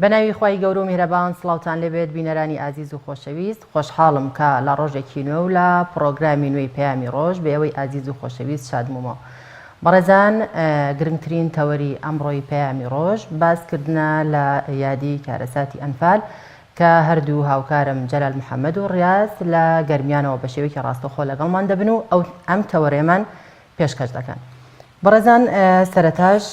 بەناوی خوای گەورە و میهرەبان سڵاوتان لێبێت بینەرانی ئازیز و خۆشەویست خۆشحاڵم کە لە ڕۆژێکی نوێ و لە پڕۆگرامی نوێی پەیامی ڕۆژ بە ئێوەی ئازیز و خۆشەویست شادموومەوە بەڕێزان گرنگترین تەوەری ئەمڕۆی پەیامی ڕۆژ باسکردنە لە یادی کارەساتی ئەنفال کە هەردوو هاوکارم جەلال محەمەد و ڕیاز لە گەرمیانەوە بە شێوەیەکی ڕاستەوخۆ لەگەڵمان دەبن و ئەو ئەم تەوەرەیەمان پێشکەش دەکەن. بەڕێزان سەرەتاش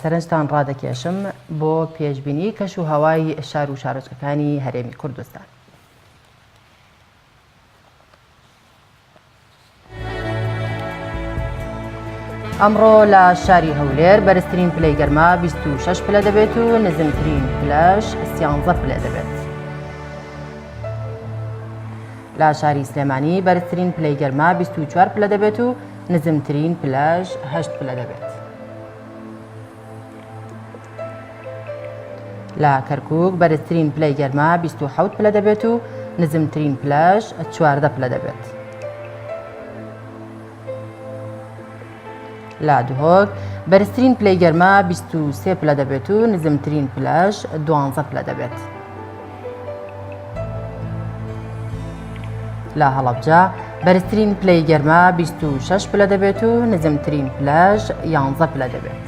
سەرنجتان ڕادەکێشم بۆ پێشبینی کەش و هەوای شار و شارۆچکەکانی هەرێمی کوردستان. ئەمڕۆ لە شاری هەولێر بەرزترین پلەی گەرما 26 پلە دەبێت و نزمترین پلەش 13 پلە دەبێت. لە شاری سلێمانی بەرزترین پلەی گەرما 24 پلە دەبێت و نزمترین پلەش 8 پلە دەبێت. لە کەرکک بەرزترین پلەی گەرما 27 پلە دەبێت و نزمترین پلەش 14 پلە دەبێت. لە دهۆک بەرزترین پلەی گەرما 23 پلە دەبێت و نزمترین پلەش 12 پلە دەبێت. لە هەڵەبجە بەرزترین پلەی گەرما 26 پلە دەبێت و نزمترین پلەش 11 پلە دەبێت.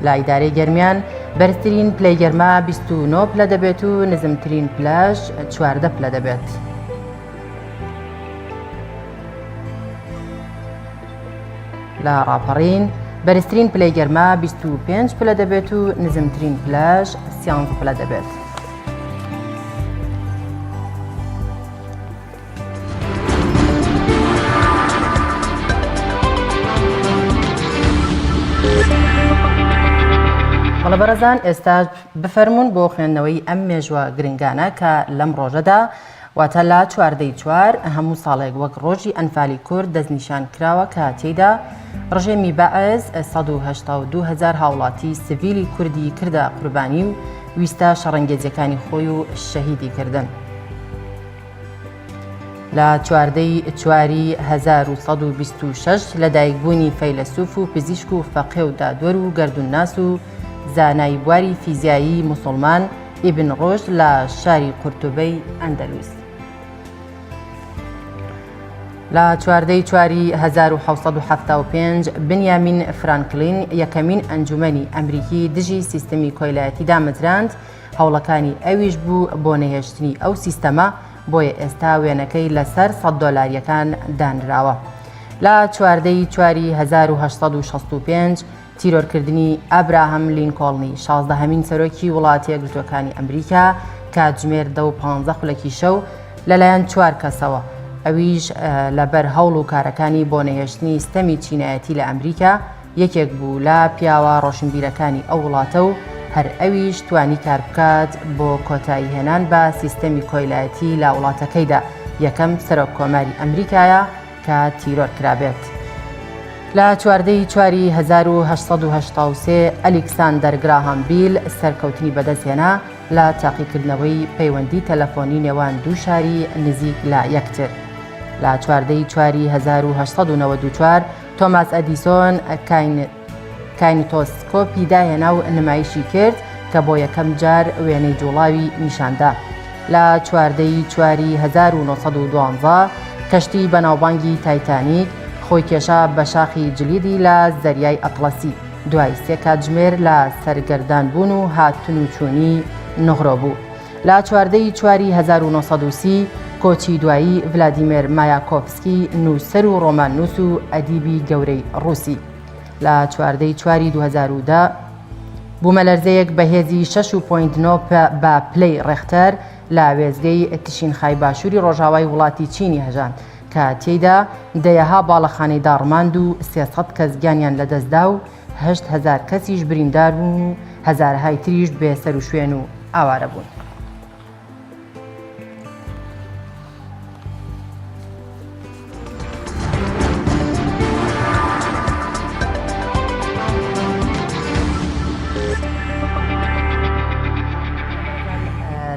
لە ئیدارەی گەرمیان بەرزترین پلەی گەرما 29 پلە دەبێت و نزمترین پلەش 14 پلە دەبێت. لە ڕاپەڕین بەرزترین پلەی گەرما 25 پلە دەبێت و نزمترین پلەش 13 پلە دەبێت. بەڵێ بەڕێزان ئێستا بفەرمونون بۆ خوێندنەوەی ئەم مێژوە گرنگانە کە لەم ڕۆژەدا واتە لە چواردەی چوار هەموو ساڵێک وەک ڕۆژی ئەنفالی کورد دەستنیشان کراوە کە تێیدا ڕژێمی بەعس 182 هزار هاوڵاتی سڤیلی کوردی کردە قوربانی و ویستە شەڕەنگێزیەکانی خۆی و شەهیدی کردن. لە چواردەی چواری 1126 لەدایکبوونی فەیلەسوف و پزیشک و فەقێ و دادوەر و گەردوونناس و زانای بواری فیزیایی موسڵمان ئیبن ڕوشد لە شاری قورتوبەی ئەندەلوس. لە چواردەی چواری 1775 بنیامین فرانکلین یەکەمین ئەنجومەنی ئەمریکی دژی سیستمی کۆیلایەتی دامەزراند، هەوڵەکانی ئەویش بوو بۆ نەهێشتنی ئەو سیستەمە، بۆیە ئێستا وێنەکەی لەسەر سەد دۆلاریەکان دانراوە. لە چواردەی چواری 1865 تیرۆرکردنی ئابراهام لینکۆڵنی شازدەهەمین سەرۆکی وڵاتە یەکگرتووەکانی ئەمریکا کاتژمێر دە و پانزە خولەکی شەو لەلایەن چوار کەسەوە ئەویش لەبەر هەوڵ و کارەکانی بۆ نەهێشتنی ستەمی چینایەتی لە ئەمریکا یەکێک بوو لە پیاوە ڕۆشنبیرەکانی ئەو وڵاتە و هەر ئەویش توانی کار بکات بۆ کۆتایی هێنان بە سیستەمی کۆیلایەتی لە وڵاتەکەیدا یەکەم سەرۆک کۆماری ئەمریکایە کە تیرۆر کرابێت. لە چواردە ی چواری 1883 ئەلیکساندەر گراهام بیل سەرکەوتنی بەدەستهێنا لە تاقیکردنەوەی پەیوەندی تەلەفۆنی نێوان دوو شاری نزیک لە یەکتر. لە چواردە ی چواری 1894 تۆماس ئەدیسۆن کاینتۆسکۆپی داهێنا و نمایشی کرد کە بۆ یەکەم جار وێنەی جوڵاوی نیشاندا. لە چواردە ی چواری 1912 کەشتی بەناوبانگی تایتانیک خۆی کێشا بە شاخی جلیدی لە زەریای ئەتڵەسی دوای سێ کاتژمێر لە سەرگەردان بوون و هاتن و چوونی نغرۆ بوو. لە چواردە ی چواری 1930 کۆچی دوایی ڤلادیمێر مایاکۆفسکی نووسەر و ڕۆماننووس و ئەدیبی گەورەی ڕووسی. لە چواردە ی چواری 2010 بوومەلەرزەیەک بە هێزی شەش و point نۆ بە پلەی ڕێختەر لە وێستگەی تشینخای باشووری ڕۆژاوای وڵاتی چینی هەژاند کە تێیدا دەیەها باڵەخانەی داڕماند و 300 کەس گیانیان لەدەستدا و 8000 کەسیش بریندار بوون و هەزارەهای تریش بێ سەروشوێن و ئاوارە بوون.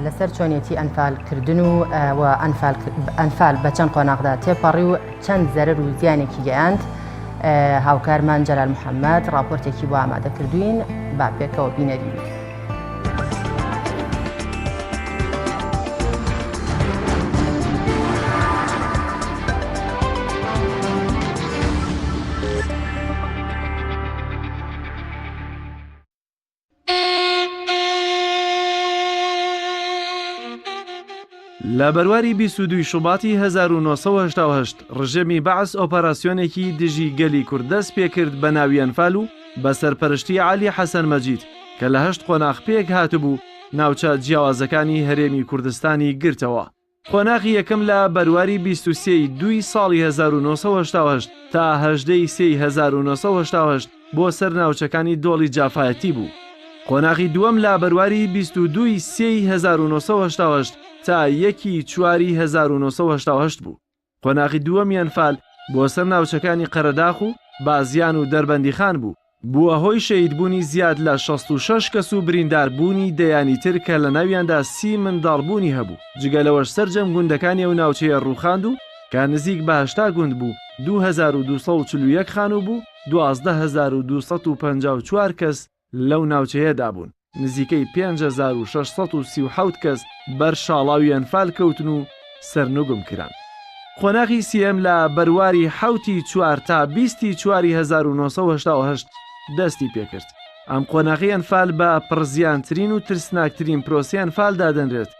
لەسەر چۆنیەتی ئەنفالکردن و ئەنفال بە چەند قۆناغدا تێپەڕی و چەند زەرەر و زیانێکی گەیاند. هاوکارمان جەلال محەممەد ڕاپۆرتێکی بۆ ئامادە کردوین با پێکەوە بینەری بین. لە بەرواری 22 شوباتی 1988 ڕژێمی بەعس ئۆپەراسیۆنێکی دژی گەلی کورد دەست پێکرد بە ناوی ئەنفال و بە سەرپەرشتی عەلی حەسەن مەجید کە لە هەشت قۆناغ پێکهاتبوو ناوچە جیاوازەکانی هەرێمی کوردستانی گرتەوە. قۆناغی یەکەم لە بەرواری 23 ی دووی ساڵی 1988 تا 18 ی سێی 1988 بۆ سەر ناوچەکانی دۆڵی جافایەتی بوو. قۆناغی دووەم لە بەرواری 22 ی سێی 1988 تا یەکی چواری 1988 بوو. قۆناغی دووەمی ئەنفال بۆ سەر ناوچەکانی قەرەداخ و بازیان و دەربەندیخان بوو، بووە هۆی شەهیدبوونی زیاد لە 66 کەس و برینداربوونی دەیانی تر کە لەناویاندا سی منداڵ بوونی هەبوو، جگە لەوەش سەرجەم گوندەکانی ئەو ناوچەیە ڕووخاند و کە نزیک بە 80 گوند بوو، 2241 خانوو بوو، 12254 کەس لەو ناوچەیەدا بوون، نزیکەی 5637 کەس بەر شاڵاوی ئەنفال کەوتن و سەرنوگم کران. قۆناغی سێیەم لە بەرواری حەوت ی چوار تا 20 ی چواری 1988 دەستی پێکرد. ئەم قۆناغەی ئەنفال بە پڕزیانترین و ترسناکترین پرۆسەی ئەنفال دادەنرێت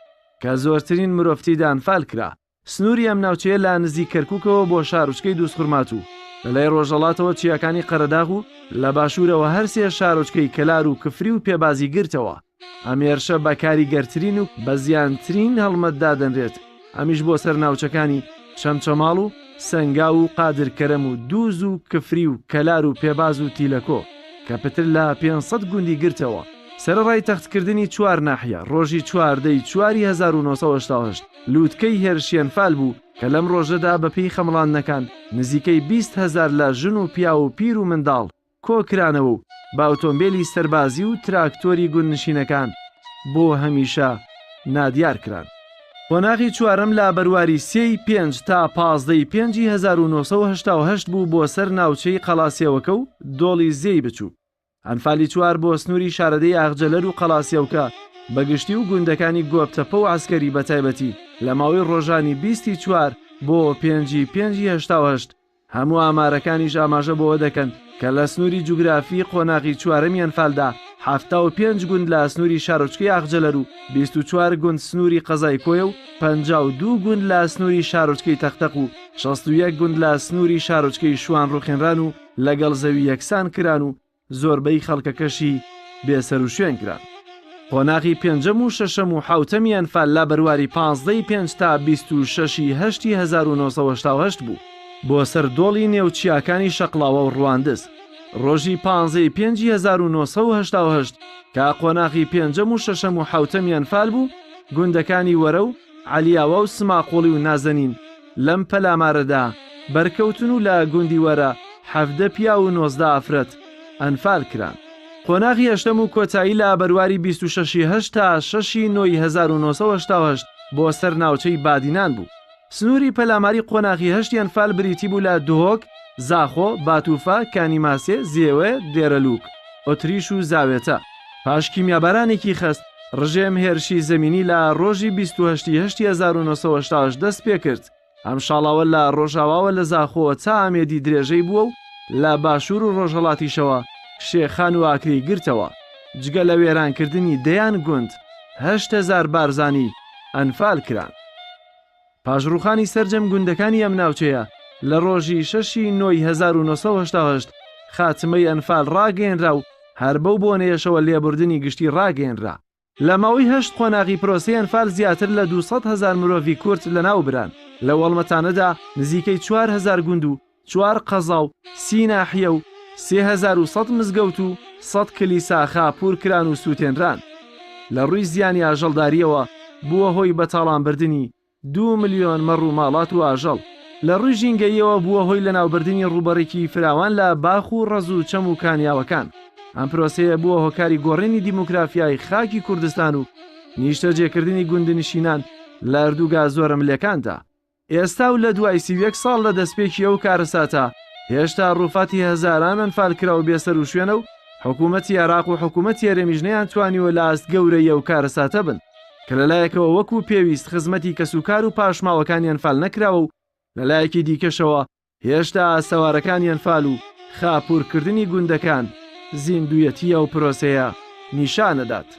کە زۆرترین مرۆڤ تێیدا ئەنفال کرا. سنووری ئەم ناوچەیە لە نزیک کەرکووکەوە بۆ شارۆچکەی دووزخورماتوو، لە لای ڕۆژهەڵاتەوە چیاکانی قەرەداغ و لە باشوورەوە هەرسێ شارۆچکەی کەلار و کفری و پێبازی گرتەوە. ئەم هێرشە بە کاریگەرترین و بە زیانترین هەڵمەت دادەنرێت، ئەمیش بۆ سەر ناوچەکانی چەمچەماڵ و سەنگاو و قادرکەرەم و دووز و کفری و کەلار و پێباز و تیلەکۆ کە پتر لە 500 گوندی گرتەوە. سەرەڕای تەختکردنی چوار ناحیە، ڕۆژی 14 ی چواری 1988 لووتکەی هێرشی ئەنفال بوو کە لەم ڕۆژەدا بەپێی خەمڵاندنەکان نزیکەی 20 هەزار لە ژن و پیاو و پیر و منداڵ کۆکرانەوە و بە ئۆتۆمبێلی سەربازی و تراکتۆری گوندنشینەکان بۆ هەمیشە نادیار کران. قۆناغی چوارەم لە بەرواری سێ ی پێنج تا 15 ی پێنجی 1988 بوو بۆ سەر ناوچەی قەڵاسێوەکە و دۆڵی زێی بچووک. ئەنفالی چوار بۆ سنووری شارەدێی ئاغجەلەر و قەڵاسێوکە بە گشتی و گوندەکانی گۆپتەپە و عەسکەری بە تایبەتی لە ماوەی ڕۆژانی 20 ی چوار بۆ پێنجی پێنجی 88 هەموو ئامارەکانیش ئاماژە بەوە دەکەن کە لە سنووری جوگرافی قۆناغی چوارەمی ئەنفالدا 75 گوند لە سنووری شارۆچکەی ئاغجەلەر و 24 گوند سنووری قەزای کۆیە و 52 گوند لە سنووری شارۆچکەی تەقتەق و 61 گوند لە سنووری شارۆچکەی شوان ڕوخێنران و لەگەڵ زەوی یەکسان کران و زۆربەی خەڵکەکەشی بێسەروشوێن کران. قۆناغی پێنجەم و شەشەم و حەوتەمی ئەنفال لە بەرواری 15 ی پێنج تا 26 ی هەشتی 1988 بوو بۆ سەر دۆڵی نێو چیاکانی شەقڵاوە و ڕواندز. ڕۆژی 15 ی پێنجی 1988 کە قۆناغی پێنجەم و شەشەم و حەوتەمی ئەنفال بوو، گوندەکانی وەرە و عەلیاوا و سماقوڵی و نازەنین لەم پەلامارەدا بەرکەوتن و لە گوندی وەرە 17 پیاو و 19 ئافرەت ئەنفال کران. قۆناغی هەشتەم و کۆتایی لە بەرواری 26 ی هەشت تا 6 ی نۆی 1988 بۆ سەر ناوچەی بادینان بوو. سنووری پەلاماری قۆناغی هەشتی ئەنفال بریتی بوو لە دهۆک، زاخۆ، باتوفە، کانیماسێ، زێوێ، دێرەلوک، ئۆتریش و زاوێتە. پاش کیمیابارانێکی خەست، ڕژێم هێرشی زەمینی لە ڕۆژی 28 ی هەشتی 1988 دەست پێکرد. ئەم شاڵاوە لە ڕۆژاواوە لە زاخۆوە تا ئامێدی درێژەی بووە و لە باشوور و ڕۆژهەڵاتیشەوە شێخان و ئاکرێی گرتەوە. جگە لە وێرانکردنی دەیان گوند، 8000 بارزانی ئەنفال کران. پاش ڕووخانی سەرجەم گوندەکانی ئەم ناوچەیە لە ڕۆژی 6 ی نۆی 1988 خاتمەی ئەنفال ڕاگەیەنرا و هەر بەو بۆنەیەشەوە لێبوردنی گشتی ڕاگەیەنرا. لە ماوەی هەشت قۆناغی پرۆسەی ئەنفال زیاتر لە 200 هەزار مرۆڤی کورد لەناو بران، لەو هەڵمەتانەدا نزیکەی 4000 گوند و چوار قەزا و سی ناحیە و 3100 مزگەوت و 100 کلیسا خاپوور کران و سووتێنران. لە ڕووی زیانی ئاژەڵدارییەوە بووە هۆی بەتاڵانبردنی دوو ملیۆن مەڕ و ماڵات و ئاژەڵ. لە ڕووی ژینگەییەوە بووە هۆی لەناوبردنی ڕووبەڕێکی فراوان لە باخ و ڕەز و چەم و کانیاوەکان. ئەم پرۆسەیە بووە هۆکاری گۆڕینی دیموگرافیای خاکی کوردستان و نیشتەجێکردنی گوندنشینان لە ئەردوگا زۆرەملێکاندا. ئێستا و لە دوای 31 ساڵ لە دەستپێکی ئەو کارەساتە، هێشتا ڕووفاتی هەزاران ئەنفالکراو بێسەروشوێنە و حکوومەتی عێراق و حکوومەتی هەرێمیش نەیانتوانیوە لە ئاست گەورەی ئەو کارەساتە بن کە لەلایەکەوە وەکو پێویست خزمەتی کەسوکار و پاشماوەکانی ئەنفال نەکراوە و لەلایەکی دیکەشەوە هێشتا ئاسەوارەکانی ئەنفال و خاپوورکردنی گوندەکان زیندوویەتی ئەو پرۆسەیە نیشانەدات.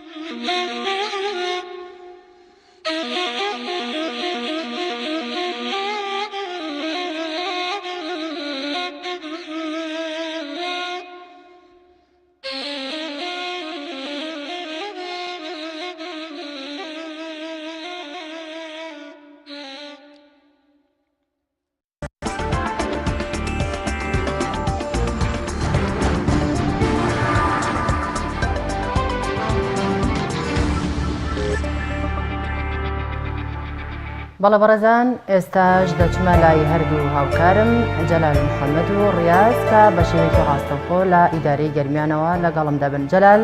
بەڵێ بەڕێزان ئێستاش دەچمە لای هەردوو هاوکارم جەلال محەممەد و ڕیاز کە بە شێوەیەکی ڕاستەوخۆ لە ئیدارەی گەرمیانەوە لەگەڵم دەبن جەلال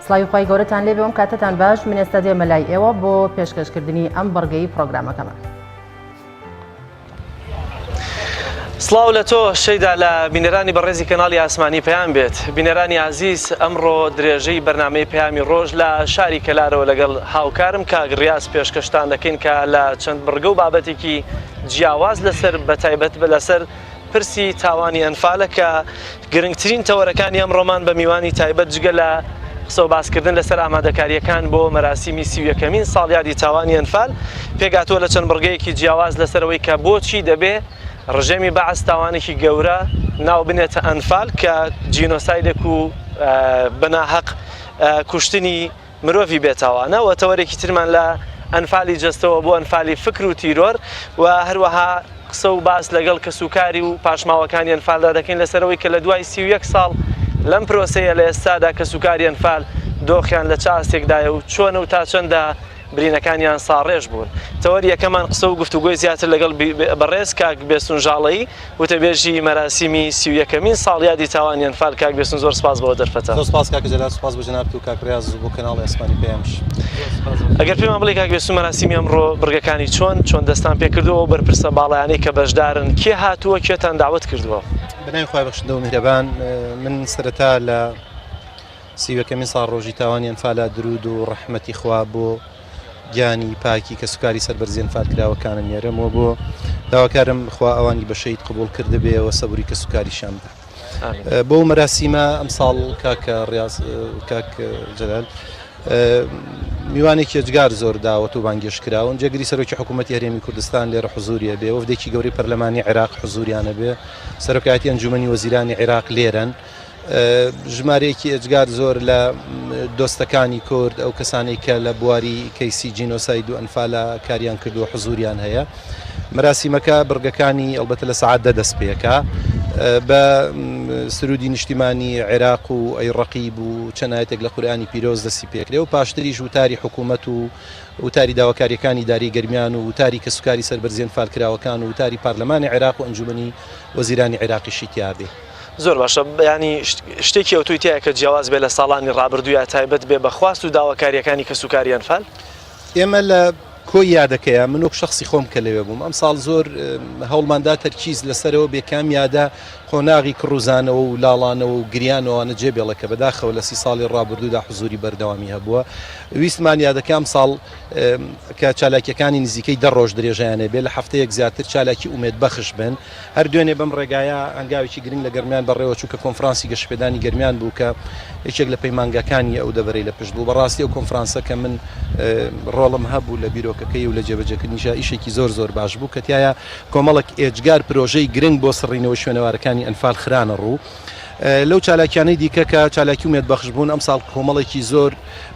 سڵاوی خوای گەورەتان لێبێ ئەم کاتەتان باش من ئێستا دێمە لای ئێوە بۆ پێشکەشکردنی ئەم بڕگەی پرۆگرامەکەمان. سڵاو لە تۆ شەیدا لە بینەرانی بەڕێزی کەناڵی ئاسمانی پەیام بێت بینەرانی ئازیز ئەمڕۆ درێژەی بەرنامەی پەیامی ڕۆژ لە شاری کەلارەوە لەگەڵ هاوکارم کاک ڕیاز پێشکەشتان دەکەین کە لە چەند بڕگە و بابەتێکی جیاواز لەسەر بەتایبەت لەسەر پرسی تاوانی ئەنفالە کە گرنگترین تەوەرەکانی ئەمڕۆمان بە میوانی تایبەت جگە لە قسە و باسکردن لەسەر ئامادەکارییەکان بۆ مەراسیمی 31مین ساڵیادی تاوانی ئەنفال پێکهاتووە لە چەند بڕگەیەکی جیاواز لەسەر ئەوەی کە بۆچی دەبێ ڕژێمی بەعس تاوانێکی گەورە ناو بنێتە ئەنفال کە جینۆسایدێک و بەناهەق کوشتنی مرۆڤی بێتاوانە و تەوەرێکی ترمان لە ئەنفالی جەستەوە بۆ ئەنفالی فکر و تیرۆر و هەروەها قسە و باس لەگەڵ کەسوکاری و پاشماوەکانی ئەنفالدا دەکەین لەسەرەوەی کە لە دوای 31 ساڵ لەم پرۆسەیە لە ئێستادا کەسوکاری ئەنفال دۆخیان لە چ ئاستێکدایە و چۆنە و تا چەندە برینەکانیان ساڕێژ بوون. تەوەری یەکەمان قسە و گفتوگۆی زیاتر لەگەڵ بەڕێز کاک بێستون ژاڵەیی وتەبێژی مەراسیمی 31مین ساڵیادی تاوانی ئەنفال کاک بێستون زۆر سپاس بۆ دەرفەتە. زۆر سپاس کاکە جەلال سپاس بۆ جەنابت و کاک ڕیاز و بۆ کەناڵی ئاسمانی پەیامیش. ئەگەر پێمان بڵێی کاک بێستون مەراسیمی ئەمڕۆ بڕگەکانی چۆن چۆن دەستان پێکردووە ئەو بەرپرسە باڵایانەی کە بەشدارن کێ هاتووە کێتان داوەت کردووە؟ بەناوی خوای بەخشندە و میهرەبان من سەرەتا لە سیوەکەمین ساڵڕۆژی تاوانی ئەنفالا دروود و ڕەحمەتی خوا بۆ گیانی پاکی کەسوکاری سەربەرزی ئەنفالکراوەکانم نێرم و بۆ داواکارم خوا ئەوانی بە شەهید قبوڵ کردبێ و سەبری کەسوکاریشیان بدا. بۆ مەراسیمە ئەمساڵ کاک ڕیاز کاک جەلال میوانێکی ئێجگار زۆر داوەت و بانگێشت کراون جێگری سەرۆکی حکوومەتی هەرێمی کوردستان لێرە حزوریە بێ وەفدێکی گەورەی پەرلەمانی عێراق حزوریانە بێ سەرۆکایەتی ئەنجومەنی وەزیرانی عێراق لێرەن ژمارەیەکی ئێجگار زۆر لە دۆستەکانی کورد، ئەو کەسانەی کە لە بواری کەیسی جینۆساید و ئەنفالا کاریان کردووە حزوریان هەیە. مەراسیمەکە بڕگەکانی ئەڵبەتە لە سەعات دە دەست پێکا بە سرودی نیشتیمانی عێراق و ئەی ڕەقیب و چەند ئایەتێک لە قورئانی پیرۆز دەستی پێکرێ و پاشتریش وتاری حکوومەت و وتاری داواکارییەکانی ئیدارەی گەرمیان و وتاری کەسوکاری سەربەرزی ئەنفالکراوەکان و وتاری پارلەمانی عێراق و ئەنجومەنی وەزیرانی عێراقیشی تیابێ. زۆر باشە یانی شتێکی ئەوتۆی تیایە کە جیاواز بێ لە ساڵانی ڕابردوو یا تایبەت بێ بە خواست و داواکارییەکانی کەسوکاری ئەنفال؟ ئێمە لە کۆی یادەکەیا من وەک شەخسی خۆم کە لەوێ بووم ئەمساڵ زۆر هەوڵمان دا تەرکیز لەسەرەوە بێ کام یادە قۆناغی کڕوزانەوە و لاڵانەوە و گریانەوانە جێ بێڵێ کە بەداخەوە لە سی ساڵی ڕابردوودا حزووری بەردەوامی هەبووە ویستمان یادەکە ئەمساڵ کە چالاکییەکانی نزیکەی دە ڕۆژ درێژەیان هەبێ لە هەفتەیەک زیاتر چالاکی ئومێدبەخش بن هەر دوێنێ بەم ڕێگایە هەنگاوێکی گرنگ لە گەرمیان بەڕێوەچوو کە کۆنفرانسی گەشەپێدانی گەرمیان بوو کە یەکێک لە پەیمانگاکانی ئەو دەڤەرەی لە پشت بوو. بەڕاستی ئەو کۆنفرانسە کە من ڕۆڵم هەبوو لە بیرۆکەکەی و لە جێبەجێکردنیشا ئیشێکی زۆر زۆر باش بوو کە تیایا کۆمەڵێک ئێجگار پرۆژەی گرنگ بۆ سڕینەوەی شوێنەوارەکانی ئەنفال خرانە ڕوو. لەو چالاکیانەی دیکە کە چالاکی ئومێدبەخش بوون ئەمساڵ کۆمەڵێکی زۆر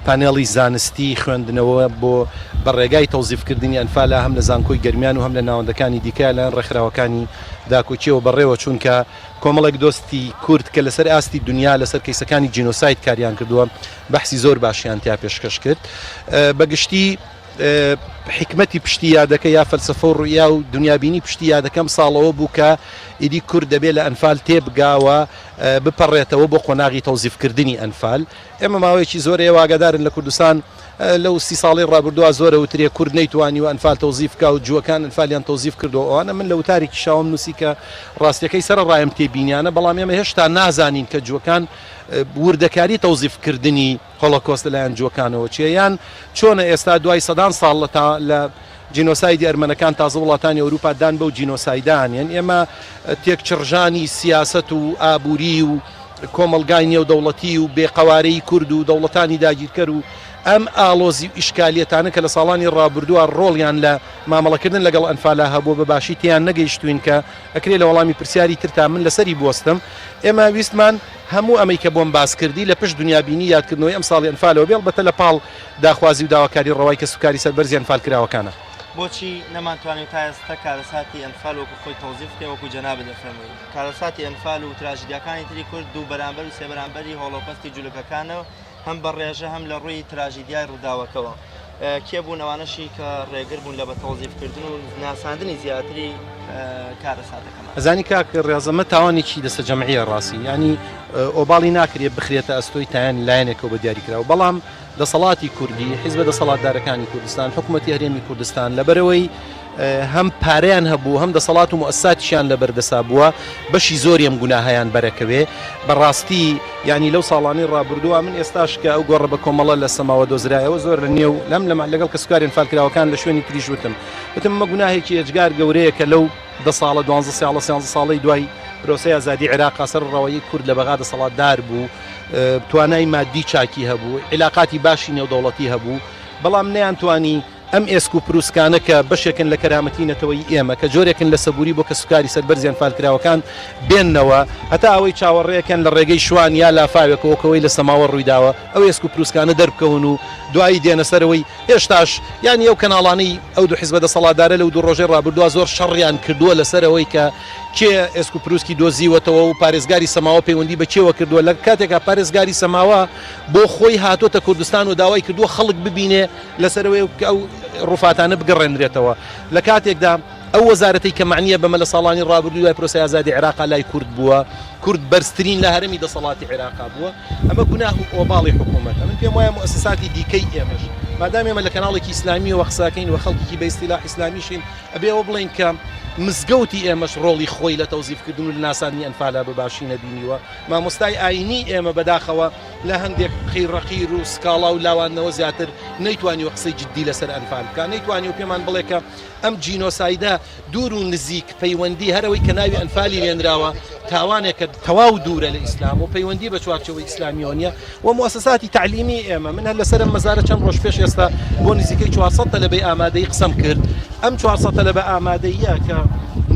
پانێڵی زانستی خوێندنەوە بۆ بە ڕێگای تەوزیفکردنی ئەنفالە هەم لە زانکۆی گەرمیان و هەم لە ناوەندەکانی دیکە لەلایەن ڕێکخراوەکانی داکۆکیەوە بەڕێوە چوون کە کۆمەڵێک دۆستی کورد کە لەسەر ئاستی دونیا لەسەر کەیسەکانی جینۆساید کاریان کردووە بەحسی زۆر باشیان تیا پێشکەش کرد بە گشتی حیکمەتی پشتی یادەکە یا فەلسەفە و ڕوئیا و دنیابینی پشتی یادەکە ئەمساڵ ئەوە بوو کە ئیدی کورد دەبێ لە ئەنفال تێبگا و بپەڕێتەوە بۆ قۆناغی تەوزیفکردنی ئەنفال. ئێمە ماوەیەکی زۆرە ئێوە ئاگادارن لە کوردستان. لەو 30 ساڵەی ڕابردووە زۆر ئەوترێ کورد نەیتوانیوە ئەنفال تەوزیف بکا و جووەکان ئەنفالیان تەوزیف کردووە ئەوانە من لە وتارێکی شاوەم نووسی کە ڕاستیەکەی سەرەڕای ئەم تێبینیانە بەڵام ئێمە هێشتا نازانین کە جووەکان وردەکاری تەوزیف کردنی هۆڵۆکۆست لەلایەن جووەکانەوە چیە یان چۆنە ئێستا دوای سەدان ساڵ لە تا لە جینۆسایدی ئەرمەنەکان تازە وڵاتانی ئەوروپا دان بەو جینۆسایدە ئەنێن ئێمە تێکچڕژانی سیاسەت و ئابووری و کۆمەڵگای نێودەوڵەتی و بێ قەوارەی کورد و دەوڵەتانی داگیرکەر و ئەم ئاڵۆزی و ئیشکالیەتانە کە لە ساڵانی ڕابردووە ڕۆڵیان لە مامەڵەکردن لەگەڵ ئەنفالا هەبووە بە باشی تێیان نەگەیشتووین کە ئەکرێ لە وەڵامی پرسیاری ترتا من لەسەری بوەستم ئێمە ویستمان هەموو ئەمەی کە بۆم باس کردی لە پشت دنیابینی یادکردنەوەی ئەم ساڵی ئەنفالەوە بێ ئەڵبەتە لە پاڵ داخوازی و داواکاری ڕەوای کەسوکاری سەربەرزی ئەنفالکراوەکانە. بۆچی نەمانتوانی تا ئێستا کارەساتی ئەنفال وەکو خۆی تەوزیف بکەین وەکو جەنابت دەفەرمووی کارەساتی ئەنفال و تراژیدیاکانی تری کورد دوو بەرامبەر و سێ بەرامبەری هۆڵۆکۆستی جولەکەکانە هەم بە ڕێژە هەم لە ڕووی تراژیدیای ڕووداوەکەوە کێ بوون ئەوانەشی کە ڕێگر بوون لە بە تەوزیفکردن و ناساندنی زیاتری کارەساتەکەمان؟ ئەزانی کاک ڕیاز ئەمە تاوانێکی دەستەجەمعیە ڕاستی یانی ئۆباڵی ناکرێ بخرێتە ئەستۆی تایەن لایەنێکەوە بە دیاریکراو بەڵام دەسەڵاتی کوردی حیزبە دەسەڵاتدارەکانی کوردستان حکوومەتی هەرێمی کوردستان لەبەرەوەی هەم پارەیان هەبوو هەم دەسەڵات و موئەسساتیشیان لەبەر دەسا بووە بەشی زۆری ئەم گوناهەیان بەرەکەوێ بەڕاستی یانی لەو ساڵانەی ڕابردووە من ئێستاش کە ئەو گۆڕە بە کۆمەڵە لە سەماوە دۆزرایەوە زۆر لە نێو لەم لەما لەگەڵ کەسوکاری ئەنفالکراوەکان لە شوێنی تریش وتم وتم ئەمە گوناهێکی ئێجگار گەورەیە کە لەو دە ساڵە دوانزە ساڵە سیانزە ساڵەی دوای پرۆسەی ئازادی عێراقا سەر ڕەوایی کورد لە بەغا دەسەڵاتدار بوو توانای مادی چاکی هەبوو عیلاقاتی باشی نێودەوڵەتی هەبوو بەڵام نەیانتوانی ئەم ئێسک و پروسکانە کە بەشێکن لە کەرامەتی نەتەوەیی ئێمە، کە جۆرێکن لە سەبووری بۆ کەسوکاری سەربەرزی ئەنفالکراوەکان بێننەوە، هەتا ئەوەی چاوەڕێکەن لە ڕێگەی شوان یا لافاوێکەوە وەک ئەوەی لە سەماوە ڕوویداوە، ئەو ئێسک و پروسکانە دەربکەون و دوایی دێنە سەرەوەی، هێشتاش یانی ئەو کەناڵانەی ئەو دوو حیزبە دەسەڵاتدارە لەو دوو ڕۆژەی ڕابردووە زۆر شەڕیان کردووە لەسەر ئەوەی کە کێ ئێسک و پروسکی دۆزیوەتەوە و پارێزگاری سەماوە پەیوەندی بە کێوە کردووە، لە کاتێکا پارێزگاری سەماوە بۆ خۆی هاتۆتە کوردستان و داوای کردووە خەڵک ببینێ لەسەر ئەوەیە کە ئەو ڕوفاتانە بگەڕێنرێتەوە لە کاتێکدا ئەو وەزارەتەی کە مەعنیە بەمە لە ساڵانی ڕابردوو دوای پرۆسەی ئازادی عێراقا لای کورد بووە کورد بەرزترین لە هەرەمی دەسەڵاتی عێراقا بووە ئەمە گوناه و ئۆباڵی حکوومەتە من پێم وایە موئەسەساتی دیکەی ئێمەش مادام ئێمە لە کەناڵێکی ئیسلامیەوە قسەکەین و خەڵکێکی بە ئیستیلاح ئیسلامیشین ئەبێ ئەوە بڵێین کە مزگەوتی ئێمەش ڕۆڵی خۆی لە تەوزیفکردن و لە ناساندنی ئەنفالا بە باشی نەبینیوە مامۆستای ئایینی ئێمە بەداخەوە لە هەندێک قیڕەقیر و سکاڵا و لاواندنەوە زیاتر نەیتوانیوە قسەی جددی لەسەر ئەنفال بکات، نەیتوانیوە پێمان بڵێ کە ئەم جینۆسایدە دوور و نزیک پەیوەندی هەر ئەوەی کە ناوی ئەنفالی لێنراوە تاوانێکە تەواو دوورە لە ئیسلام و پەیوەندی بە چوارچێوەی ئیسلامیەوە نییە و موئەسەساتی تەعلیمی ئێمە من هەر لەسەر ئەم مەزارە چەند ڕۆژ پێش ئێستا بۆ نزیکەی 400 تەلەبەی ئامادەیی قسەم کرد ئەم 400 تەلەبە ئامادەییە کە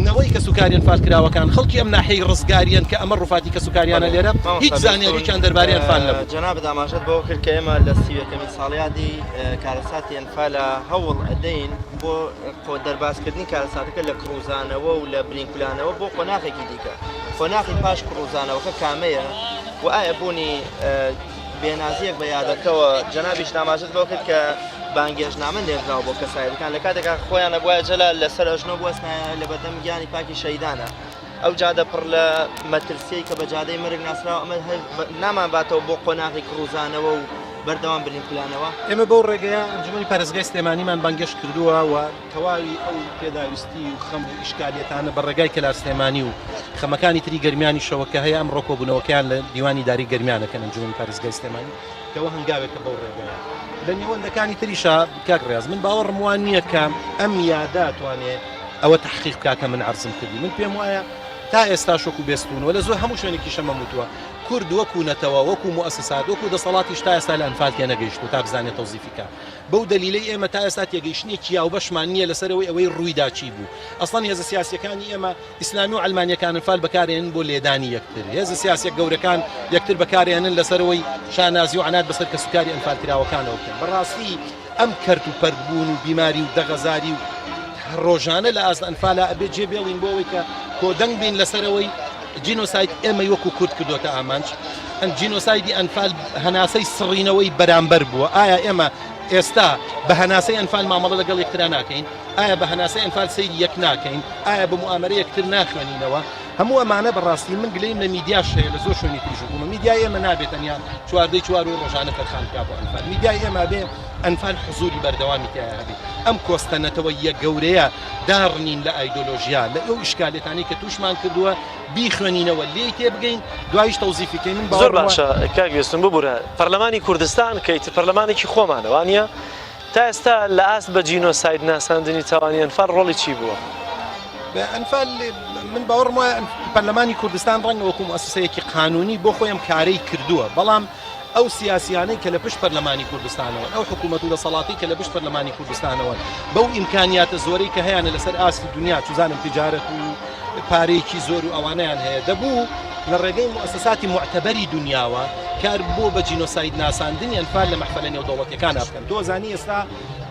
نەوەی کەسوکاری ئەنفالکراوەکان خەڵکی ئەم ناحیەی ڕزگارییەن کە ئەمە ڕوفاتی کەسوکاریانە لێرە هیچ زانیارییەکیان دەربارەی ئەنفال نەبوو. جەنابت ئاماژەت بەوە کرد کە ئێمە لە 31ەمین ساڵیادی کارەساتی ئەنفالە هەوڵ ئەدەین بۆ دەربازکردنی کارەساتەکە لە کڕوزانەوە و لە برینکولانەوە بۆ قۆناغێکی دیکە قۆناغی پاش کڕوزانەوەکە کامەیە و ئایا بوونی بێنازیەک بە یادەکەوە جەنابیشت ئاماژەت بەوە کرد کە بانگێشتنامە نێردراوە بۆ کەسایەتەکان لە کاتێکا خۆیان ئەبوایە جەلال لەسەر ئەژنۆ بوەستنایە لەبەردەم گیانی پاکی شەهیدانە ئەو جادە پڕ لە مەترسیەی کە بە جادەی مەرگ ناسراوە ئەمە هەر نامان باتەوە بۆ قۆناغی کڕوزانەوە و بەردەوام برین کولانەوە. ئێمە بەو ڕێگەیە ئەنجومەنی پارێزگای سلێمانیمان بانگێشت کردووە و تەواوی ئەو پێداویستی و خەم و ئیشکالیەتانە بە ڕێگای کەلار سلێمانی و خەمەکانی تری گەرمیانیشەوە کە هەیە ئەمڕۆ کۆبوونەوەکەیان لە دیوانی داری گەرمیان ئەکەن ئەنجومەنی پارێزگای سلێمانی کە ئەوە هەنگاوێکە بەو ڕێگایە لە نێوەندەکانی تریشا کاک ڕیاز من باوەڕم وا نییە کە ئەم یادە توانێ ئەوە تەحقیق بکا کە من عەرزم کردی من پێم وایە تا ئێستاش وەکو بێستوونەوە لە زۆر هەموو شوێنێکیش ئەمەم وتووە کورد وەکو نەتەوە وەکو موئەسەسات وەکو دەسەڵاتیش تا ئێستا لە ئەنفال تێنەگەیشتووە تا بزانێ تەوزیفی کا بەو دەلیلەی ئێمە تا ئێستا تێگەیشتنێکی یاوبەشمان نییە لەسەر ئەوەی ئەوەی ڕوویدا چی بوو. ئەسڵەن هێزە سیاسییەکانی ئێمە ئیسلامی و عەلمانییەکان ئەنفال بەکارئێنن بۆ لێدانی یەکتر. هێزە سیاسییە گەورەکان یەکتر بەکارئێنن لەسەر ئەوەی شانازی و عەناد بەسەر کەسوکاری ئەنفالکراوەکانەوە بکەن. بەڕاستی ئەم کەرت و پەرت بوون و بیماری و دەغەزاری و ڕۆژانە لە ئاست ئەنفالا ئەبێ جێ بێڵین بۆ ئەوەی کە کۆدەنگ بین لەسەر ئەوەی جینۆساید ئێمەی وەکو کورد کردۆتە ئامانج، جینۆسایدی ئەنفال هەناسەی سڕینەوەی بەرامبەر بووە، ئایا ئێمە ئێستا بە هەناسەی ئەنفال مامەڵە لەگەڵ یەکترا ناکەین؟ ئایا بە هەناسەی ئەنفال سەیری یەک ناکەین؟ ئایا بە موئامەرە یەکتر ناخوێنینەوە؟ هەموو ئەمانە بەڕاستی من گلەیم لە میدیاش هەیە لە زۆر شوێنی تریش وتومە میدیای ئێمە نابێت تەنیا چواردەی چوار و ڕۆژانە تەرخان بکا بۆ ئەنفال میدیای ئێمە بێ ئەنفال حزوری بەردەوامی تیایا هەبێ ئەم کۆستە نەتەوەییە گەورەیە داڕنین لە ئایدۆلۆژیا لە ئەو ئیشکالێتانەی کە تووشمان کردووە بیخوێنینەوە لێی تێبگەین دوایش تەوزیفی کەین من زۆر باشە کاک بێستون ببورە پەرلەمانی کوردستان کە ئیتر پەرلەمانێکی خۆمانە وانە تا ئێستا لە ئاست بە جینۆساید ناساندنی تاوانی ئەنفال ڕۆڵی چی بووە؟ ئەنفال من باوەڕم وایە پەرلەمانی کوردستان ڕەنگە وەکو موئەسەسەیەکی قانونی بۆ خۆی ئەم کارەی کردووە بەڵام ئەو سیاسیانەی کە لە پشت پەرلەمانی کوردستانەوەن ئەو حکوومەت و دەسەڵاتی کە لە پشت پەرلەمانی کوردستانەوەن بەو ئیمکانیاتە زۆرەی کە هەیانە لەسەر ئاستی دنیا چوزانم تجارەت و پارەیەکی زۆر و ئەوانەیان هەیە دەبوو لە ڕێگەی موئەسەساتی موعتەبەری دنیاوە کار بۆ بە جینۆساید ناساندنی ئەنفال لە مەحفەلە نێودەوڵەتیەکانا بکەن تۆ ئەزانی ئێستا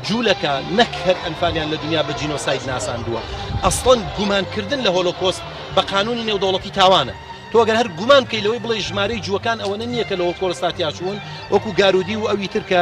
جولەکە نەک هەر ئەنفالیان لە دنیا بە جینۆساید ناساندووە ئەسڵەن گومانکردن لە هۆلۆکۆست بە قانونی نێودەوڵەتی تاوانە تۆ گەر هەر گومان بکەی لەوەی بڵێی ژمارەی جووەکان ئەوەنە نییە کە لە هۆلۆکۆستا تیاچوون وەکو گارودی و ئەوی تر کە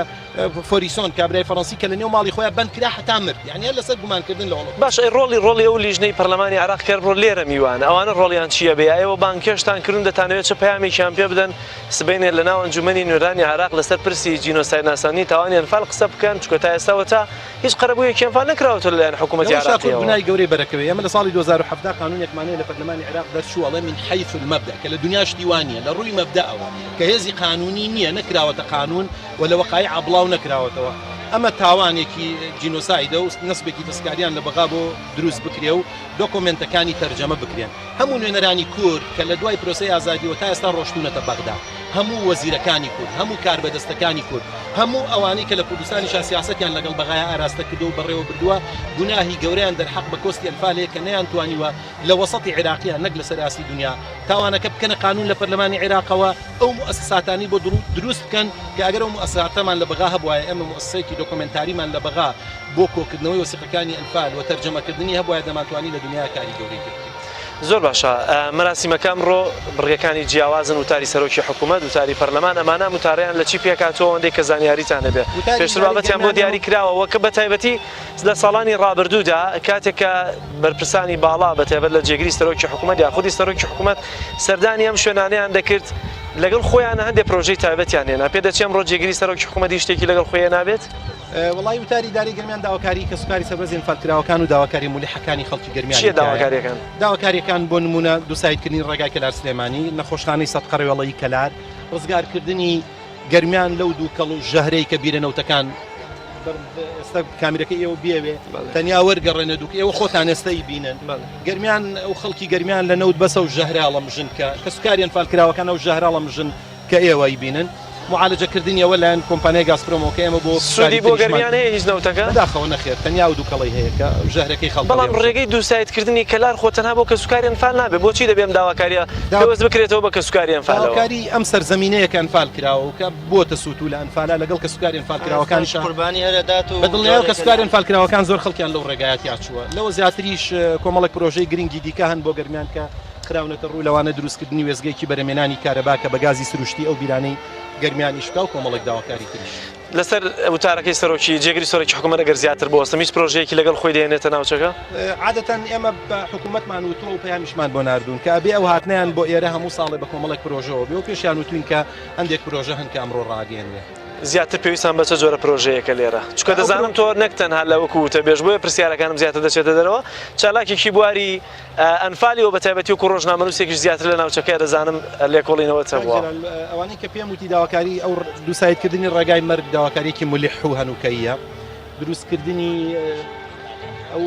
فۆریسۆن کابرای فەڕەنسی کە لە نێو ماڵی خۆیان بەند کرا هەتا مرد یانی هەر لەسەر گومانکردن لە هۆڵۆکۆست. باشە ئەی ڕۆڵی ڕۆڵی ئەو لیژنەی پەرلەمانی عێراق کە ڕۆ لێرە میوانە ئەوانە ڕۆڵیان چییە بێ ئێوە بانگهێشتان کردوون دەتانەوێت چ پەیامێکیان پێ بدەن سبەینێ لە ناو ئەنجومەنی نوێنەرانی عێراق لەسەر پرسی جینۆساید ناساندنی تاوانی ئەنفال قسە بکەن چونکە تا ئێستا وەتا هیچ قەرەبوویەکی ئەنفال نەکراوەتەوە لەلایەن حکوومەتی لەوەشا کورد عێراقییەوە. گوناهی گەورەی بەرەکەوێ ئێمە لە ساڵی 2017 قانونێکمان هەیە لە پەرلەمانی عێراق دەرچووە ئەڵێ من حیث المبدأ کە لە دنیا شتی وا نییە لە ڕووی مەبدەئەوە کە هێزی قانونی نییە نەکراوەتە قانون و لە وەقایعا بڵاو نەکراوەتەوە ئەمە تاوانێکی جینۆسایدە و نەسبێکی دەستکاریان لە بەغا بۆ دروست بکرێ و دۆکۆمێنتەکانی تەرجەمە بکرێن هەموو نوێنەرانی کورد کە لە دوای پرۆسەی ئازادیەوە تا ئێستا ڕۆشتوونەتە بەغدا هەموو وەزیرەکانی کورد هەموو کاربەدەستەکانی کورد هەموو ئەوانەی کە لە کوردستانیشا سیاسەتیان لەگەڵ بەغایا ئاراستە کردووە و بەڕێوە بردووە گوناهی گەورەیان دەرحەق بە کۆستی ئەنفال هەیە کە نەیانتوانیوە لە وەسەتی عێراقیا نەک لەسەر ئاستی دنیا تاوانەکە بکەنە قانون لە پەرلەمانی عێراقەوە ئەو موئەسەساتانەی بۆ دروست بکەن کە ئەگەر ئەو موئەسەساتەمان لە بەغا هەبوایە ئێمە موئەسەسەیەکی دۆکۆمێنتاریمان لە بەغا بۆ کۆکردنەوەی وەسیقەکانی ئەنفال و تەرجەمەکردنی هەبوایە دەمانتوانی لە دنیا کاری گەورەی پێ بکەین. زۆر باشە مەراسیمەکە ئەمڕۆ بڕگەکانی جیاوازن وتاری سەرۆکی حکوومەت وتاری پەرلەمان ئەمانە ئەم وتارەیان لە چی پێکهاتووە ئەوەندەی کە زانیاریتان هەبێ وتاری پێشتر ئیدارەی بابەتیان بۆ گەرمیان دیاری کراوە وەک بە تایبەتی لە ساڵانی ڕابردوودا کاتێک کە بەرپرسانی باڵا بە تایبەت لە جێگری سەرۆکی حکوومەت یا خودی سەرۆکی حکوومەت سەردانی ئەم شوێنانەیان دەکرد لەگەڵ خۆیان هەندێک پرۆژەی تایبەتیان هێنا پێدەچێ ئەمڕۆ جێگری سەرۆکی حکوومەت هیچ شتێکی لەگەڵ خۆی هێنابێت؟ وەڵایی وتاری ئیدارەی گەرمیان داواکاری کەسوکاری سەربەرزی ئەنفالکراوەکان و داواکاری مولیحەکانی خەڵکی گەرمیانی چییە تیایە. داواکاریەکان؟ داواکاریەکان بۆ نموونە دووسایدکردنی ڕێگای کەلار سلێمانی، نەخۆشخانەی سەدقەڕێوەڵەیی کەلار، ڕزگارکردنی گەرمیان لەو دووکەڵ و ژەهرەی کە بیرە نەوتەکان ئێستا کامیرەکەی ئێوە بیەوێ تەنیا وەرگەڕێنە دووک ئێوە خۆتان ئێستا ئەیبینن گەرمیان ئەو خەڵکی گەرمیان لە نەوت بەسە و ژەهرە هەڵەمژن کە کەسوکاری ئەنفالکراوەکان ئەو ژەهرە هەڵەمژن کە ئێوە ئەیبینن معالەجە کردنی ئەوە لایەن کۆمپانیای گازپرۆمەوە کە ئێمە بۆ سوودی بۆ گەرمیان هەیە هیچ نەوتەکە؟ بەداخەوە نەخێر تەنیا ئەو دووکەڵەی هەیە کە ژەهرەکەی خەڵک بەڵام ڕێگەی دووسایدکردنی کەلار خۆ تەنها بۆ کەسوکاری ئەنفال نابێت بۆچی دەبێ ئەم داواکارییە پێوەست بکرێتەوە بە کەسوکاری ئەنفالەوە؟ داواکاری ئەم سەرزەمینەیە کە ئەنفال کراوە و کە بووەتە سووتوو لە ئەنفالا لەگەڵ کەسوکاری ئەنفالکراوەکانیشا قوربانی هەر ئەدات و بە دڵنیایەوە کەسوکاری ئەنفالکراوەکان زۆر خەڵکیان لەو ڕێگایە تیا چووە لەوە زیاتریش کۆمەڵێک پرۆژەی گرنگی دیکە هەن بۆ گەرمیان کە خراونەتە ڕوو لەوانە دروستکردنی وێستگەیەکی بەرهەمهێنانی کارەبا کە بە گازی سروشتی ئەو بیرانەی گەرمیان ئیش بکا و کۆمەڵێک داواکاری تریش. لەسەر وتارەکەی سەرۆکی جێگری سەرۆکی حکومەت ئەگەر زیاتر بوەستم هیچ پرۆژەیەکی لەگەڵ خۆی دەهێنێتە ناوچەکە؟ عادەتەن ئێمە بە حکومەتمان وتووە و پەیامیشمان بۆ ناردوون کە ئەبێ ئەو هاتنەیان بۆ ئێرە هەموو ساڵێ بە کۆمەڵێک پرۆژەوە بێ و پێشیان وتووین کە هەندێک پرۆژە هەن کە ئەمڕۆ ڕاگەیەنرێن. زیاتر پێویستمان بە چ جۆرە پرۆژەیەکە لێرە؟ چونکە دەزانم تۆ نەک تەنها لە وەکو وتەبێژ بۆیە پرسیارەکانم زیاتر دەچێتە دەرەوە چالاکێکی بواری ئەنفالی و بەتایبەتی وەکو ڕۆژنامەنووسێکیش زیاتر لە ناوچەکەیە دەزانم لێکۆڵینەوەت کاک هەبووە. جەلال ئەوانەی کە پێم وتی داواکاری ئەو دووسایدکردنی ڕێگای مەرگ داواکاریەکی ملح و هەنووکەییە دروستکردنی ئەو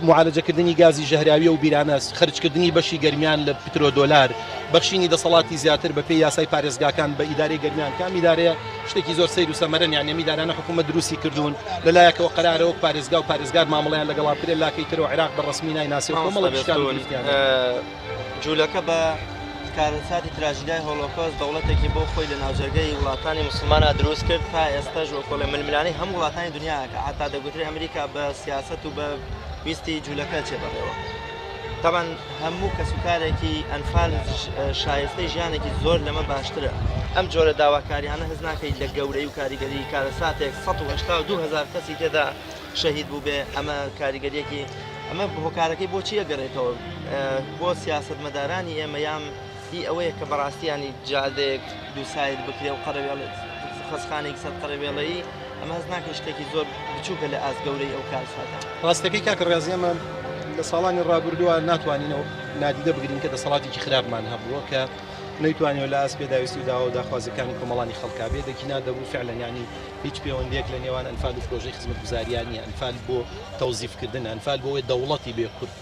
معالەجەکردنی گازی ژەهراوی و بیرانە خەرجکردنی بەشی گەرمیان لە پترۆدۆلار بەخشینی دەسەڵاتی زیاتر بە پێی یاسای پارێزگاکان بە ئیدارەی گەرمیان کام ئیدارەیە شتێکی زۆر سەیر و سەمەرەن یانی ئەم ئیدارانە حکوومەت دروستی کردوون لە لایەکەوە قەرارە وەک پارێزگا و پارێزگار مامەڵەیان لەگەڵا بکرێت لاکەی ترەوە عێراق بە ڕەسمی نایناسێ و مامۆستا کۆمەڵێک شکال و بێستوون گرفتیان هەیە. جوولەکە بە کارەساتی تراژیدای هۆلۆکۆست دەوڵەتێکی بۆ خۆی لە ناوجەرگەی وڵاتانی موسڵمانا دروست کرد تا ئێستاش وەکۆڵێ ململانێی هەموو وڵاتانی دنیا ئەکا حەتا دەگوترێ ئەمریکا بە سیاسەت و بە ویستی جوولەکە ئەچێ بەڕێوە تەبعەن هەموو کەسوکارێکی ئەنفال شایستەی ژیانێکی زۆر لەمە باشترە ئەم جۆرە داواکاریانە هەست ناکەیت لە گەورەی و کاریگەری کارەساتێک 182 هزار کەسی تێدا شەهید بووبێ ئەمە کاریگەریەکی. ئەمە هۆکارەکەی بۆچی ئەگەڕێتەوە بۆ سیاسەتمەدارانی ئێمە یان هی ئەوەیە کە بەڕاستی ینی جادەیەک دووساید بکرێ و قەرەوێڵ خەسخانێک سەر قەرەوێڵەیی ئەمە هەست ناکەی شتێکی زۆر بچووکە لە ئاست گەورەی ئەو کارساتە. ڕاستەکەی کاک ڕیاز ئێمە لە ساڵانی ڕابردووە ناتوانین ئەو نادیدە بگرین کە دەسەڵاتێکی خراپمان هەبووە کە نەیتوانیوە لە ئاست پێداویستی و داوا و داخوازیەکانی کۆمەڵانی خەڵکا بێ دەگینا دەبوو فعلەن یانی هیچ پێوەندیەک لە نێوان ئەنفال و پرۆژەی خزمەتگوزاریا نییە ئەنفال بۆ تەوزیفکردن ئەنفال بۆ ئەوەی دەوڵەتی بێ کورد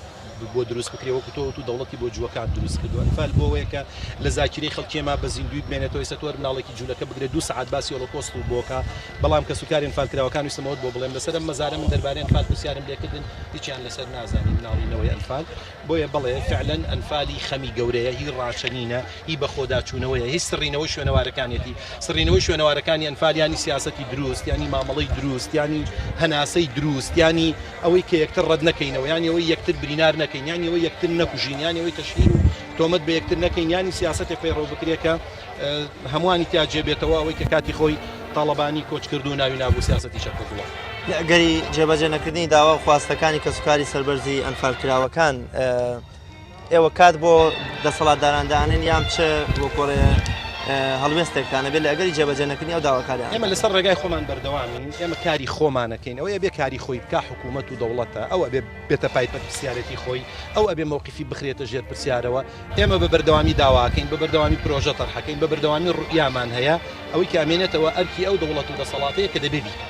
بۆ دروست بکرێ وەکو تۆ وتو دەوڵەتی بۆ جووەکان دروست کردو ئەنفال بۆ ئەوەیە کە لە زاکیرەی خەڵکی ئێمە بە زیندووی بمێنێتەوە ئێستا تۆ هەر مناڵێکی جوولەکە بگرە دوو سەعات باسی هۆلۆکۆست و بۆکە بەڵام کەسوکاری ئەنفالکراوەکان ویستم ئەوەت بۆ بڵێم لەسەر ئەم مەزارە من دەربارەی ئەنفال پرسیارم لێکردن هیچیان لەسەر نازانی مناڵی نەوەی ئەنفال بۆیە بەڵێ فعلەن ئەنفالی خەمی گەورەیە، هی ڕاچەنینە، هی بەخۆداچوونەوەیە، هی سڕینەوەی شوێنەوارەکانیەتی، سڕینەوەی شوێنەوارەکانی ئەنفال یانی سیاسەتی دروست، یانی مامەڵەی دروست، یانی هەناسەی دروست، یانی ئەوەی کە یەکتر ڕەت نەکەینەوە، یانی ئەوەی یەکتر برینار نەکەین، یانی ئەوەی یەکتر نەکوژین، یانی ئەوەی تەشهیر و تۆمەت بە یەکتر نەکەین، یانی سیاسەتێک پەیڕەو بکرێ کە هەمووانی تیا جێ بێتەوە، ئەوەی کە کاتی خۆی تاڵەبانی کۆچکردوو ناوی نابوو سیاسەتی چەپکە گوڵە. لە ئەگەری جێبەجێ نەکردنی داوا و خواستەکانی کەسوکاری سەربەرزی ئەنفالکراوەکان، ئێوە کات بۆ دەسەڵاتداران دانێن یان چ وەکۆڵێ هەڵوێستێکتان ئەبێت لە ئەگەری جێبەجێ نەکردنی ئەو داواکاریانە؟ ئێمە لەسەر ڕێگای خۆمان بەردەوامین، ئێمە کاری خۆمان ئەکەین، ئەوەی ئەبێ کاری خۆی بکا حکوومەت و دەوڵەتە، ئەو ئەبێ بێتە پای پەرپرسیارێتی خۆی، ئەو ئەبێ مەوقیفی بخرێتە ژێر پرسیارەوە، ئێمە بە بەردەوامی داواکەین، بە بەردەوامی پرۆژە تەرحەکەین، بە بەردەوامی ڕوئیامان هەیە، ئەوەی کە ئەمێنێتەوە ئەرکی ئەو دەوڵەت و دەسەڵاتەیە کە دەبێ بیکا.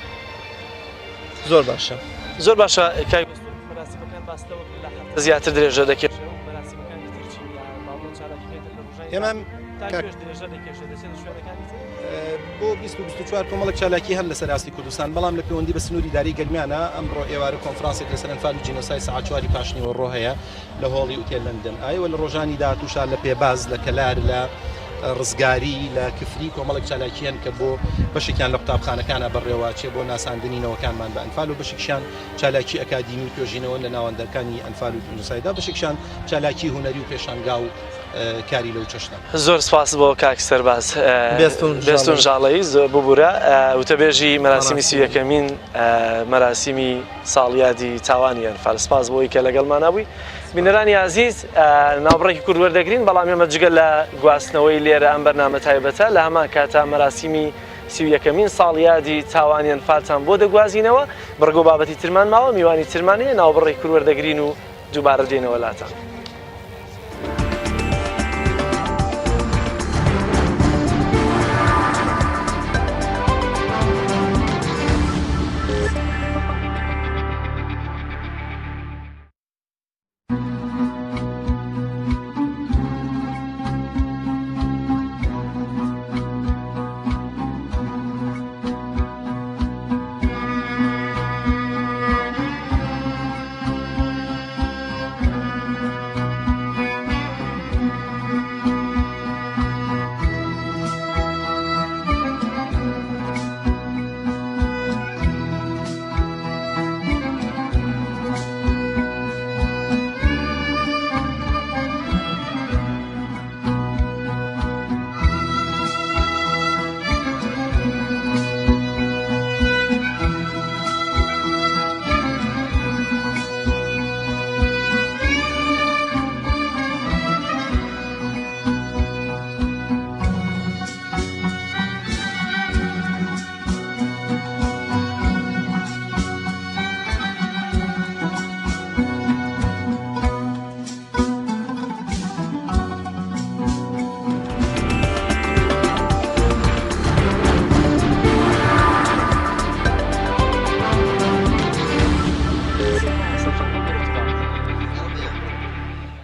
زۆر باشە. زۆر باشە کاک بێستون، مەراسیمەکان باس لەوە کرد لە هەفتە زیاتر درێژە دەکێشێ و مەراسیمەکانی تر چین یا با بڵێن چالاکیەکانی تر لە ڕۆژانی ئێمە تا کاک کوێش درێژە دەکێشێ دەچێتە شوێنەکانی تر؟ بۆ 20 و 24 کۆمەڵێک چالاکی هەن لەسەر ئاستی کوردستان، بەڵام لە پێوەندی بە سنووری ئیدارەی گەرمیانە ئەمڕۆ ئێوارە کۆنفرانسێک لەسەر ئەنفال و جینۆساید سەعات چواری پاشنیوەڕۆ هەیە. لە هۆڵی ئوتێل لەندەن ئایوە لە ڕۆژانی داهاتووشا لە پێباز لە کەلار لە ڕزگاری لە کفری کۆمەڵێک چالاکی هەن کە بۆ بەشێکیان لە قوتابخانەکانە بەڕێوەچێ بۆ ناساندنی نەوەکانمان بە ئەنفال و بەشێکیان چالاکی ئەکادیمی و توێژینەوە لە ناوەندەکانی ئەنفال و جینۆسایدا بەشێکیان چالاکی هونەری و پێشانگا و کاری لەو چەشنە. زۆر سپاس بۆ کاک سەرباز بێستون ژاڵەیی زۆر ببورە وتەبێژی مەراسیمی سیەکەمین مەراسیمی ساڵیادی تاوانی ئەنفال سپاس بۆی کە لەگەڵمانا بووی بینەرانی ئازیز ناوبڕێکی کورد وەردەگرین بەڵام ئێمە جگە لە گواستنەوەی لێرە ئەم بەرنامە تایبەتە لە هەمان کاتا مەراسیمی 31ەمین ساڵیادی تاوانی ئەنفالتان بۆ دەگوازینەوە بڕگە و بابەتی ترمان ماوە میوانی ترمان هەیە ناوبڕێکی کورد وەردەگرین و دووبارە دێنەوە لاتان.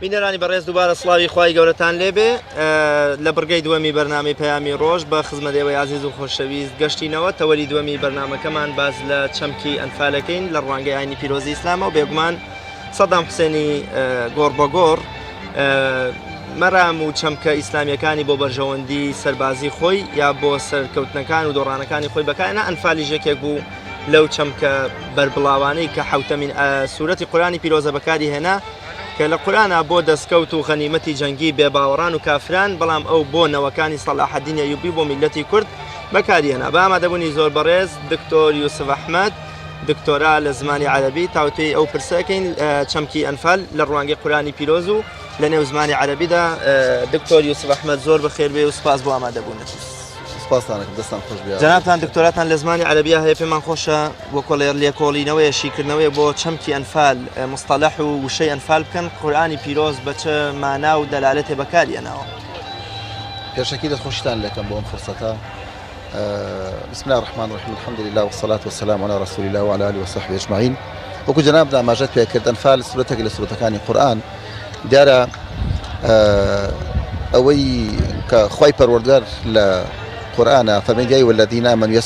بینەرانی بەڕێز دووبارە سڵاوی خوای گەورەتان لێبێ لە بڕگەی دووەمی بەرنامەی پەیامی ڕۆژ بە خزمەت ئێوەی ئازیز و خۆشەویست گەشتینەوە تەوەری دووەمی بەرنامەکەمان باس لە چەمکی ئەنفالەکەین لە ڕوانگەی ئاینی پیرۆزی ئیسلامەوە بێگومان سەدام حوسێنی گۆڕ بە گۆڕ مەرام و چەمکە ئیسلامیەکانی بۆ بەرژەوەندی سەربازی خۆی یا بۆ سەرکەوتنەکان و دۆڕانەکانی خۆی بەکارنا ئەنفالیش یەکێک بوو لەو چەمکە بەربڵاوانەی کە حوتەمین سوورەتی قورانی پیرۆزە بەکاری هێنا کە لە قورآە بۆ دەستکەوت و غەنیمەتی جەنگی بێباوەڕان و کافران بەڵام ئەو بۆ نەوەکانی سەلاحەدین ئەیوبی بۆ میلەتی کورد بەکاری هێنا بە ئامادەبوونی زۆر بەڕێز دکتۆر یوسف ئەحمەد. دکتۆرا لە زمانی عەرەبی تاوتوێی ئەو پرسەکەین چەمکی ئەنفال لە ڕوانگەی قورانی پیرۆز و لە نێو زمانی عەرەبیدا دکتۆر یوسف ئەحمەد زۆر بەخێربێ و سپاس بۆ ئامادەبوونت. سپاستانەکەم دەستان خۆش بێ. جەنابتان دکتۆراتان لە زمانی عەرەبیە هەیە پێمان خۆشە وەکۆڵێ لێکۆڵینەوەیە شیکردنەوەیە بۆ چەمکی ئەنفال مستەلەح و وشەی ئەنفال بکەن قورئانی پیرۆز بە چ مانا و دەلالەتێ بەکاری ئەناوە. پێشەکی دەستخۆشیتان لەکەم بۆ ئەم فرسەتە. بسم الله الرحمن الرحیم الحمد لله والصلاة والسلام على رسول الله وعلى آله وصحبه اجمعین وەکو جەنابت ئاماژەت پێکرد ئەنفال سورەتێک لە سورەتەکانی قورئان دیارە ئەوەی کە خوای پەروەردگار لە قورئانە فەرمی يا أيها الذين آمنوا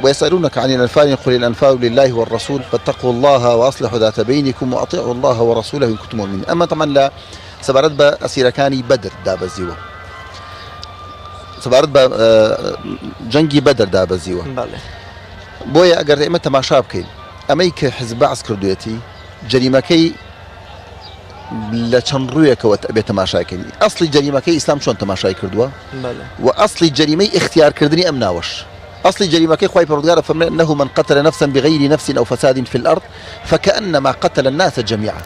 ويسألونك عن الأنفال قل الأنفال لله والرسول فاتقوا الله وأصلحوا ذات بينكم وأطيعوا الله ورسوله إن كنتم مؤمنين ئەمە طبعا لە سەبارەت بە ئەسیرەکانی بەدر دابەزیوە سەبارەت بە جەنگی بەدر دابەزیوە بۆیە ئەگەر ئێمە تەماشا بکەین ئەمەی کە حزب بەعس کردوێتی جەریمەکەی لە چەند ڕوویەکەوە ئەبێت تەماشاکەین ئەسڵی جەریمەکەی ئیسلام چۆن تەماشای کردووە و ئەسڵی جەریمەی اختیارکردنی ئەم ناوەش ئەسڵی جەریمەکەی خوای پەروەردگار فەرمێ انه من قتل نفسا بغیر نفس او فساد في الارض فكأنما قتل الناس جميعا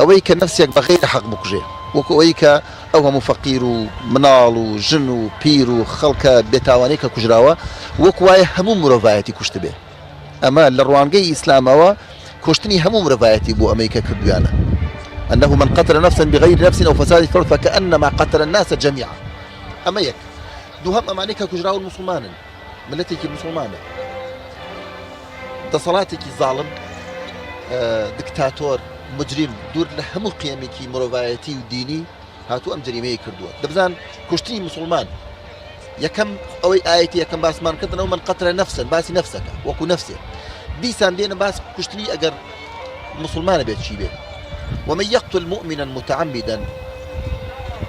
ئەوەی کە نەفسێک بە غەیرە حەق بکوژێ وەکو ئەوەی کە ئەو هەموو فەقیر و مناڵ و ژن و پیر و خەڵکە بێتاوانەی کە کوژراوە وەکو وایە هەموو مرۆڤایەتی کوشتبێ ئەمە لە ڕوانگەی ئیسلامەوە کوشتنی هەموو مرۆڤایەتی بوو ئەمەی کە کردویانە أنه من قتل نفسا بغير نفس أو فساد في الأرض فكأنما قتل الناس جميعا ئەمە یەک دووهەم ئەمانەی کە کوژراون موسڵمانن ملەتێکی مسلمانە دەسەڵاتێکی زاڵم دکتاتۆر مجرم دوور لە هەموو قیەمێکی مرۆڤایەتی و دینی هاتوو ئەم جەریمەیە کردووە دەبزان کوشتنی مسلمان یەکەم ئەوەی ئایەتی یەکەم باسمان کردنەوە من قەترە نەفسن باسی نەفسەکە وەکو نەفسێ دیسان دێنە باس کوشتنی ئەگەر مسلمانە بێت چی بێ ومن يقتل مؤمنا متعمدا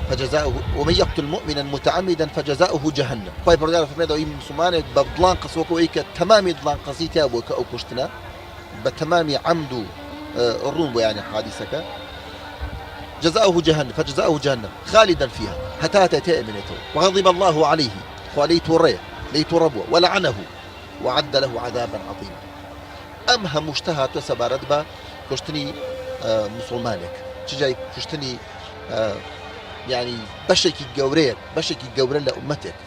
فجزاؤه ومن يقتل مؤمنا متعمدا فجزاؤه جهنم خوای پەروەردگار فەرمێت ئەوەی مسلمانێک بە دڵان قەس وەکو ئەوەی کە تەمامی دڵان قەسی تیا بووە کە ئەو کوشتنە بە تەمامی عەمد و ڕوون بۆ یانی حادیسەکە جزاؤه جهنم فجزاؤه جهنم خالدا فيها هەتا هەتا تێ ئەمێنێتەوە وغضب الله عليه خوا لێی توڕەیە لێی توڕە بووە ولعنه وعد له عذابا عظيما ئەم هەموو شتە هاتووە سەبارەت بە کوشتنی مسلمانێک چ جای کوشتنی یعنی بەشێکی گەورەیە بەشێکی گەورە لە ئومەتێک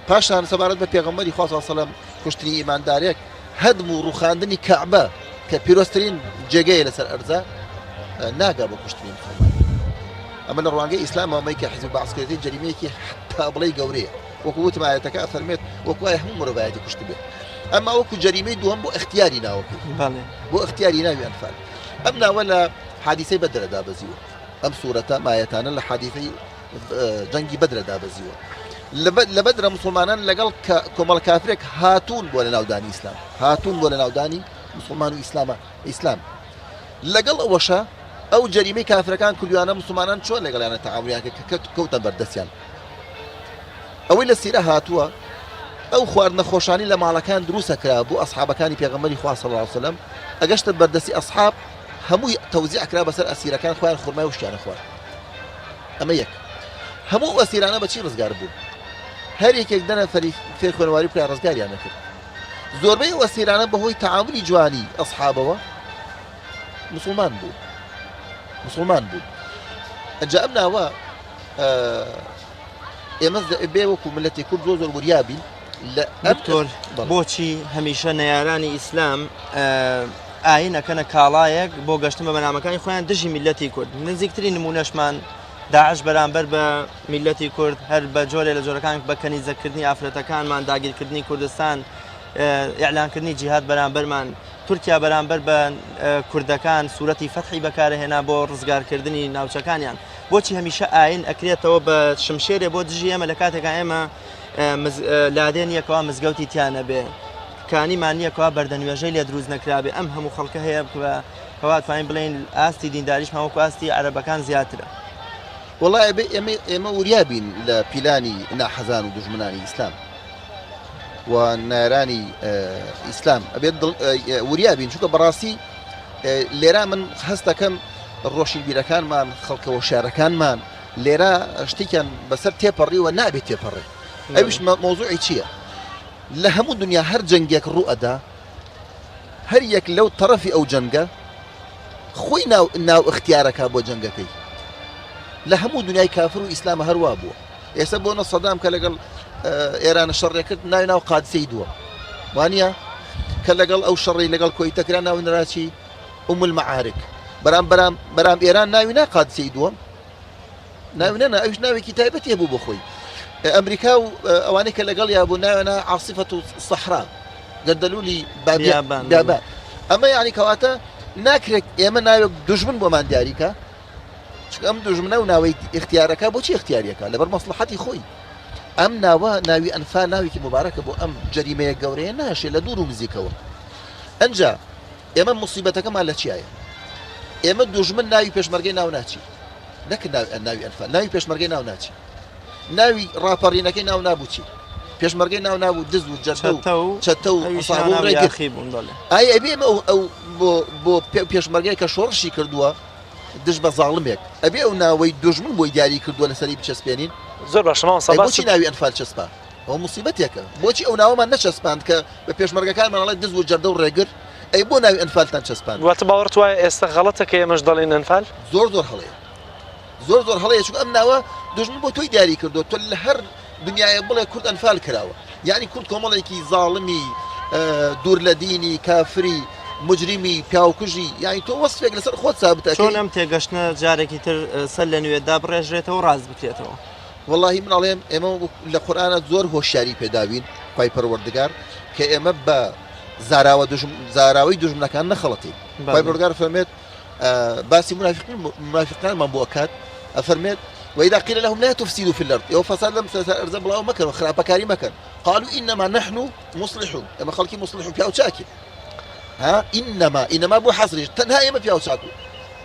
پاشان سەبارەت بە پێغەمبەری خوا صلی الله علیه و سلم کوشتنی ئیماندارێک هەدم و ڕوخاندنی کەعبە کە پیرۆزترین جێگەیە لەسەر ئەرزە ناگا بە کوشتنی مسلمان ئەمە لە ڕوانگەی ئیسلامەوە ئەمەی کە حزب بەعس کردی جەریمەیەکی حتا بڵێی گەورەیە وەکو وتم ئایەتەکە ئەفەرمێت وەکو وایە هەموو مرۆڤایەتی کوشتبێ ئەما وەکو جەریمەی دووەم بۆ ئەختیاری ناوەکەی بۆ ئەختیاری ناوی ئەنفال ئەم ناوە لە حادیسەی بەدرە دابەزیوە ئەم سوورەتە مایەتانە لە حادیثەی جەنگی بەدرە دابەزیوە. لە بەدرە موسڵمانان لەگەڵ کۆمەڵە کافرێک هاتوون بۆ لەناودانی ئیسلام، هاتوون بۆ لەناودانی موسڵمان و ئیسلامە ئیسلام. لەگەڵ ئەوەشا ئەو جەریمەی کافرەکان کردویانە موسڵمانان چۆن لەگەڵیانە تەعامولیان کرد کە کەوتە بەردەستیان. ئەوەی لە سیرە هاتووە ئەو خواردنە خۆشانی لە ماڵەکان دروستە کرا بۆ ئەسحابەکانی پێغەمبەری خوا صلی الله علیه وسلم ئەگەشتە بەردەستی ئەسحاب هەمووی تەوزیع کرا بەسەر ئەسیرەکان خۆیان خورمای وشکیانە خوارد. ئەمە یەک. هەموو ئەو ئەسیرانە بە چی ڕزگار بوون؟ هەر یەکێک دە نەفەری فێر خوێنەواری بکرا ڕزگاریان نەکرد. زۆربەی ئەو ئەسیرانە بەهۆی تەعامولی جوانی ئەسحابەوە مسوڵمان بوون. مسوڵمان بوون. ئەنجا ئەم ناوە ئێمە بێ وەکو ملەتی کورد زۆر زۆر وریا بین لە دکتۆر بۆچی هەمیشە نەیارانی ئیسلام ئاین ئەکەنە کاڵایەک بۆ گەشتن بە بەنامەکانی خۆیان دژی میللەتی کورد نزیکترین نمونەشمان داعش بەرامبەر بە میللەتی کورد هەر بە جۆرێ لە جۆرەکان بە کەنیزەکردنی ئافرەتەکانمان داگیرکردنی کوردستان ئیعلانکردنی جیهاد بەرامبەرمان تورکیا بەرامبەر بە کوردەکان سوورەتی فەتحی بەکارهێنا بۆ ڕزگارکردنی ناوچەکانیان بۆچی هەمیشە ئاین ئەکرێتەوە بە شمشێرێ بۆ دژی ئێمە لە کاتێکا ئێمە لادێ نییە کەوا مزگەوتی تیا نەبێ کانیمان نییە کەوا بەردەنوێژەی لێ دروست نەکرابێ ئەم هەموو خەڵکە هەیە کەوا توانین بڵێین ئاستی دینداریشمان وەکو ئاستی عەرەبەکان زیاترە. وەڵا ئەبێ ئێمە ئێمە وریا بین لە پیلانی ناحەزان و دوژمنانی ئیسلام و نارانی ئیسلام ئەبێت وریا بین چونکە بەڕاستی لێرا من هەستەکەم ڕۆشنبیرەکانمان خەڵکە هۆشیارەکانمان لێرە شتێکیان بەسەر تێپەڕیوە نابێت تێپەڕێ ئەویش مەوزوعی چییە؟ لە هەموو دنیا هەر جەنگێک ڕوو ئەدا. هەر یەک لەو تەڕەفی ئەو جەنگە خۆی ناو ناو ئختیارەکا بۆ جەنگەکەی لە هەموو دنیای کافر و ئیسلامە هەروا بووە ئێستا بۆ نە سەدام کە لەگەڵ ئێرانە شەڕێ کرد ناوی ناو قادسەی دووە وانە کە لەگەڵ ئەو شەڕی لەگەڵ کۆیتەکرا ناو نراچی ئوم المعارک بەرام بەرام بەرام ئێران ناوی نا قادسەی دووەم ناوی نەنا ئەویش ناوێکی تایبەتی هەبوو بۆ خۆی ئەمریکا و ئەوانەی کە لەگەڵ یا بوو ناوێنە عاصفة و سەحرا گەردەلولی بیابان بیابان ئەمە یعنی کەواتە ناکرێت ئێمە ناوێک دوژمن بۆمان دیاریکە چونکە ئەم دوژمنە و ناوەی اختیارەکە بۆچی اختیاریەکە لەبەر مەسلحەتی خۆی ئەم ناوە ناوی ئەنفا ناوێکی مبارەکە بۆ ئەم جەریمەیە گەورەیە ناشێ لە دوور و نزیکەوە ئەنجا ئێمە موسیبەتەکەمان لە چیایە؟ ئێمە دوژمن ناوی پێشمەرگەی ناو ناچی نەک ناوی ئەنفال ناوی پێشمەرگەی ناو ناچی ناوی ڕاپەڕینەکەی ناو نابوو چی پێشمەرگەی ناو نابوو دز و جەتە و چەتە و ڕێگرخی بوون ئای ئەبێ ئێمە ئەو بۆ بۆ پێشمەرگەی کە شۆڕشی کردووە دژ بە زاڵمێک ئەبێ ئەو ناوەی دوژمن بۆی دیاری کردووە لەسەری بچەسپێنین زۆر باشە مامۆستا بۆچی ناوی ئەنفال چەسپا ئەوە موسیبەتێکە بۆچی ئەو ناوەمان نەچەسپاند کە بە پێشمەرگەکانمان ئەڵێ دز و جەردە و ڕێگر ئەی بۆ ناوی ئەنفالتان چەسپاند؟ واتە باوەڕت وایە ئێستا غەڵەتە کە ئێمەش دەڵێین ئەنفال؟ زۆر زۆر هەڵەیە زۆر زۆر هەڵەیە چونکە ئەم ناوە دوژمن بۆ تۆی دیاری کردووە تۆ لە هەر دنیایەک بڵێ کورد ئەنفال کراوە یعنی کورد کۆمەڵێکی زاڵمی دوور لە دینی کافری مجریمی پیاوکوژی یعنی تۆ وەسفێک لەسەر خۆت سابتە چۆن ئەم تێگەشتنە جارێکی تر سەر لە نوێ دابڕێژرێتەوە ڕاست بکرێتەوە؟ وەڵاهی من ئەڵێم ئێمە لە قورئانا زۆر هۆشیاری پێداوین خوای پەروەردگار کە ئێمە بە زاراوە دوژم زاراوەی دوژمنەکان نەخەڵەتین خوای پەروەردگار فەرمێت باسی منافقین منافقانمان بۆ ئەکات ئەفەرمێت وإذا قيل لهم لا تفسدوا في الأرض ئێوە فەساد لەم سەر ئەرزە بڵاو مەکەن و خراپەکاری مەکەن قالوا إنما نحن مصلحون ئێمە خەڵکی مصلح و پیاو چاکین ها إنما إنما بۆ حەسریش تەنها ئێمە پیاو چاک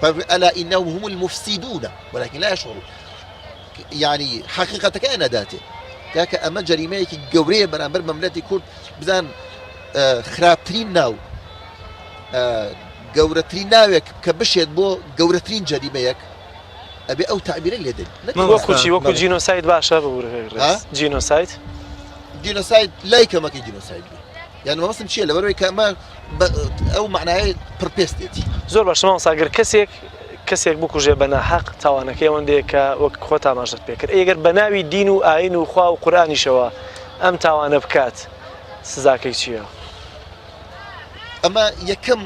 و ألا إنهم هم المفسدون ولكن لا يشعرون یانی حەقیقەتەکەیان نەداتێ کاکە ئەمە جەریمەیەکی گەورەیە بەرامبەر بە ملەتی کورد بزان خراپترین ناو گەورەترین ناوێک کە بشێت بۆ گەورەترین جەریمەیەک ئەبێ ئەو تعبیرە لێ دێن وەکو چی وەکو جینۆساید باشە ببورە جینۆساید جینۆساید لای کەمەکەی جینۆساید بێ یان مەبەستم چییە لەبەرەوەی کە ئەمە ئەو معنای پڕپێستێتی زۆر باشە مامۆستا گەر کەسێک کەسێک بکوژێ بە ناحەق تاوانەکەی ئەوەندەیە کە وەک خۆت ئاماژەت پێ کرد، ئەی گەر بە ناوی دین و ئاین و خوا و قورئانیشەوە ئەم تاوانە بکات سزاکەی چییە؟ ئەمە یەکەم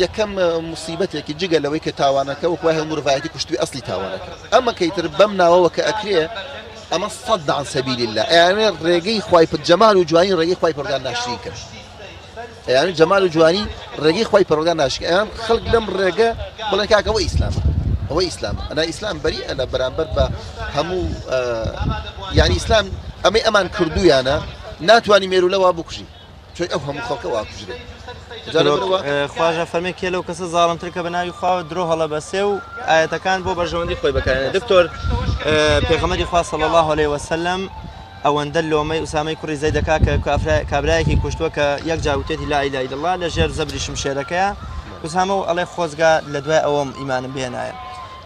یەکەم موسیبەتێکی جگە لەوەی کە تاوانەکە وەک وایە مرۆڤایەتی کوشتوی ئەسلی تاوانەکە ئەمە کەیتر بەم ناوەوە کە ئەکرێ ئەمە صد عن سبیل الله ئەیانێ ڕێگەی خوای جەمال و جوانی ڕێگەی خوای پەروەردگار ناشرین کرد ئەیان جەمال و جوانی ڕێگەی خوای پەروەردگار ناشک ئەیان خەڵک لەم ڕێگە بڵێن کاکە ئەوە ئیسلامە ئەوە ئیسلام ئەنا ئیسلام بەری ئەلە بەرامبەر بە هەموو یعنی ئیسلام ئەمەی ئەمان کردویانە ناتوانانی مێرولە وا بکوژی چۆی ئەو هەموو خەڵکە وا کوژرێ خواژە فەرمی کێ لەو کەسە زاڵمتر کە بە ناوی خواوە درۆ هەڵەبەسێ و ئاەتەکان بۆ بەرژەوەندی خۆی بەکارێنێ دکتۆر پێغەمبەری خوا صلی الله عليه وسلم ئەوەندە لۆمەی ئوسامەی کوڕی زەید دەکا کە کابرایەکی کوشتووە کە یەک جار وتێتی لا اله الا الله لە ژێر زەبری شمشێرەکەیە ئوسامە و ئەڵێ خۆزگا لە دوای ئەوەم ئیمانم بهێنایە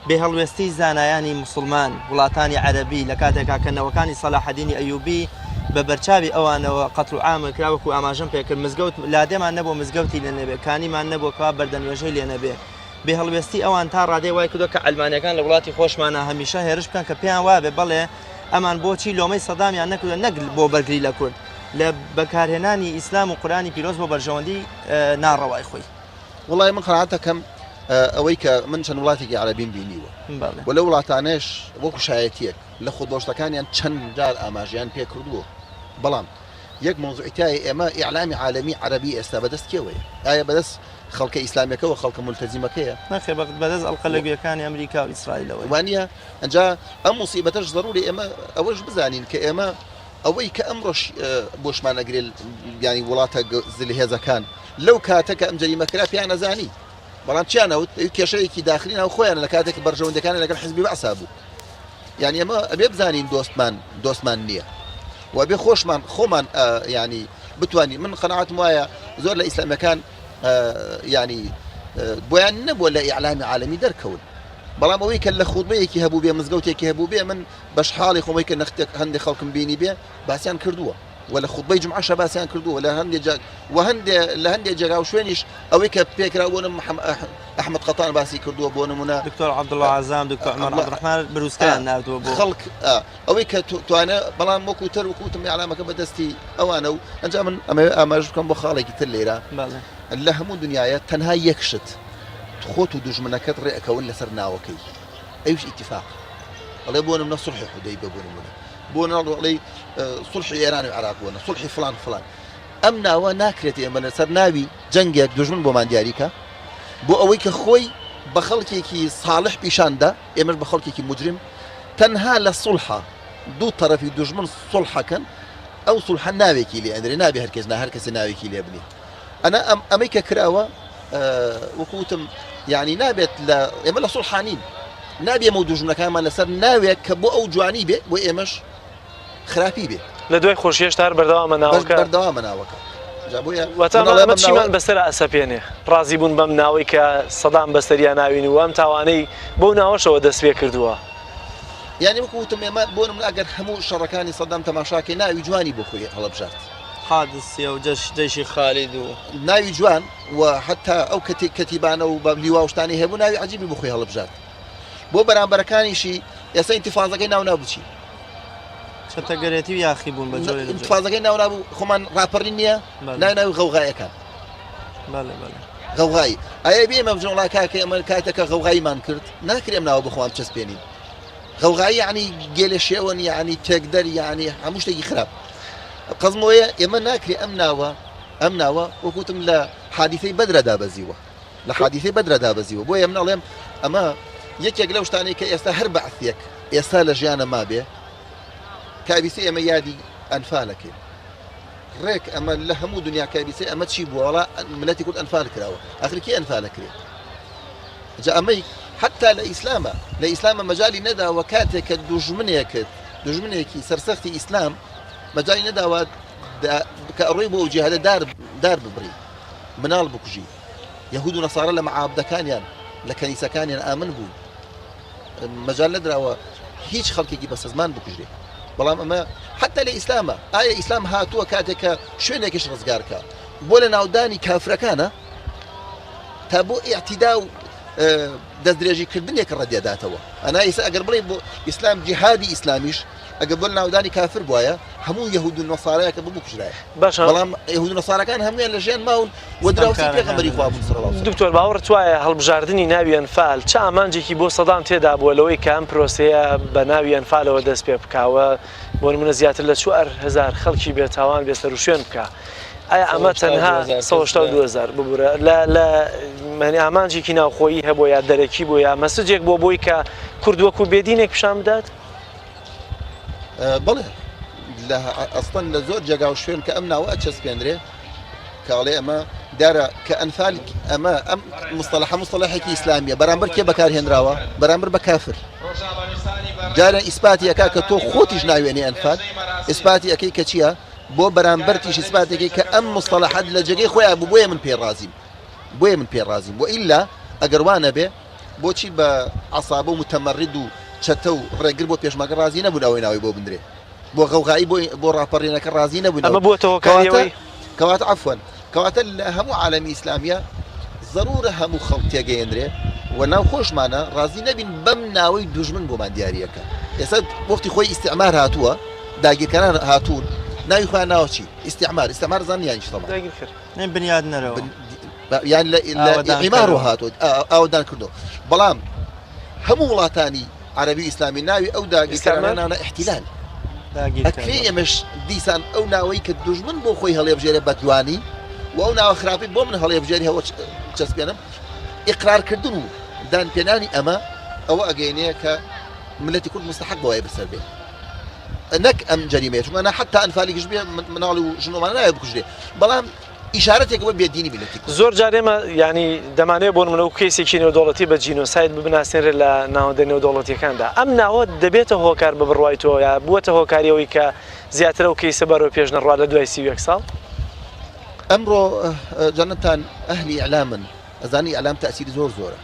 بێ هەڵوێستی زانایانی موسڵمان وڵاتانی عەرەبی لە کاتێکا کە نەوەکانی سەلاحەدینی ئەیوبی بە بەرچاوی ئەوانەوە قەتڵ و عام کرا وەکو ئاماژەم پێکرد مزگەوت لادێمان نەبوو مزگەوتی لێ نەبێ کانیمان نەبوو کەوا بەردەنوێژەی لێ نەبێ بێ هەڵوێستی ئەوان تا ڕادەی وای کردووە کە عەلمانیەکان لە وڵاتی خۆشمانە هەمیشە هێرش بکەن کە پێیان وابێ بەڵێ ئەمان بۆچی لۆمەی سەدامیان نەکردوە نەک بۆ بەرگری لە کورد لە بەکارهێنانی ئیسلام و قورئانی پیرۆز بۆ بەرژەوەندی ناڕەوای خۆی. وەڵای من قەناعەتەکەم ئەوەی کە من چەند وڵاتێکی عەرەبیم بینیوە و لەو وڵاتانەش وەکو شایەتیەک لە خودۆشتەکانیان چەند جار ئاماژەیان پێ کردووە بەڵام یەک مەوزوعی تایە ئێمە ئیعلامی عالەمی عەرەبی ئێستا بەدەست کێوەیە ئایا بەدەست خەڵکە ئیسلامیەکەوە خەڵکە مولتەزیمەکەیە؟ نەخێر بەدەست ئەڵقە لەگوێکانی ئەمریکا و ئیسرائیلەوەیە. وانیە؟ ئەنجا ئەم موسیبەتەش زەروری ئێمە ئەوەش بزانین کە ئێمە ئەوەی کە ئەمڕۆش بۆشمان ئەگرێ یانی وڵاتە زلهێزەکان لەو کاتە کە ئەم جەریمە کرا پێیان ئەزانی بەڵام چیان ئەوت کێشەیەکی داخلی ناو خۆیان لە کاتێک بەرژەوەندەکان لەگەڵ حزبی بەعسا بوو یعنی ئێمە ئەبێ بزانین دۆستمان دۆستمان نییە و ئەبێ خۆشمان خۆمان ینی بتوانین من قەناعەتم وایە زۆر لە ئیسلامیەکان ینی بۆیان نەبووە لە ئیعلامی عالەمی دەرکەون بەڵام ئەوەی کە لە خوتبەیەکی هەبووبێ مزگەوتێکی هەبووبێ من بەش حاڵی خۆمەی کە نەختێک هەندێک خەڵکم بینی بێ باسیان کردووە. و لە خوتبەی جومعەشا باسیان کردووە لە هەندێ جا و هەندێ لە هەندێ جێگا و شوێنیش ئەوەی کە پێکرا بۆ نمونە ئەحمەد قەتان باسی کردووە بۆ نمونە دکتۆر عەبدوڵڵا عەزام دکتۆر عومەر عەبدولڕەحمان بروسکەیان ناردووە بۆ خەڵک ئەوەی کە توانە بەڵام وەکو تر وەکو وتم ئیعلامەکە بە دەستی ئەوانە و ئەنجا من ئەمەوێ ئاماژە بکەم بۆ خاڵێکی تر لێرە لە هەموو دنیاە تەنها یەک شت خۆت و دوژمنەکەت ڕێ ئەکەون لەسەر ناوەکەی ئەویش ئیتیفاق ئەڵێ بۆ نمونە سوڵحی حودەیبە بۆ نمونە بۆ ناڵێ سوڵحی ئێران و عێراق بۆنە سوڵحی فلان فلان ئەم ناوە ناکرێت ئێمە لەسەر ناوی جەنگێک دوژمن بۆمان دیاریکە بۆ ئەوەی کە خۆی بە خەڵکێکی ساڵح پیشاندا ئێمەش بە خەڵکێکی مجرم تەنها لە سوڵحە دوو تەرەفی دوژمن سوڵحەکەن ئەو سوڵحە ناوێکی لێ ئەندرێ نابێ هەرکەس نا هەر کەسێ ناوێکی لێ بنێ ئەنا ئەم ئەمەی کە کراوە وەکو وتم یعنی نابێت لە ئێمە لە سوڵحانین نابێ ئێمە و دوژمنەکانمان لەسەر ناوێک کە بۆ ئەو جوانی بێ بۆ ئێمەش خراپی بێ. لە دوای خۆشی هێشتا هەر بەردەوامە ناوەکە. بەردەوامە ناوەکە. جا بۆیە واتە من ئەڵێم ئەمە ئەم ناوە چیمان بەسەرا ئەسەپێنێ؟ ڕازی بوون بەم ناوەی کە سەدام بەسەریا ناوین و ئەم تاوانەی بەو ناوەشەوە دەست پێ کردووە. یانی وەکو وتم ئێمە بۆ نمونە ئەگەر هەموو شەڕەکانی سەدام تەماشاکەی ناوی جوانی بۆ خۆی هەڵەبژارد. قادسیە و جەش جەیشی خالید و. ناوی جوان و حەتا ئەو کەتی کەتیبانە و بە لیوا و شتانەی هەبوو ناوی عەجیبی بۆ خۆی هەڵەبژارد. بۆ بەرامبەرەکانیشی ئێستا ئینتیفازەکەی ناو نابوو چی؟ چەتەگەرێتی و یاخی بوون بە جۆرێ لە جۆر. ئینتفازەکەی ناو نابوو خۆمان ڕاپەڕین نییە ناوی ناوی غەوغایەکان. بەڵێ بەڵێ. غەوغایی ئایا بێ ئێمە بژێن وڵا کاکە ئێمە کاتێکە غەوغاییمان کرد ناکرێ ئەم ناوە بە خۆمان بچەسپێنین غەوغایی یعنی گێلە شێوەن یعنی تێکدەر یعنی هەموو شتێکی خراپ قەزمەوەیە ئێمە ناکرێ ئەم ناوە ئەم ناوە وەکوتم لە حادیثەی بەدرە دابەزیوە لە حادیثەی بەدرە دابەزیوە بۆیە من ئەڵێم ئەمە یەکێک لەو شتانەی کە ئێستا هەر بەعسیەک ئێستا لە ژیانە مابێ کابیسە ئێمە یادی ئەنفالەکەین ڕێک ئەمە لە هەموو دنیا کابیسە ئەمە چی بووە وەڵا ملەتی کورد ئەنفال کراوە ئەخر کێ ئەنفالە کرێ جا ئەمەی حتا لە ئیسلامە لە ئیسلامە مەجای نەداوە کاتێک کە دوژمنێکت دوژمنێکی سەرسەختی ئیسلام مەجای نەداوە کە ئەڕۆی بۆ ئەو جیهادە دار دار ببڕی مناڵ بکوژی یەهود و نەسارە لە مەعابدەکانیان لە کەنیسەکانیان ئامن بوون مەجال نەدراوە هیچ خەڵکێکی بەسەزمان بکوژرێ بەڵام ئەمە حتا لە ئیسلامە ئایا ئیسلام هاتووە کاتێک کە شوێنێکیش ڕزگارکە بۆ لە ناودانی کافرەکانە تا بۆ ئیعتیدا و دەستدرێژی کردنێک ڕەدیداتەوە ئەنا ئیسا ئەگەر بڵێ بۆ ئیسلام جیهادی ئیسلامیش ئەگەر بۆ ناودانی کافر بواە هەموو یەهود و نەسارایەکە ببکوژرایە باشە بەڵام یەهود و نەسارەکان هەموویان لە ژیان ماون و دراوسێی پێغەمبەری خوا بوون صلی اللە علیه دکتۆر باوەڕت وایە هەڵبژاردنی ناوی ئەنفال چ ئامانجێکی بۆ سەدام تێدا بووە لەوەی کە ئەم پرۆسەیە بە ناوی ئەنفالەوە دەست پێ بکا و بۆ نمونە زیاتر لە 4000 خەڵکی بێتاوان بێسەروشوێن بکا ئایا ئەمە تەنها 182000 ببورە لە لە مەنی ئامانجێکی ناوخۆیی هەبوو یا دەرەکی بوو یا message ێک بۆ بۆی کە کورد وەکو بێدینێک پیشان بدات؟ بەڵێ لە ئەسڵەن لە زۆر جێگا و شوێن کە ئەم ناوە ئەچەسپێنرێ کاڵێ ئەمە دیارە کە ئەنفال ئەمە ئەم مستەلحە مستەلحێکی ئیسلامیە بەرامبەر کێ بەکارهێنراوە بەرامبەر بە کافر جارە ئیسپاتی ئەکا کە تۆ خۆتیش ناوێنی ئەنفال ئیسپاتی ئەەکەی کە چییە بۆ بەرامبەرتیش ئیسپاتێکی کە ئەم مستەلحەت لە جێگەی خۆیان بوو بۆیە من پێ ڕازیم بۆیە من پێ ڕازیم بۆ ئیلا ئەگەر وا نەبێ بۆچی بە عەسابە و متمرد و چەتە و ڕێگر بۆ پێشمەرگە ڕازی نەبوون ئەوەی ناوی بۆ بندرێ بۆ غەوغایی بۆ بۆ ڕاپەڕینەکە ڕازی نەبوون ئەمە بووەتە هۆکاری ئەوەی کەواتە عەفوەن کەواتە لە هەموو عالەمی ئیسلامیە زەرورە هەموو خەڵک تێگەیەنرێ و ناو خۆشمانە ڕازی نەبین بەم ناوەی دوژمن بۆمان دیاریەکە ئێستا وەختی خۆی ئیستعمار هاتووە داگیرکەران هاتوون ناوی خۆیان ناوە چی ئیستعمار ئیستعمار زان یان چی تەبعەن داگیرکەر بنیادنەرەوە یان لە عیمارەوە هاتووە ئاوەدان کردو بەڵام هەموو وڵاتانی عەربی ئیسلامی ناوی ئەو داگیرکەرانە نانە احتیلال ئەکرێ ئێمەش دیسان ئەو ناوەی کە دوژمن بۆ خۆی هەڵێبژێرێ بە جوانی و ئەو ناوە خراپی بۆ من هەڵێبژێری هەوە چەسپێنم ئیقرارکردن و دانپێنانی ئەمە ئەوە ئەگەینەیە کە ملەتی کورد مستحق بەوەیە بەسەر بێ نەک ئەم جەریمەیە چونکە نە حتا ئەنفالی گشت بێ مناڵ و ژنۆمانە نایە بکوژرێ بەڵام ئیشارەتێکە بۆ بێدینی میللەتی کورد. زۆر جار ئێمە یانی دەمانەوێت بۆ نمونە وەکو کەیسێکی نێودەوڵەتی بە جینۆساید بناسێنرێت لە ناوەندە نێودەوڵەتیەکاندا ئەم ناوە دەبێتە هۆکار بە بڕوای تۆ یا بووەتە هۆکاری ئەوەی کە زیاتر ئەو کەیسە بەرەو پێش نەڕوا لە دوای 31 ساڵ؟ ئەمڕۆ جەنابتان ئەهلی ئیعلامن ئەزانی ئیعلام تەئسیری زۆر زۆرە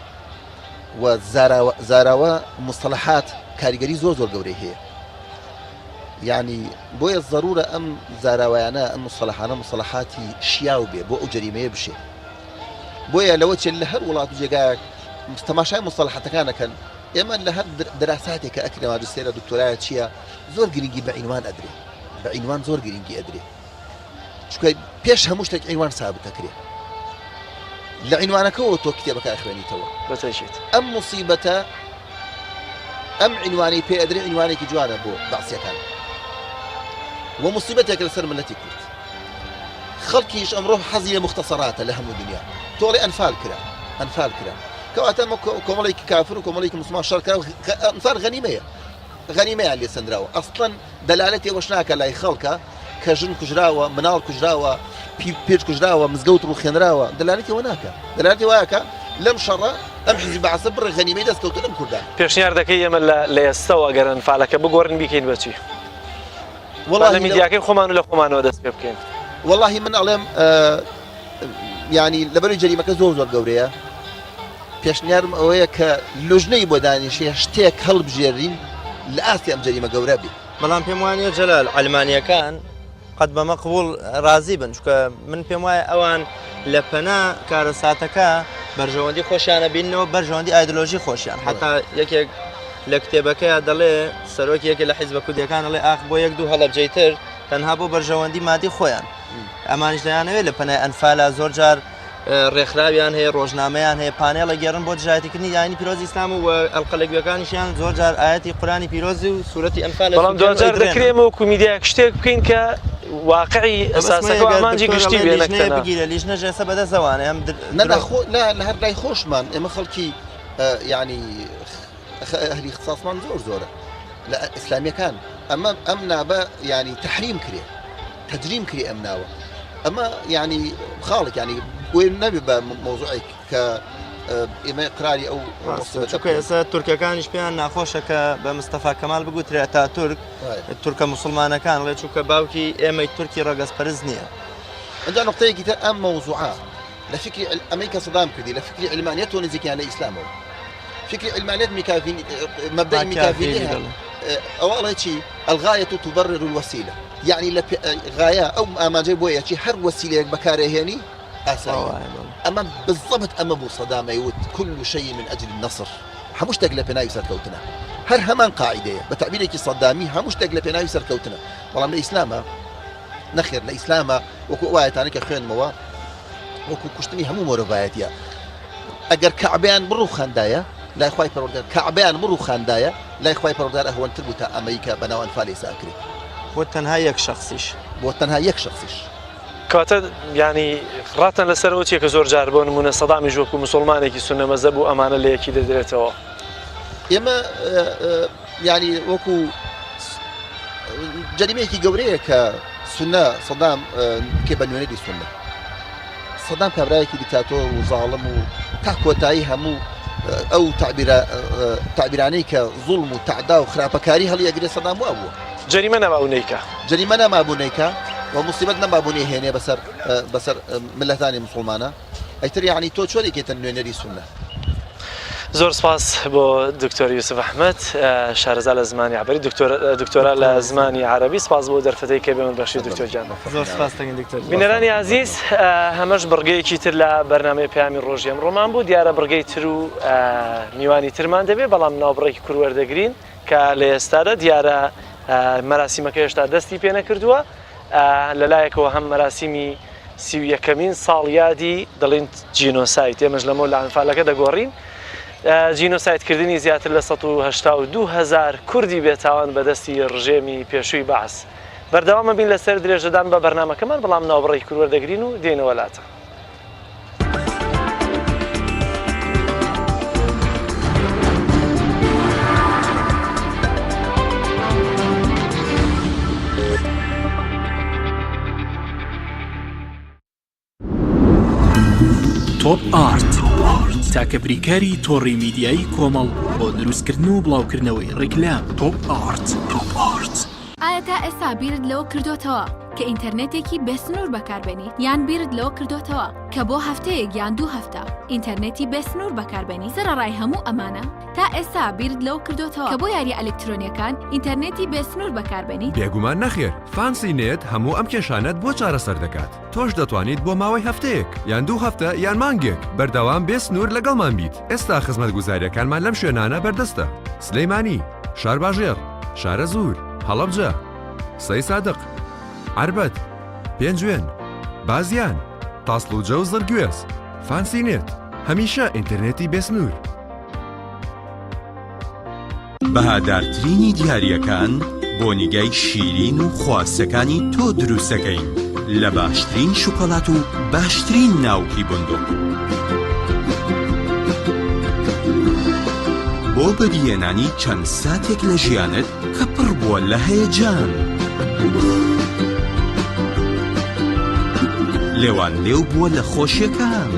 و زاراوە زاراوە موستەڵەحات کاریگەری زۆر زۆر گەورەی هەیە. یانی بۆیە زەرورە ئەم زاراوایانە ئەم مستەلەحانە مستەلەحاتی شیاو بێ بۆ ئەو جەریمەیە بشێ بۆیە لەوە چێت لە هەر وڵات و جێگایەک تەماشای مستەلەحەتەکان ئەکەن ئێمە لە هەر دەراساتێک کە ئەکرێ ماجستێرە دکتۆرایە چییە زۆر گرنگی بە عینوان ئەدرێ بە عینوان زۆر گرنگی ئەدرێ چونکە پێش هەموو شتێک عینوان سابت ئەکرێ لە عینوانەکەەوە تۆ کتێبەکە ئەخوێنیتەوە بەتەکید ئەم مصیبەتە ئەم عینوانەی پێ ئەدرێ عینوانێکی جوانە بۆ بەعسیەکان و مصیبەتێک لەسەر ملەتی کورد خەڵکیش ئەمڕۆ حەزی لە مختصراتە لە هەموو دنیا تۆڵێ ئەنفال کرا ئەنفال کرا کەواتە ئەمە کۆمەڵێکی کافر و کۆمەڵێکی مسلمان شەڕ کرا ئەنفال غەنیمەیە غەنیمەیان لێ سەندراوە ئەسڵەن دەلالەتی ئەوەش ناکە لای خەڵکە کە ژن کوژراوە مناڵ کوژراوە پێچ کوژراوە مزگەوت ڕوخێنراوە دەلالەتی ئەوە ناکە دەلالەتی وایەکە لەم شەڕە ئەم حیزب بەعسە بڕێ غەنیمەی دەست کەوتە لەم کوردان. پێشنیار دەکەی ئێمە لە لە ئێستەوە گەر ئەنفالەکە بگۆڕین بیکەین بە چی؟ وەڵاهی لە میدیاکەی خۆمان و لە خۆمانەوە دەست پێ بکەین. وەڵاهی من ئەڵێم یانی لەبەری جەریمەکە زۆر زۆر گەورەیە پێشنیارم ئەوەیە کە لوژنەی بۆ دانیشێ شتێک هەڵبژێرین لە ئاستی ئەم جەریمە گەورە بێ. بەڵام پێم وانیە جەلال عەلمانیەکان قەت بەمە قبوڵ ڕازی بن چونکە من پێم وایە ئەوان لە پەنا کارەساتەکە بەرژەوەندی خۆشیانە بینەوە بەرژەوەندی ئایدۆلۆژی خۆشیان حتا یەکێک لە کتێبەکەیا دەڵێ سەرۆکی یەکێ لە حیزبە کوردیەکان ئەڵێ ئاخ بۆ یەک دوو هەڵەبجەی تر تەنها بۆ بەرژەوەندی مادی خۆیان ئەمانیش دەیانەوێت لە پەنای ئەنفالا زۆر جار ڕێکخراویان هەیە ڕۆژنامەیان هەیە پانێڵە گێڕن بۆ دژایەتیکردنی ئاینی پیرۆزی ئیسلام و ئەڵقەلەگوێکانیشیان زۆر جار ئاەتی قورانی پیرۆزی و سوورەتی ئەنفال بەڵام دوجار دەکرێت وەکو میدیایەک شتێک بکەین کە واقعی ئەساسەکە ئامانجی گشتی بێ نەک تەنها. بگیرە لیژنە ژێسە بەدەستەوانە ئەم نە لە هەر لای خۆشمان ئێمە خەڵکی یعنی ئەهلی اختصاصمان زۆر زۆرە لە ئیسلامیەکان ئەمە ئەم نابە ینی تحریم کرێ تەجریم کرێ ئەم ناوە ئەمە ینی خاڵک ینی بۆی نەبێ بە مۆزوعێک کە ئێمە قراری ئەو چونکە ئێستا تورکەکانیش پێیان ناخۆشە کە بە مستەفا کەمال بگوترێ تا تورک تورکە مسلمانەکان ڵێ چونکە باوکی ئێمەی تورکی ڕەگەزپەرست نییە. ئەجا نقطەیەکی تر ئەم مەوزوعە لە فکری ئەمەی کە سەدام کردی لە فکری علمانیەتەوە نزیکیان لە ئیسلامەوە فکری علمانیەت میکاڤین مەبدەئی میکاڤیلی ئەوە ئەڵێ چی الغایە تبرر الوسیلە یعنی لە غایە ئەو ئامانجەی بۆیە چی هەر وەسیلەیەک بەکارێهێنی ئاساییە ئەمە بالضبط ئەمە بوو سەدام ئەیوت كل شيء من أجل النصر هەموو شتێک لە پێناوی سەرکەوتنە هەر هەمان قاعدەیە بە تعبیرێکی سەدامی هەموو شتێک لە پێناوی سەرکەوتنە بەڵام لە ئیسلامە نەخێر لە ئیسلامە وەکو ئەو ئایەتانەی کە خوێندمەوە وەکو کوشتنی هەموو مرۆڤایەتیە ئەگەر کەعبەیان بڕوخاندایە لای خوای پەروەردگار کەعبەیان بڕوخاندایە لای خوای پەروەردگار ئەهوەنتر بوو تا ئەمەی کە بەناو ئەنفال ئێستا ئەکرێ بۆ تەنها یەک شەخسیش بۆ تەنها یەک شەخسیش. کەواتە یانی ڕاتان لەسەر ئەوە چیە کە زۆر جار بۆ نموونە سەدامیش وەکو موسوڵمانێکی سوننە مەزەب و ئەمانە لە یەکی دەدرێتەوە؟ ئێمە یانی وەکو جەریمەیەکی گەورەیە کە سونە سەدام بکێ بە نوێنەری سونە سەدام کابرایەکی دیکتاتۆر و زاڵم و تا کۆتایی هەموو ئەو تعبیرانەی کە زوڵم و تعدا و خراپەکاری هەڵی ئەگرێ سەدام وا بووە جەریمە نەمابوو نیکە جەریمە نەمابوو نیکە و مصیبەت نەمابوو نەیهێنێ بەسەر بەسەر ملەتانی مسلمانە ئەیتر یەعنی تۆ چۆن ئەیکەیتە نوێنەری سوننە؟ زۆر سپاس بۆ دکتۆر یوسف ئەحمەد شارەزا لە زمانی عەبەری دکتۆر دکتۆرا لە زمانی عەرەبی سپاس بۆ دەرفەتەی کە بێ من بەخشی دکتۆر گیان زۆر سپاس دەکەین دکتۆر گیان. بینەرانی ئازیز هەمەش بڕگەیەکی تر لە بەرنامەی پەیامی ڕۆژی ئەمڕۆمان بوو دیارە بڕگەی تر و میوانی ترمان دەبێ بەڵام ناوبڕێکی کورت وەردەگرین کە لە ئێستادا دیارە مەراسیمەکە هێشتا دەستی پێ نەکردووە لەلایەکەوە هەم مەراسیمی 31ەمین ساڵیادی دەڵین جینۆسایت ئێمەش لەمە لە ئەنفالەکە دەگۆڕین جینۆسایتکردنی زیاتر لە 1970 هزار کوردی بێتاوان بەدەستی ڕژێمی پێشووی بەعس بەردەوامە بین لەسەر درێژەدان بە بەرنمەکەمان بەڵام ناوبڕێکی کورت وەردەگرین و دێنەوە لاتان. تۆپ ئارت تاکە بریکاری تۆڕی میدیایی کۆمەڵ بۆ دروستکردن و بڵاوکردنەوەی ڕیکلام تۆپ ئارت. ئایا تا. ئێستا بیرت لەوە کردۆتەوە کە ئینتەرنێتێکی بێسنوور بەکاربێنیت یان بیرت لەوە کردۆتەوە کە بۆ هەفتەیەک یان دوو هەفتە ئینتەرنێتی بێسنوور بەکاربێنیت سەرەڕای هەموو ئەمانە تا ئێستا بیرت لەوە کردۆتەوە کە بۆ یارییە ئەلکترۆنیەکان ئینتەرنێتی بێسنوور بەکاربێنیت؟ بێگومان نەخێر، فانسی نێت هەموو ئەم کێشانەت بۆ چارەسەر دەکات. تۆش دەتوانیت بۆ ماوەی هەفتەیەک، یان دوو هەفتە، یان مانگێک، بەردەوام بێ سنوور لەگەڵمان بیت. ئێستا خزمەتگوزارییەکانمان لەم شوێنانە بەردەستە، سلێمانی، شارباژێڕ، شارەزوور، هەڵەبجە، سەیسادق، عەربەت، پێنجوێن، بازیان، تاسڵوجە و زڕگوێز. فانسی نێت، هەمیشە ئینتەرنێتی بێ سنوور. بەهادارترینی دیارییەکان بۆ نیگای شیرین و خواستەکانی تۆ دروستەکەین لە باشترین شوکۆلات و باشترین ناوکی بوندوق. بۆ بەدیهێنانی چەند ساتێک لە ژیانت کە پڕ بووە لە هەیەجان. لێوان لێو بووە لە خۆشیەکان.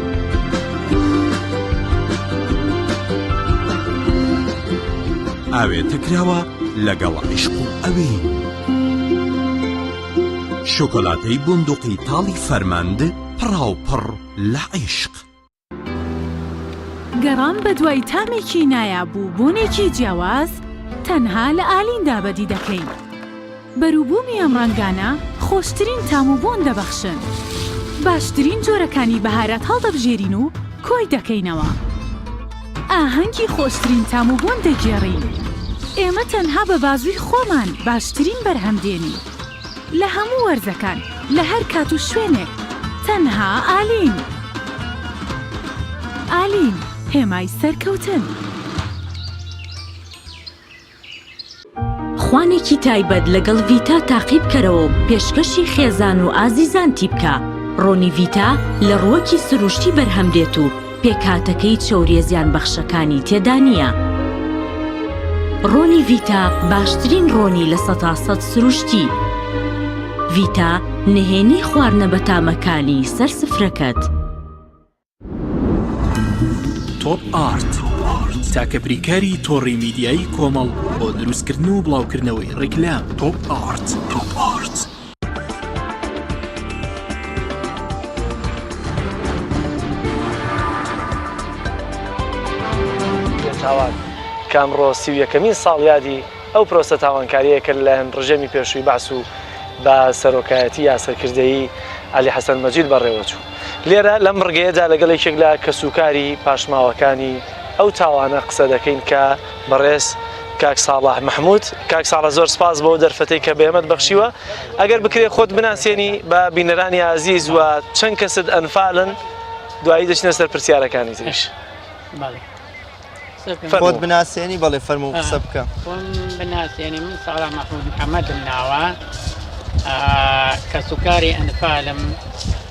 ئاوێتە کراوە لەگەڵ عیشق و ئەوین. شۆکۆلاتەی بوندوقی تاڵی فەرمەند پڕاوپڕ لە عیشق. گەڕان بەدوای تامێکی نایاب و بۆنێکی جیاواز تەنها لە ئالیندا بەدی دەکەین. بەروبوومی ئەم ڕەنگانە خۆشترین تام و بۆن دەبەخشن. باشترین جۆرەکانی بەهارات هەڵدەبژێرین و کۆی دەکەینەوە. ئاهەنگی خۆشترین تام و بۆن دەگێڕین. ئێمە تەنها بە بازووی خۆمان باشترین بەرهەم دێنین. لە هەموو وەرزەکان، لە هەر کات و شوێنێک، تەنها ئالین. ئالین، هێمای سەرکەوتن. خوانێکی تایبەت لەگەڵ ڤیتا تاقی بکەرەوە و پێشکەشی خێزان و ئازیزانتی بکە، ڕۆنی ڤیتا لە ڕووەکی سروشتی بەرهەم دێت و پێکهاتەکەی چەوریە زیانبەخشەکانی تێدا نییە. ڕۆنی ڤیتا باشترین ڕۆنی 100% سروشتی. ڤیتا نهێنی خواردنە بەتامەکانی سەر سفرەکەت. تۆپ ئارت تاکە بریکاری تۆڕی میدیایی کۆمەڵ بۆ دروستکردن و بڵاوکردنەوەی ڕیکلام تۆپ ئارت تۆپ ئارت. تاوان کە ئەمڕۆ 31ەمین ساڵیادی ئەو پرۆسە تاوانکارییە کە لەلایەن ڕژێمی پێشووی بەعس و بە سەرۆکایەتی یا سەرکردەیی عەلی حەسەن مەجید بەڕێوەچوو. لێرە لەم بڕگەیەدا لەگەڵ یەکێک لە کەسوکاری پاشماوەکانی ئەو تاوانە قسە دەکەین کە بەڕێز کاک ساڵح مەحمود. کاک ساڵح زۆر سپاس بۆ دەرفەتەی کە بە ئێمەت بەخشیوە. ئەگەر بکرێ خۆت بناسێنی بە بینەرانی ئازیز و چەند کەست ئەنفالن دوایی دەچینە سەر پرسیارەکانی تریش. بەڵێ. خۆت بناسێنی بەڵێ فەرموو قسە بکە. خۆم بناسێنی من ساڵح مەحمود محەمەدم ناوە کەسوکاری ئەنفالم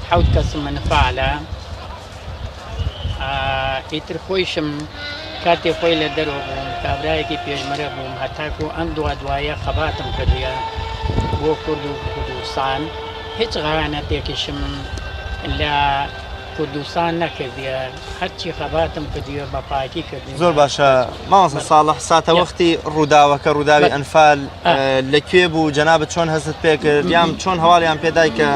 حەوت کەسم ئەنفالە ئیتر خۆیشم کاتێ خۆی لە دەرەوە بووم کابرایەکی پێشمەرە بووم هەتاکو ئەم دوا دوایە خەباتم کردیە بۆ کورد و کوردستان هیچ غیانەتێکیشم لە کوردستان نەکردیە هەرچی خەباتم کردیە بە پاکی کردیم. زۆر باشە مامۆستا ساڵح ساتەوەختی ڕووداوەکە ڕووداوی ئەنفال لە کوێ بوو جەنابت چۆن هەستت پێکرد یان چۆن هەواڵیان پێدای کە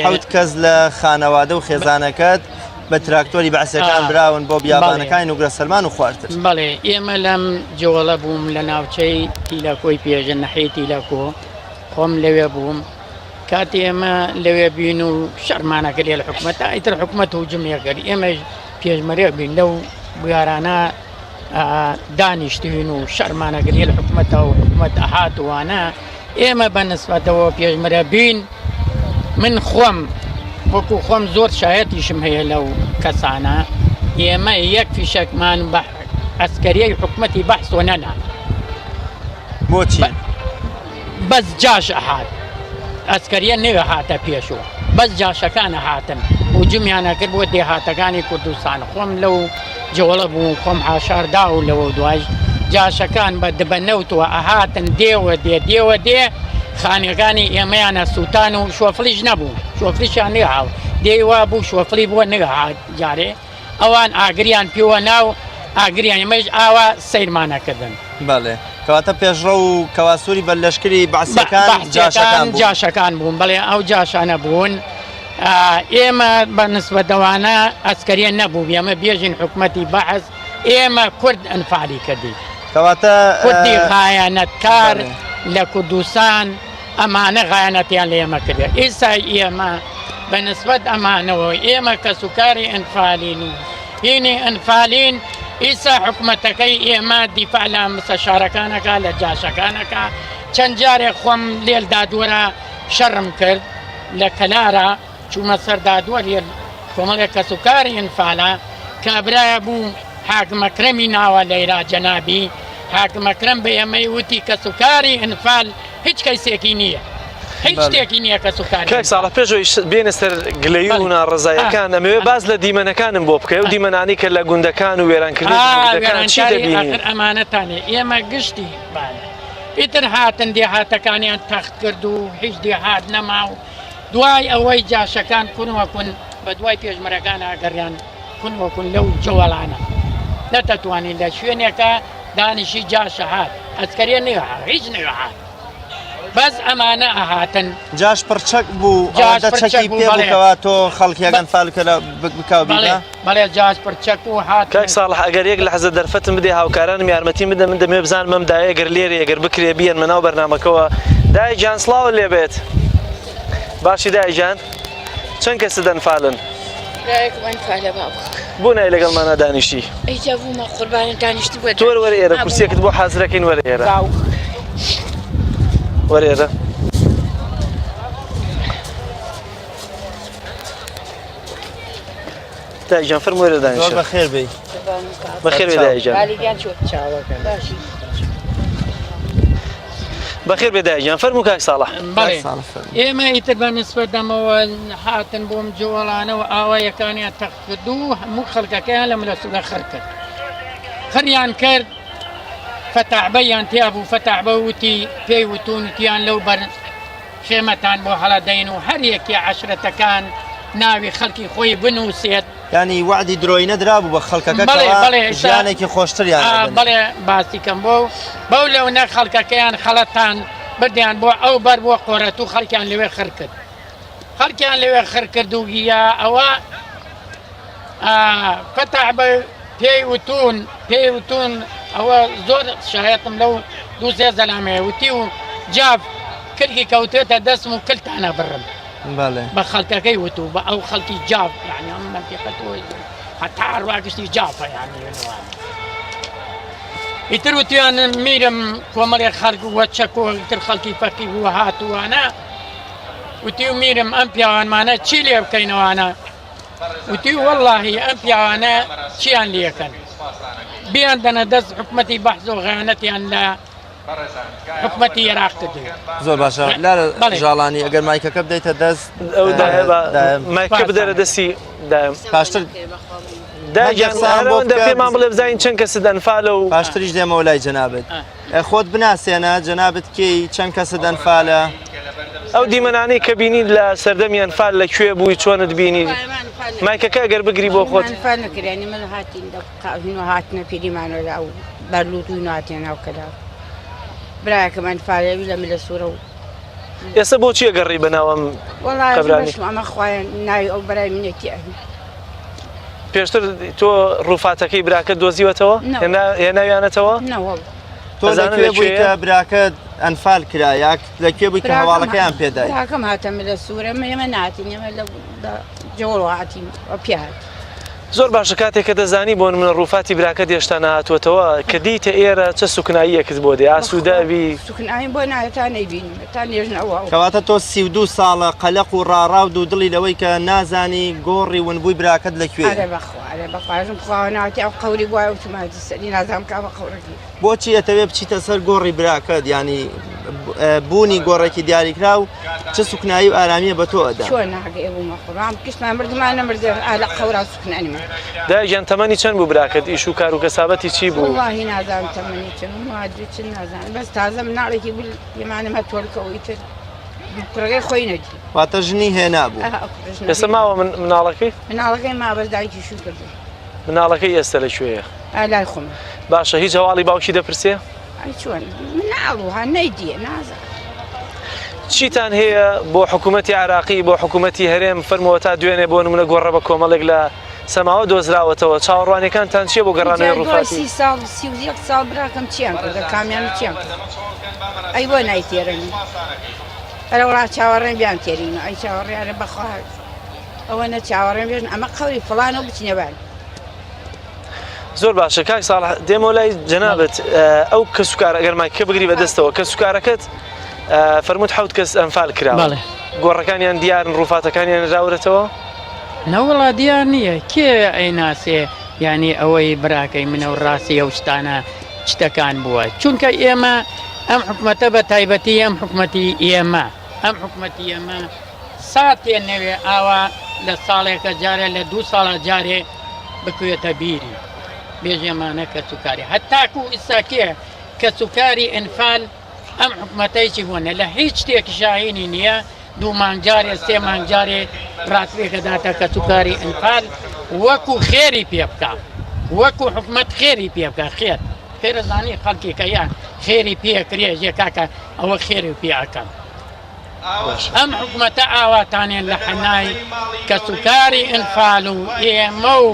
حەوت کەس لە خانەوادە و خێزانەکەت بە تراکتۆری بەعسیەکان براون بۆ بیابانەکانی نوگرە سەلمان و خوارتر؟ بەڵێ ئێمە لەم جۆڵە بووم لە ناوچەی تیلەکۆی پێژە نەحیەی تیلەکۆ خۆم لەوێ بووم کاتی ئێمە لەوێ بین و شەرمانە کرد لە حکومەت تا ئیتر حکومەت هجومی کرد ئێمەش پێشمەرێ بین لەو بوارانە دانیشتوین و شەرمانە کرد لە حکومەتە و حکومەت ئەهات وانە ئێمە بە نسبەتەوە پێشمەرە بین من خۆم وەکو خۆم زۆر شایەتیشم هەیە لەو کەسانە ئێمە یەک فیشەکمان بە ئەسکەریەی حکومەتی بەحسۆ نەنا بۆچی؟ بەس جاش ئەهات ئەسکەریە نوێ هاتە پێش و بەس جاشەکان ئەهاتن هجومیان ئەکرد بۆ دێهاتەکانی کوردستان خۆم لەو جۆڵە بووم خۆم حاشار دا و لەوە دوایش جاشەکان بە دبە نەوتوە ئەهاتن دێوە دێ دێوە دێ خانەکانی ئێمەیانە سووتان و شۆفڵیش نەبوو شۆفریشیان نەهاو دێی وا بوو شۆفڵی بووە نەهات جارێ ئەوان ئاگریان پێوە نا و. ئاگریان ئێمەش ئاوا سەیرمان ئەکردن. بەڵێ کەواتە پێشڕەو و کەواسوری بەر لەشکری بەعسیەکان جاشەکان بوون. جاشەکان بوون بەڵێ ئەو جاشانە بوون ئێمە بە نسبەت ئەوانە ئەسکەریە نەبوو ئێمە بێژین حکومەتی بەعس ئێمە کورد ئەنفالی کردی کەواتە کوردی خایەنەتکار لە کوردستان ئەمانە غایەنەتیان لە ئێمە کردێ ئیسای ئێمە بە نسبەت ئەمانەوە ئێمە کەسوکاری ئەنفالین و هینی ئەنفالین ئیسا حکومەتەکەی ئێمە دیفاع لە مستەشارەکانەکە لە جاشەکانەکە چەند جارێک خۆم لێل دادوەرە شەڕم کرد لە کەلارە چوومە سەر دادوەر لێل کۆمەڵێک کەسوکاری ئەنفالە کابرایە بوو حاکم ئەکرەمی ناوە لەیرا جەنابی حاکم ئەکرەم بە ئێمەی وتی کەسوکاری ئەنفال هیچ کەیسێکی نییە هیچ شتێکی نییە کەسوکاری کاک ساڵح پێش ئەوەی بێنە سەر گلەیی و ناڕەزایەکان ئەمەوێ باس لە دیمەنەکانم بۆ بکەی ئەو دیمەنانەی کە لە گوندەکان و وێرانکردنی گوندەکان چی دەبینی؟ ئاخر ئەمانەتانێ ئێمە گشتی بانە ئیتر هاتن دێهاتەکانیان تەخت کرد و هیچ دێهات نەما و دوای ئەوەی جاشەکان کون وەکون بە دوای پێشمەرەکان ئاگەڕیان کون وەکون لەو جەوەڵانە نەتەتوانی لە شوێنێکە دانیشی جاشە هات ئەسکەریە نەیهات هیچ نەیهات بەس ئەمانە ئەهاتن. جاش پڕ چەک بوو ئەوەندە چەکی پێ بوو کەوا تۆ خەڵکیەک ئەنفال کە بکا و بیبا؟ بەڵێ جاش پڕ چەک و هاتن. کاک ساڵح ئەگەر یەک لەحزە دەرفەتم بدەی هاوکارانم یارمەتیم بدەن من دەمەوێ بزانم ئەم دایە گەر لێرەیە گەر بکرێ بیەنمە ناو بەرنامەکەوە دایە گیان سڵاوت لێ بێت باشی دایە گیان چەند کەست ئەنفالن؟ برایەکم ئەنفالە باوک. بۆ نای لەگەڵمانا دانیشی؟ ئەی جا بوومە قوربانە دانیشتن بۆ تۆ وەرە ئێرە کورسیەکت بۆ حازرەکەین وەرە ئێرە. باوک. وەرە ئێرە. دایە گیان فەرموو وەرە دانیشە. زۆر بەخێر بێی. بەخێر بێ دایە گیان. بالی گیان چۆن؟ چاوەکەن. باشی. بەخێر بێ دایە گیان فەرموو کاک ساڵح. بەڵێ ئێمە ئیتر بە نسبەت دەمەوە هاتن بۆم جۆڵانە و ئاوایەکانیان تەخت کرد و هەموو خەڵکەکەیان لە ملەسوورە خڕ کرد خڕیان کرد فەتاحبەیان تیا بوو فەتاحبە وتی پێی وتون وتیان لەو بەر خێمەتان بۆ هەڵەدەین و هەر یەکێ عەشرەتەکان ناوی خەڵکی خۆی بنووسێت. یانی وەعدی درۆینە درابوو بە خەڵکەکە کەوا ژیانێکی خۆشتریان ئەدەنێ. بەڵێ باسی کەم بۆ بەو لەونە خەڵکەکەیان خەڵەتان بردیان بۆ ئەو بەر بۆ قۆرەتوو خەڵکیان لەوێ خڕ کرد خەڵکیان لەوێ خڕ کرد و گیا ئەوە فەتاح بە پێی وتون پێی وتون ئەوە زۆر شایەتم لەو دوو سێ زەلامەیە وتی و جاف کلکی کەوتێتە دەستم و کلتانە بڕم بە خەڵکەکەی وتو بە ئەو خەڵکی جاف یعنی ئەم منتیقە تۆ هەتا ڕوا گشتی جافە یعنی ئیتر وتیان میرم کۆمەڵێک خەڵک وە چەک و تر خەڵکی فەقی بوو هاتووانە وتی و میرم ئەم پیاوانمانە چی لێ بکەینەوانە وتی وەڵاهی ئەم پیاوانە چیان لەکەن بیان دەنە دەست حکومەتی بەحز و غیانەتیان لە حکومەتی عێراق کردو زۆر باشە لارە ژاڵانی ئەگەر مایکەکە بدەیتە دەست ئەو مایکە بدەرە دەستی دایم پاشتر پێمان بڵێ بزانین چەند کەست ئەنفالە و پاشتریش دێمەوە لای جەنابت خۆت بناسێنە جەنابت کێی چەند کەست ئەنفالە؟ ئەو دیمەنانەی کە بینیت لە سەردەمی ئەنفال لە کوێ بووی چۆنت بینی؟ مایکەکە ئەگەر بگری بۆ خۆت. ئەنفال نەکرانی من هاتین لە قاوین و هاتنە پیریمانەوە لە ئەو بەرلوت و ناتێ ناو کەلار برایەکەم ئەنفالەوی لە ملە سوورە و ئێستا بۆچی ئەگەڕی بەناو ئەم قەبرانی؟ ئەمە خوایە ناوی ئەو برای منێتی ئەهی پێشتر تۆ ڕووفاتەکەی براکەت دۆزیوەتەوە؟ هێناویانەتەوە؟ تۆ لە کوێ بووی کە براکەت ئەنفال کرا یا لە کوێ بووی کە هەواڵەکەیان پێدای؟ براکەم هاتە ملە سوورە ئێمە ناتین ئێمە لە جەوەڵ هاتین و پێ هات. زۆر باشە کاتێک کە دەزانی بۆ نمونە ڕووفاتی براکەت هێشتا نەهاتووەتەوە کە دێیتە ئێرە چە سوکناییەکت بۆ دێ ئاسوودە ئەبی؟ سوکناییم بۆ نایە تا نەیبینم تا نێژن ئەو ئەو. کەواتە تۆ 32 ساڵە قەلەق و ڕاڕا و دوودڵی لەوەی کە نازانی گۆڕی ونبووی براکەت لە کوێیە؟ ئەرێ بەخوا ئەرێ بەخوا ژن خواوە ناوەتی ئەو قەوری بوایە وتم هاتی سەری نازانم کامە قەورەکەی. بۆچی ئەتەوێ بچیتە سەر گۆڕی براکەت یانی بوونی گۆڕێکی دیاریکراو چ سوکنایی و ئارامیە بە تۆ ئەدا؟ چۆن ناگەی بوومە قوربان گشتمان مردمان نەمردێ ئا لە قەورا سوکنانیمان. دایە گیان تەمەنی چەند بوو براکەت ئیش و کار و کەسابەتی چی بوو؟ وەڵاهی نازانم تەمەنی چەند بوو مادری چ نازانم بەس تازە مناڵێکی بوو لێمانم هەر تۆلکە و ئیتر کوڕەکەی خۆی نەدی. واتە ژنی هێنابوو. ئا ئەو کوڕە ژنەکەی ئێستا ماوە مناڵەکەی؟ مناڵەکەی ماوە بەس دایکی شوو کردووە. مناڵەکەی ئێستا لە کوێیە؟ لای خۆم. باشە هیچ هەواڵی باوکی دەپرسێ؟ ئەی چۆن مناڵ و ها نەیدیە نازانم. چیتان هەیە بۆ حکوومەتی عراقی بۆ حکوومەتی هەرێم فەرمووە تا دوێنێ بۆ نمونە گۆڕە بە کۆمەڵێک لە سەماوە دۆزراوەتەوە چاوەڕوانیەکانتان چییە بۆ گەڕانەوەی ڕووفاتی؟ سی ساڵ 31 ساڵ براکەم چیان کردە کامیان چیان کرد ئەی بۆ نایتێرن ئەرە وڵا چاوەڕێن بیان تێرین ئەی چاوەڕێیانە بەخوا ئەوە نە چاوەڕێن بێژن ئەمە قەوری فڵانە و بچینە بان. زۆر باشە کاک ساڵح دێمەوە لای جەنابت ئەو کەسوکار ئەگەر مایکە بگری بەدەستەوە کەسوکارەکەت فەرمووت حەوت کەس ئەنفال کرا گۆڕەکانیان دیارن ڕووفاتەکانیان راورەتەوە نەوەڵا دیار نییە کێ ئەیناسێ یعنی ئەوەی براکەی منە و ڕاستی ئەو شتانە شتەکان بووە چونکە ئێمە ئەم حکومەتە بە تایبەتی ئەم حکومەتی ئێمە ئەم حکومەتی ئێمە ساتێ نەوێ ئاوا لە ساڵێکە جارێ لە دوو ساڵە جارێ بکوێتە بیری بێژێمانە کەسوکاری هەتاکو ئیستا کێ کەسوکاری ئەنفال ئەم حکومەتەیکی بۆ نە لە هیچ شتێک شاهینی نییە دوو مانگ جارێ سێ مانگ جارێ ڕاتبێکە داتە کەسوکاری ئەنفال وەکو خێری پێ بکە وەکو حکومەت خێری پێ بکە خێر خێرەزانی خەڵکێکە یان خێری پێ کرێ ژێ کاکە ئەوە خێری پێ ئەکەم ئەم حکومەتە ئاواتانێن لە حەنای کەسوکاری ئەنفال و ئێمە و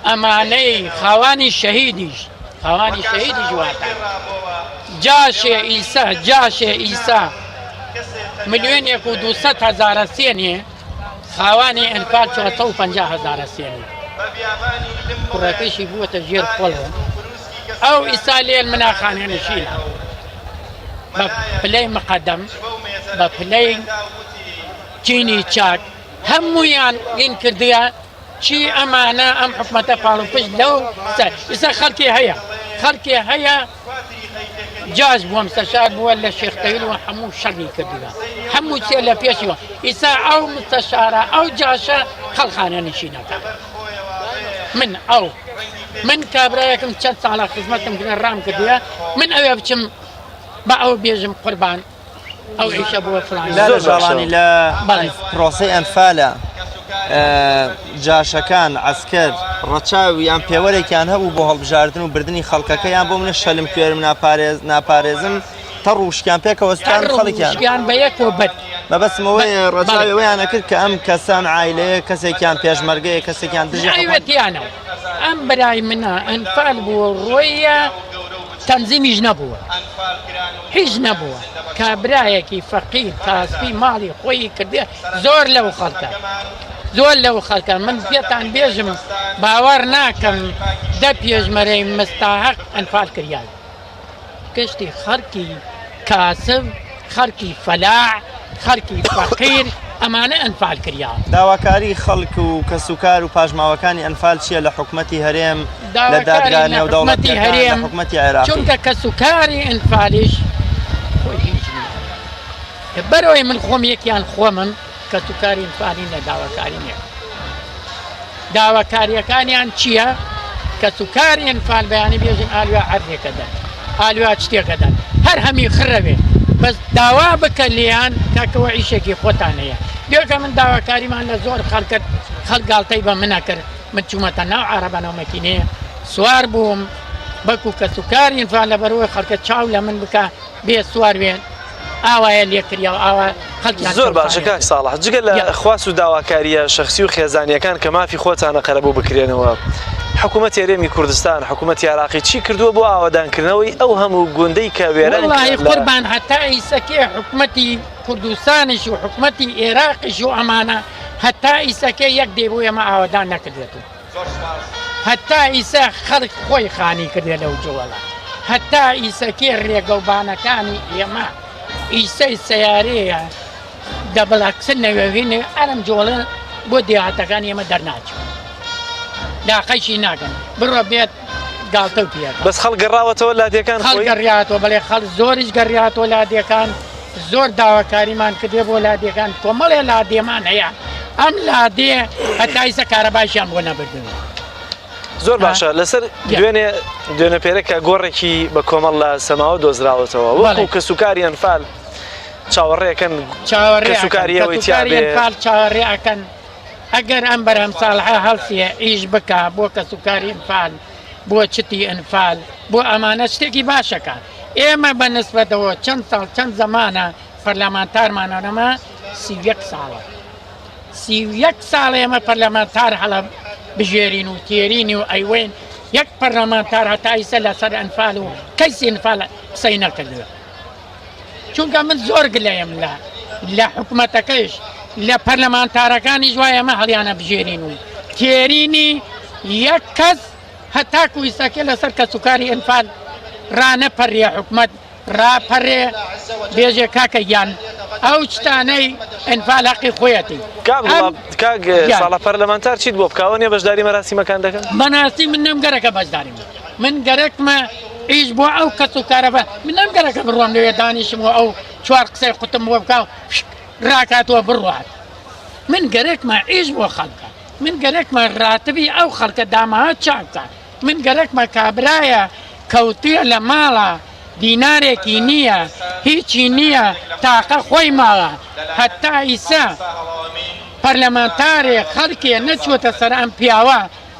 ئەمانەی خاوانی شەهیدیش خاوانی شەهیدیش واتان جاشێ ئیسا جاشێ ئیسا ملیۆنێک و 200 هەزارە سێنێ خاوانی ئەنفال 450 هەزارە سێنێ کوڕەکەشی بووەتە ژێر خۆڵ ئەو ئیسا لێن مناخانێ نشینە بە پلەی مقەدەم بە پلەی چینی چاک هەموویان ئین کردیە چی ئەمانە ئەم حکومەتە پاڵ و پشت لەو سەر ئیسا خەڵکی هەیە خەڵکی هەیە جاش بووە مستەشار بووە لە شێخ تەویل و هەموو شەڕی کردووە هەموو چێ لە پێشیوە ئیسا ئەو مستەشارە ئەو جاشە خەڵخانە نشینەکە من ئەو من کابرایەکم چەند ساڵە خزمەتم کرد ڕام کردووە من ئەوێ بچم بە ئەو بێژم قوربان ئەو ئیشە بووە فلان لالە ژاڵانی لە پرۆسەی ئەنفالە جاشەکان عەسکەر ڕەچاو یان پێوەرێکیان هەبوو بۆ هەڵبژاردن و بردنی خەڵکەکە یان بۆ منە شەلم کوێرم ناپارێز ناپارێزم تەڕ و وشکیان پێکەوە سوتان خەڵکیان وشکیان بە یەکەوە بەد مەبەستم ئەوەیە ڕەچاوی ئەوەیان ئەکرد کە ئەم کەسە ئەم عایلەیە کەسێکیان پێشمەرگەیە کەسێکیان دژی حکومەت ئەیوەتیانەوە ئەم برای منە ئەنفال بووە و ڕۆیە تەنزیمیش نەبووە هیچ نەبووە کابرایەکی فەقیر کاسپی ماڵی خۆی کردێ زۆر لەو خەڵکە زۆر لەو خەڵکە من پێتان بێژم باوەڕ ناکەم دە پێشمەرەی مستاحق ئەنفال کریان گشتی خەڵکی کاسب، خەڵکی فەلاح، خەڵکی فەقیر ئەمانە ئەنفال کریان. داواکاری خەڵک و کەسوکار و پاشماوەکانی ئەنفال چییە لە حکومەتی هەرێم، لە دادگا نێودەوڵەتییەکان، لە حکومەتی عێراقی؟ چونکە کەسوکاری ئەنفالیش خۆی هیچ نییە. لەبەرئەوەی من خۆم یەکیان خۆمم کەسوکاری ئەنفالی نە داواکاری نییە. داواکاریەکانیان چییە؟ کەسوکاری ئەنفال بەیانی بێژن ئالویا عەردێکە دەن ئالویا شتێکە دەن هەر هەمی خڕەوێ بەس داوا بکە لێیان کاکەوە ئیشێکی خۆتان هەیە دوێکە من داواکاریمان لە زۆر خەڵکرد خەڵک گاڵتەی بە منە کرد من چوومەتە ناو عەرەبانەوە مەکینەیە سوار بووم بەکو کەسوکاری ئەنفال لەبەرەوەی خەڵکە چاو لە من بکە بێ سوار بێن ئاوایە لێکریا و ئاوا خەڵکیان زۆر باشە کاک ساڵح جگە لە خواست و داواکاریە شەخسی و خێزانیەکان کە مافی خۆتانە قەرەبوو بکرێنەوە حکوومەت هەرێمی کوردستان حکوومەتی عراقی چی کردووە بۆ ئاوەدانکردنەوەی ئەو هەموو گوندەی کە وێران وەڵاهی قوربان هەتا ئیسە کێ حکومەتی کوردستانیش و حکومەتی ئێراقیش و ئەمانە هەتا ئیسە کێ یەک دێ بۆ ئێمە ئاوەدان نەکردێت هەتا ئیسە خەڵک خۆی خانی کردێ لەو جوڵە هەتا ئیسە کێ ڕێگەوبانەکانی ئێمە ئیسەی سیارەیە دەبڵاکسن نەوێوینێ ئەرم جۆڵە بۆ دێهاتەکانی ئێمە دەرناچێت لاقەشی ناکەن بڕۆ بێت گاڵتە و پێ بەس خەڵک گەڕاوەتەوە لادێکان خەڵک گەڕیاتەوە بەڵێ خەڵک زۆریش گەڕیاتەوە لادێکان زۆر داواکاریمان کردێ بۆ لادێکان کۆمەڵێ لادێمان هەیە ئەم لادێ هەتا ئیسە کارەباشیان بۆ نەبردن. زۆر باشە لەسەر دوێنێ دوێنە پێرە کە گۆڕێکی بە کۆمەڵ لە سەماوە دۆزراوەتەوە وەکو کەسوکاری ئەنفال چاوەڕێکەن چاوەڕێ کەسوکاری ئەنفال چاوەڕێ ئەکەن ئەگەر ئەم بەرهەم ساڵحە هەڵسیە ئیش بکا بۆ کەسوکاری ئەنفال. بۆ چتی ئەنفال بۆ ئەمانە شتێکی باشەکە ئێمە بە نسبەتەوە چەند ساڵ چەند زەمانە پەرلەمانتارمانە نەما 31 ساڵە 31 ساڵ ئێمە پەرلەمانتار هەڵە بژێرین و تێرینی و ئەیوەین یەک پەرلەمانتار هەتا ئیسە لەسەر ئەنفال و کەیسی ئەنفال قسەی نەکردووە چونکە من زۆر گلەیم لە لە حکومەتەکەیش لە پەرلەمانتارەکانیش وای ئەمە هەڵیانە بژێرین و تێرینی یەک کەس هەتاکو ئیستاکێ لەسەر کەسوکاری ئەنفال ڕانەپەڕیە حکومەت ڕاپەڕێ بێژێ کاکە گیان ئەو شتانەی ئەنفال هەقی خۆیەتی کاک کاک ساڵح پەرلەمانتار چیت بۆ بکاوە نیە بەشداری مەراسیمەکان دەکەن؟ بەناستی من نەم گەرەکە بەشداری من گەرەکمە ئیش بۆ ئەو کەس و کارە بە من نەم گەرەکە بڕۆم لەوێ دانیشم و ئەو چوار قسەی قوتم بۆ بکا و ڕاکاتەوە بڕوات من گەرەکمە ئیش بۆ خەڵکە من گەرەکمە ڕاتبی ئەو خەڵکە داماوە چاک بکا من گەرەکمە کابرایە کەوتویە لە ماڵا دینارێکی نییە هیچی نییە تاقە خۆی ماوە هەتا ئیسە پەرلەمانتارێ خەڵکێ نەچووەتە سەر ئەم پیاوە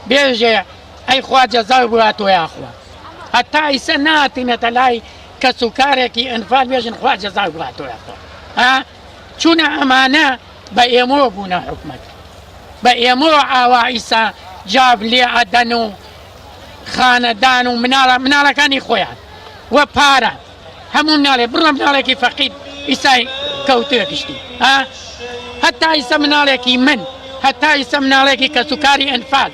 بێژێ ئەی خوا جەزای باتۆ یاخوا هەتا ئیسە ناتینەتە لای کەس و کارێکی ئەنفال بێژن خوا جەزای باتۆ یاخوا ها چونە ئەمانە بە ئێمەوە بوونە حکومەت بە ئێمەوە ئاوا ئیسا جاف لێ ئەدەن و خانەدان و مناڵە مناڵەکانی خۆیان و پارە هەموو مناڵێ بڕە مناڵێکی فەقیر ئیسای کەوتوێ گشتی ها هەتا ئیسە مناڵێکی من هەتا ئیسە مناڵێکی کەسوکاری ئەنفال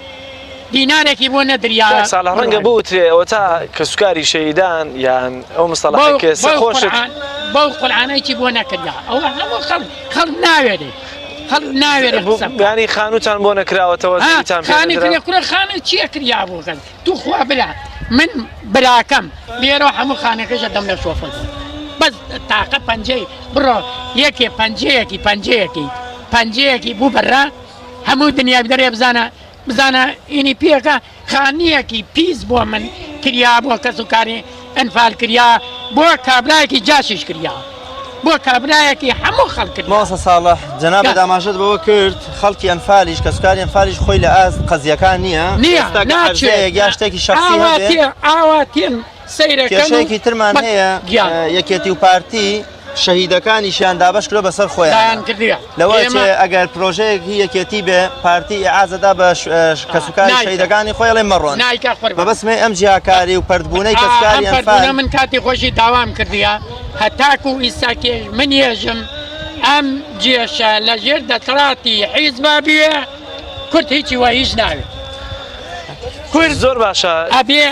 دینارێکی بۆ نەدریا کاک ساڵح ڕەنگە بوترێ ئەوەتا کەسوکاری شەهیدان یان ئەو مستەڵەحەی کە ئێستا خۆشت بەو قورعانەی بۆ نەکریا ئەوە هەموو خەڵک خەڵک ناوێرێ خەڵک ناوێرێ قسە بکات. یانی خانووتان بۆ نەکراوەتەوە زەویتان پێ خانی نەدرا؟ کرێ کورە خانوو چییە کریا بۆ کەس توخوا برا من براکەم لێرەوە هەموو خانەکەش دەم لە شۆفەر بوو بەس تاقە پەنجەی بڕۆ یەکێ پەنجەیەکی پەنجەیەکی پەنجەیەکی بوو بەرە هەموو دنیا بدەرێ بزانە بزانە ئینی پێکە خانیەکی پیس بۆ من کریا بۆ کەس و کاری ئەنفال کریا بۆ کابرایەکی جاشیش کریا بۆ کابرایەکی هەموو خەڵک کریا. مامۆستا ساڵح جەنابت ئاماژەت بەوە کرد خەڵکی ئەنفالیش کەسوکاری ئەنفالیش خۆی لە ئاست قەزیەکان نییە نییە ئێستا کە ناچێت عەرزەیەک یا شتێکی شەخسی ئاوا هەبێ تێ ئاوا تێن سەیرەکەن و کێشەیەکی ترمان بە هەیە گیان یەکێتی و پارتی شەهیدەکانیشیان دابەش کردوە بەسەر خۆیان دایان کردیە لەوە ئێمە چێ ئەگەر پرۆژەیەک هی یەکێتی بێ پارتی ئیعازە دا بە کەسوکاری نایکا شەهیدەکانی خۆی ئەڵێ مەڕۆن نایکا قوربان مەبەستم ئەم جیاکاری و پەرتبوونەی ئا، ئەم کەسوکاری پەرتبوونە ئەنفال من کاتی خۆشی داوام کردیە هەتاکو ئیستا کێش من یێژم ئەم جێشە لە ژێر دەسەڵاتی حیزبا بوێ کورد هیچی وە هیچ ناوێ کورد زۆر باشە ئەبێ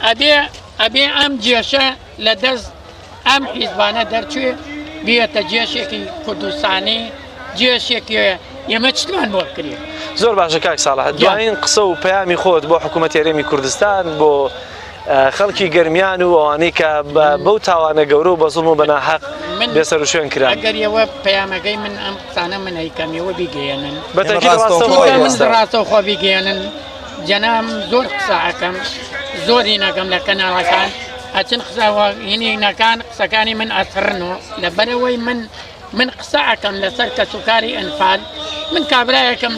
ئەبێ ئەبێ ئەم جێشە لە دەست ئەم حیزبانە دەرچوێ بێتە جێشێکی کوردستانی جێشێکی ئێمە چتمان بۆ بکرێ. زۆر باشە کاک ساڵح دوایین قسە و پەیامی خۆت بۆ حکوومەتی هەرێمی کوردستان بۆ خەڵکی گەرمیان و ئەوانەی کە بەو تاوانە گەورە و بە زوڵم و بە ناحەق بێسەروشوێن کران. ئەگەر ئێوە پەیامەکەی من ئەم قسانە من ئەیکەم ئێوە بیگەیەنن. بە تەئکید ڕاستەوخۆ من ڕاستەوخۆ بیگەیەنن جەناب زۆر قسە ئەکەم زۆری نەکەم لە کەناڵەکان ئەچن قسە هینینەکان قسەکانی من ئەسڕن و لەبەرەوەی من من قسە ئەکەم لەسەر کەسوکاری ئەنفال من کابرایەکم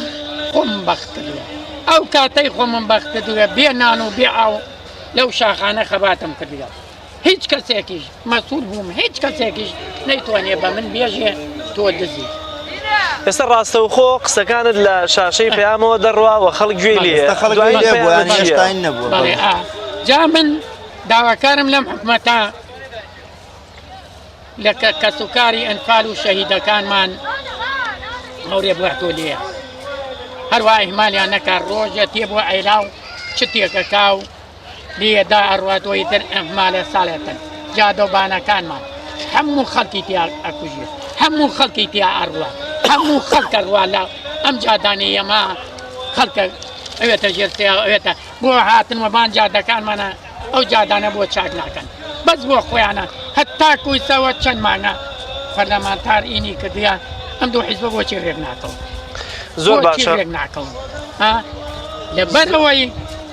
خۆم بەخت کردووە ئەو کاتەی خۆمم بەخت کردووە بێ نان و بێ ئاو لەو شاخانە خەباتم کردووە هیچ کەسێکیش مەسول بووم هیچ کەسێکیش نەیتوانێ بە من بێژێ تۆ دزی. ئێستا ڕاستەوخۆ قسەکانت لە شاشەی پەیامەوە دەڕوا و خەڵک گوێی لێیە ئێستا خەڵک گوێی لێ بوو یانی هێشتا این نەبووە. بەڵێ ئا جا من داواکارم لەم حکومەتە لە کەسوکاری ئەنفال و شەهیدەکانمان هەورێ بواتۆ لێیە هەروە ئیهمالیان نەکا ڕۆژە تێ بۆ ئەیلا و چ تێکەکا و لێ دا ئەڕوات و ئیتر ئەهمالە ساڵێتن جادەوبانەکانمان هەموو خەڵکی تیا ئەکوژێ هەموو خەڵکی تیا ئەڕوا هەموو خەڵکە ڕوا لە ئەم جادانەی ئەمە خەڵکە ئەوێتە ژێر سیا ئەوێتە بۆ هاتن وەبان جادەکانمانە ئەو جادانە بۆ چاک ناکەن بەس بۆ خۆیانە هەتا کویسەوە چەند مانگە پەرلەمانتار ئینی کردیان ئەم دوو حیزبە بۆچی ڕێک ناکەون زۆر باشە ڕێک ناکەون لەبەرەوەی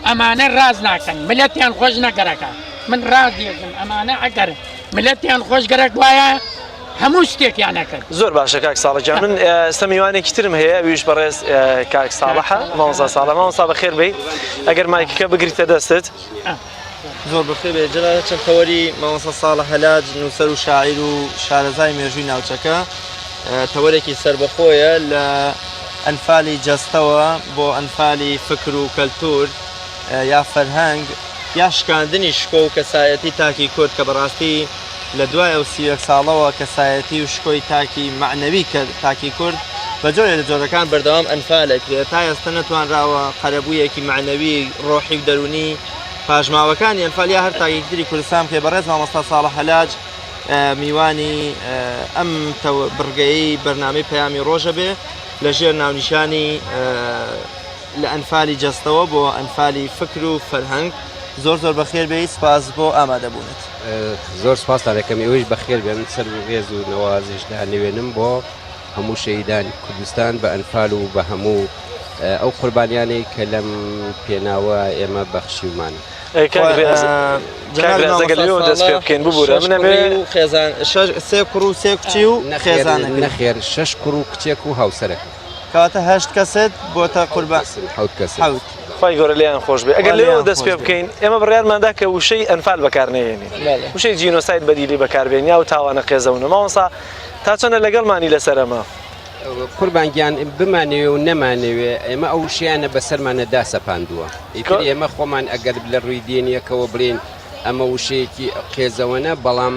ئەمانە ڕاز ناکەن ملەتیان خۆش نەگەرەکە من ڕاز دێژم ئەمانە ئەگەر ملەتیان خۆش گەرەک وایە. هەموو شتێکیان ئەکرد. زۆر باشە کاک ساڵح گیان من ئێستا میوانێکی ترم هەیە ئەویش بەڕێز کاک ساڵحە مامۆستا ساڵح مامۆستا بەخێر بێی ئەگەر مایکەکە بگریتە دەستت. زۆر بەخێر بێ جەلال چەند تەوەری مامۆستا ساڵح هەلاج نووسەر و شاعیر و شارەزای مێژووی ناوچەکە تەوەرێکی سەربەخۆیە لە ئەنفالی جەستەوە بۆ ئەنفالی فکر و کەلتور یا فەرهەنگ یا شکاندنی شکۆ و کەسایەتی تاکی کورد کە بەڕاستی لە دوای ئەو 31 ساڵەوە کەسایەتی و شکۆی تاکی مەعنەوی کە تاکی کورد بە جۆرێ لە جۆرەکان بەردەوام ئەنفال ئەکرێت تا ئێستا نەتوانراوە قەرەبوویەکی مەعنەوی ڕۆحی و دەروونی پاشماوەکانی ئەنفال یا هەر تاکێکی تری کوردستان بکەێت بەڕێز مامۆستا ساڵح هەلاج میوانی ئەم بڕگەی بەرنامەی پەیامی ڕۆژە بێ لە ژێر ناونیشانی لە ئەنفالی جەستەوە بۆ ئەنفالی فکر و فەرهەنگ زۆر زۆر بەخێر بێی سپاس بۆ ئامادەبوونت. زۆر سپاستان دەکەم ئێوەیش بەخێر بێن سەر و ڕێز و نەوازش دانەوێنم بۆ هەموو شەهیدانی کوردستان بە ئەنفال و بە هەموو ئەو قوربانیانەی کە لەم پێناوە ئێمە بەخشیومانە. کاک ڕیاز کاک ڕیاز ئەگەر لەوێوە دەست پێ بکەین ببورە من ئەمەوێ خێزان سێ کوڕ و سێ کچی و خێزانەکەی. نەخێر شەش کوڕ و کچێک و هاوسەرەکەم. کەواتە هەشت کەست بۆتە قوربان. حەوت کەسن. حەوت. خوای گەورە لێیان خۆش بێ. ئەگەر خوا لەوێوە لێیان دەست خۆش پێ بێ. بکەین ئێمە بڕیارمان دا کە وشەی ئەنفال بەکار نەهێنین. بەڵێ. وشەی جینۆساید بەدیلی بەکار بێنین یا ئەو تاوانە قێزەونە. مامۆستا تا چەندە لەگەڵمانی لەسەر ئەمە؟ قوربان گیان بمانەوێ و نەمانەوێ ئێمە ئەو وشەیانە بەسەرمانە داسەپاندووە. ئیتر ئێمە خۆمان ئەگەر لە ڕووی دینیەکەوە بڵێین ئەمە وشەیەکی قێزەوەنە بەڵام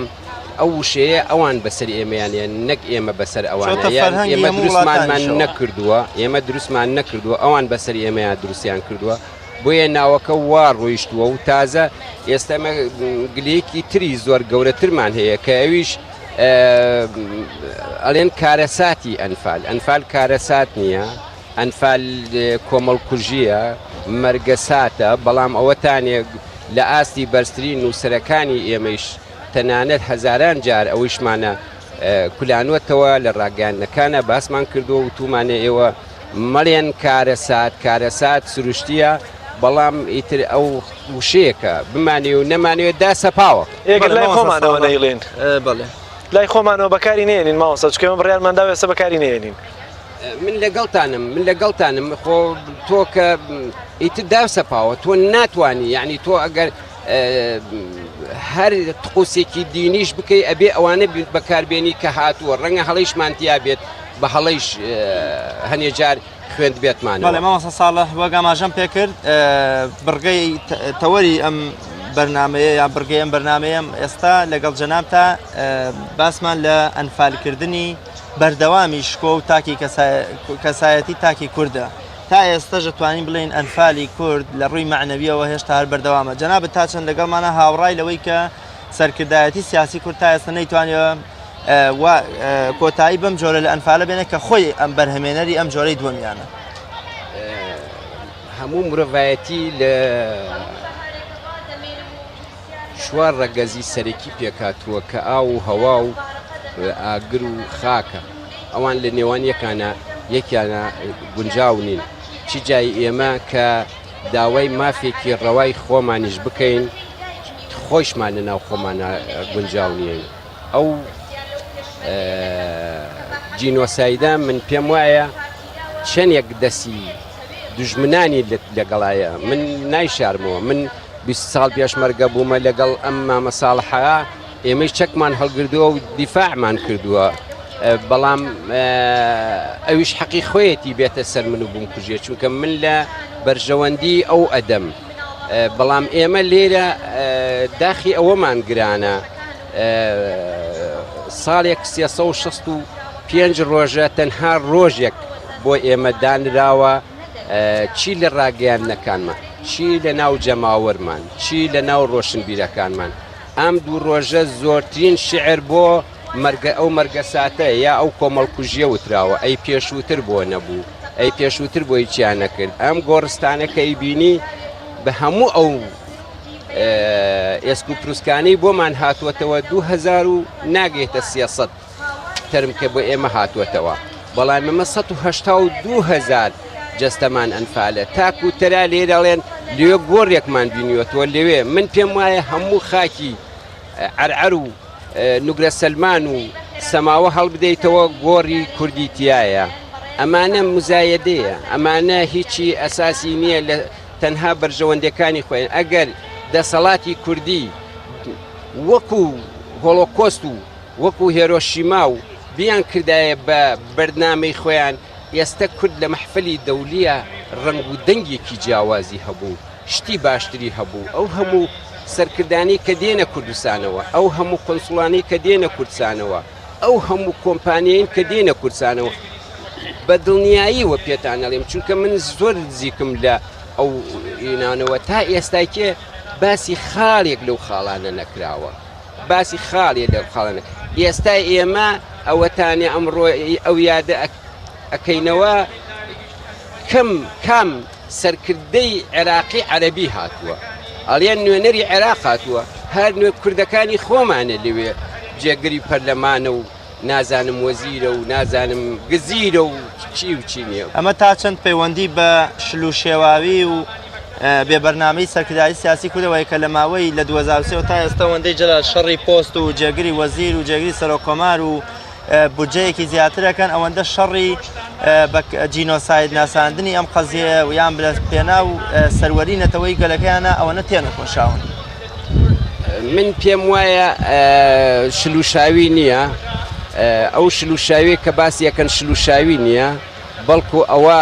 ئەو وشەیە ئەوان بەسەر ئێمەیان یان نەک ئێمە بەسەر ئەوانە چۆتە یان فەرهەنگی ئێمە هەموو دروستمانمان وڵاتانیشەوە. نەکردووە ئێمە دروستمان نەکردووە ئەوان بەسەر ئێمەیان دروستیان کردووە بۆیە ناوەکە وا ڕۆیشتووە و تازە ئێستا ئێمە گلەیەکی تری زۆر گەورەترمان هەیە کە ئەویش ئەڵێن کارەساتی ئەنفال ئەنفال کارەسات نییە ئەنفال کۆمەڵکوژییە، مەرگەساتە، بەڵام ئەوەتانێ لە ئاستی بەرزترین نووسەرەکانی ئێمەیش تەنانەت هەزاران جار ئەوەیشمانە کولانوەتەوە لە ڕاگەیاندنەکانا باسمان کردووە وتوومانە ئێوە مەڵێن کارەسات، کارەسات سروشتییە، بەڵام ئیتر ئەو وشەیەکە بمانەوێ و نەمانەوێ داسەپاوە. ئێگەر لای خۆمانەوە نەیڵێن. بەڵێ. لای خۆمانەوە بەکاری نەیەنین مامۆستا چونکە ئێمە بڕیارمان داوە ئێستا بەکاری نەیەنین. من لەگەڵتانم من لەگەڵتانم خۆ تۆ کە ئیتر داسەپاوە تۆ ناتوانی یعنی تۆ ئەگەر هەر تقوسێکی دینیش بکەی ئەبێ ئەوانە بەکاربێنی کە هاتووە ڕەنگە هەڵیشمان تیا بێت بە هەڵیش هەنێ جار خوێند بێتمان بەڵێ مامۆستا ساڵح وەک ئاماژەم پێکرد بڕگەی تەوەری ئەم بەرنمەیە یان بڕگەی ئەم بەرنمەیەم ئێستا لەگەڵ جەنابتا باسمان لە ئەنفالکردنی بەردەوامی شکۆ و تاکی کەسایەتی تاکی کوردە. تا ئێستەش دەتوانین بڵێین ئەنفالی کورد لە ڕووی مەعنەوییەوە هێشتا هەر بەردەوامە. جەنابت تا چەند لەگەڵمانە هاوڕای لەوەی کە سەرکردایەتی سیاسی کورد تا ئێستا نەیتوانیوە و کۆتایی بەم جۆرە لە ئەنفالە بێنێ کە خۆی ئەم بەرهەمێنەری ئەم جۆرەی دووەمیانە؟ هەموو مرۆڤایەتی لە چوار ڕەگەزی سەرەکی پێکهاتووە کە ئاو و هەوا و ئاگر و خاکە، ئەوان لە نێوان یەکانا یەکیانا گونجاو نین، چ جای ئێمە کە داوای مافێکی ڕەوای خۆمانیش بکەین خۆیشمان لە ناو خۆمانا گونجاو نیین. ئەو جینۆسایدە من پێم وایە چەندێک دەسی دوژمنانی لەگەڵایە من نایشارمەوە من 20 ساڵ پێشمەرگە بوومە لەگەڵ ئەم مامە ساڵحە ئێمەی چەکمان هەڵگردووە و دیفاعمان کردووە بەڵام ئەویش حەقی خۆیەتی بێتە سەر من و بمکوژێ چونکە من لە بەرژەوەندی ئەو ئەدەم بەڵام ئێمە لێرە داخی ئەوەمان گرانە ساڵێک 365 ڕۆژە تەنها ڕۆژێک بۆ ئێمە دانراوە چی لە ڕاگەیاندنەکانمان چی لە ناو جەماوەرمان چی لە ناو ڕۆشنبیرەکانمان ئەم دوو ڕۆژە زۆرترین شعر بۆ مەرگە ئەو مەرگەساتە یا ئەو کۆمەڵکوژیە وتراوە ئەی پێشووتر بۆ نەبوو ئەی پێشووتر بۆی چیان نەکرد ئەم گۆڕستانە کە ئەیبینی بە هەموو ئەو ئێسک و پروسکانەی بۆمان هاتووەتەوە 2000 و ناگەێتە 300 تەرم کە بۆ ئێمە هاتووەتەوە بەڵام ئەمە 182 هزار جەستەمان ئەنفالە تاکو تەرا لێرەڵێن لێ گۆڕێکمان بینیوەتەوە لەوێ من پێم وایە هەموو خاکی عەرعەر و نوگرە سەلمان و. سەماوە هەڵبدەیتەوە گۆڕی کوردی تایە ئەمانە مزایەدەیە ئەمانە هیچی ئەساسی نییە لە تەنها بەرژەوەندەکانی خۆیان ئەگەر دەسەڵاتی کوردی وەکو هۆڵۆکۆست و وەکو هێرۆشیما و بیان کردایە بە بەرنامەی خۆیان ئێستە کورد لە مەحفەلی دەولیە ڕەنگ و دەنگێکی جیاوازی هەبوو شتی باشتری هەبوو ئەو هەموو سەرکردانەی کە دێنە کوردستانەوە ئەو هەموو قونسڵانەی کە دێنە کوردسانەوە ئەو هەموو کۆمپانیین کە دێنە کوردسانەوە بە دڵنیاییەوە پێتان ئەڵێم چونکە من زۆر نزیکم لە ئەو ئینانەوە تا ئێستاکێ باسی خاڵێک لەو خاڵانە نەکراوە باسی خاڵێ لەو خاڵانە ئێستا ئێمە ئەوەتانێ ئەمڕۆ ئەو یادە ئەکەینەوە کەم کام سەرکردەی عێراقی عەرەبی هاتووە ئەڵێن نوێنەری عێراق هاتووە هەر نوێ کوردەکانی خۆمانە لەوێ جێگری پەرلەمانە و نازانم وەزیرە و نازانم گزیرە و چی و چی نییە. ئەمە تا چەند پەیوەندی بە شل و شێواوی و بێ بەرنامەی سەرکردایەتی سیاسی کوردەوەیە کە لە ماوەی لە 2003 تا ئێستا وەندەی جەلال شەڕی پۆست و جێگری وەزیر و جێگری سەرۆک کۆمار و بودجەیەکی زیاتر ئەکەن ئەوەندە شەڕی بە جینۆساید ناساندنی ئەم قەزیەیە و یان لە پێناو سەروەری نەتەوەی گەلەکەیانە ئەوەنە تێنەکۆشاون. من پێم وایە شلوشاوی نییە ئەو شلوشاوی کە باسی یەکەن شلوشاوی نییە بەڵکو ئەوە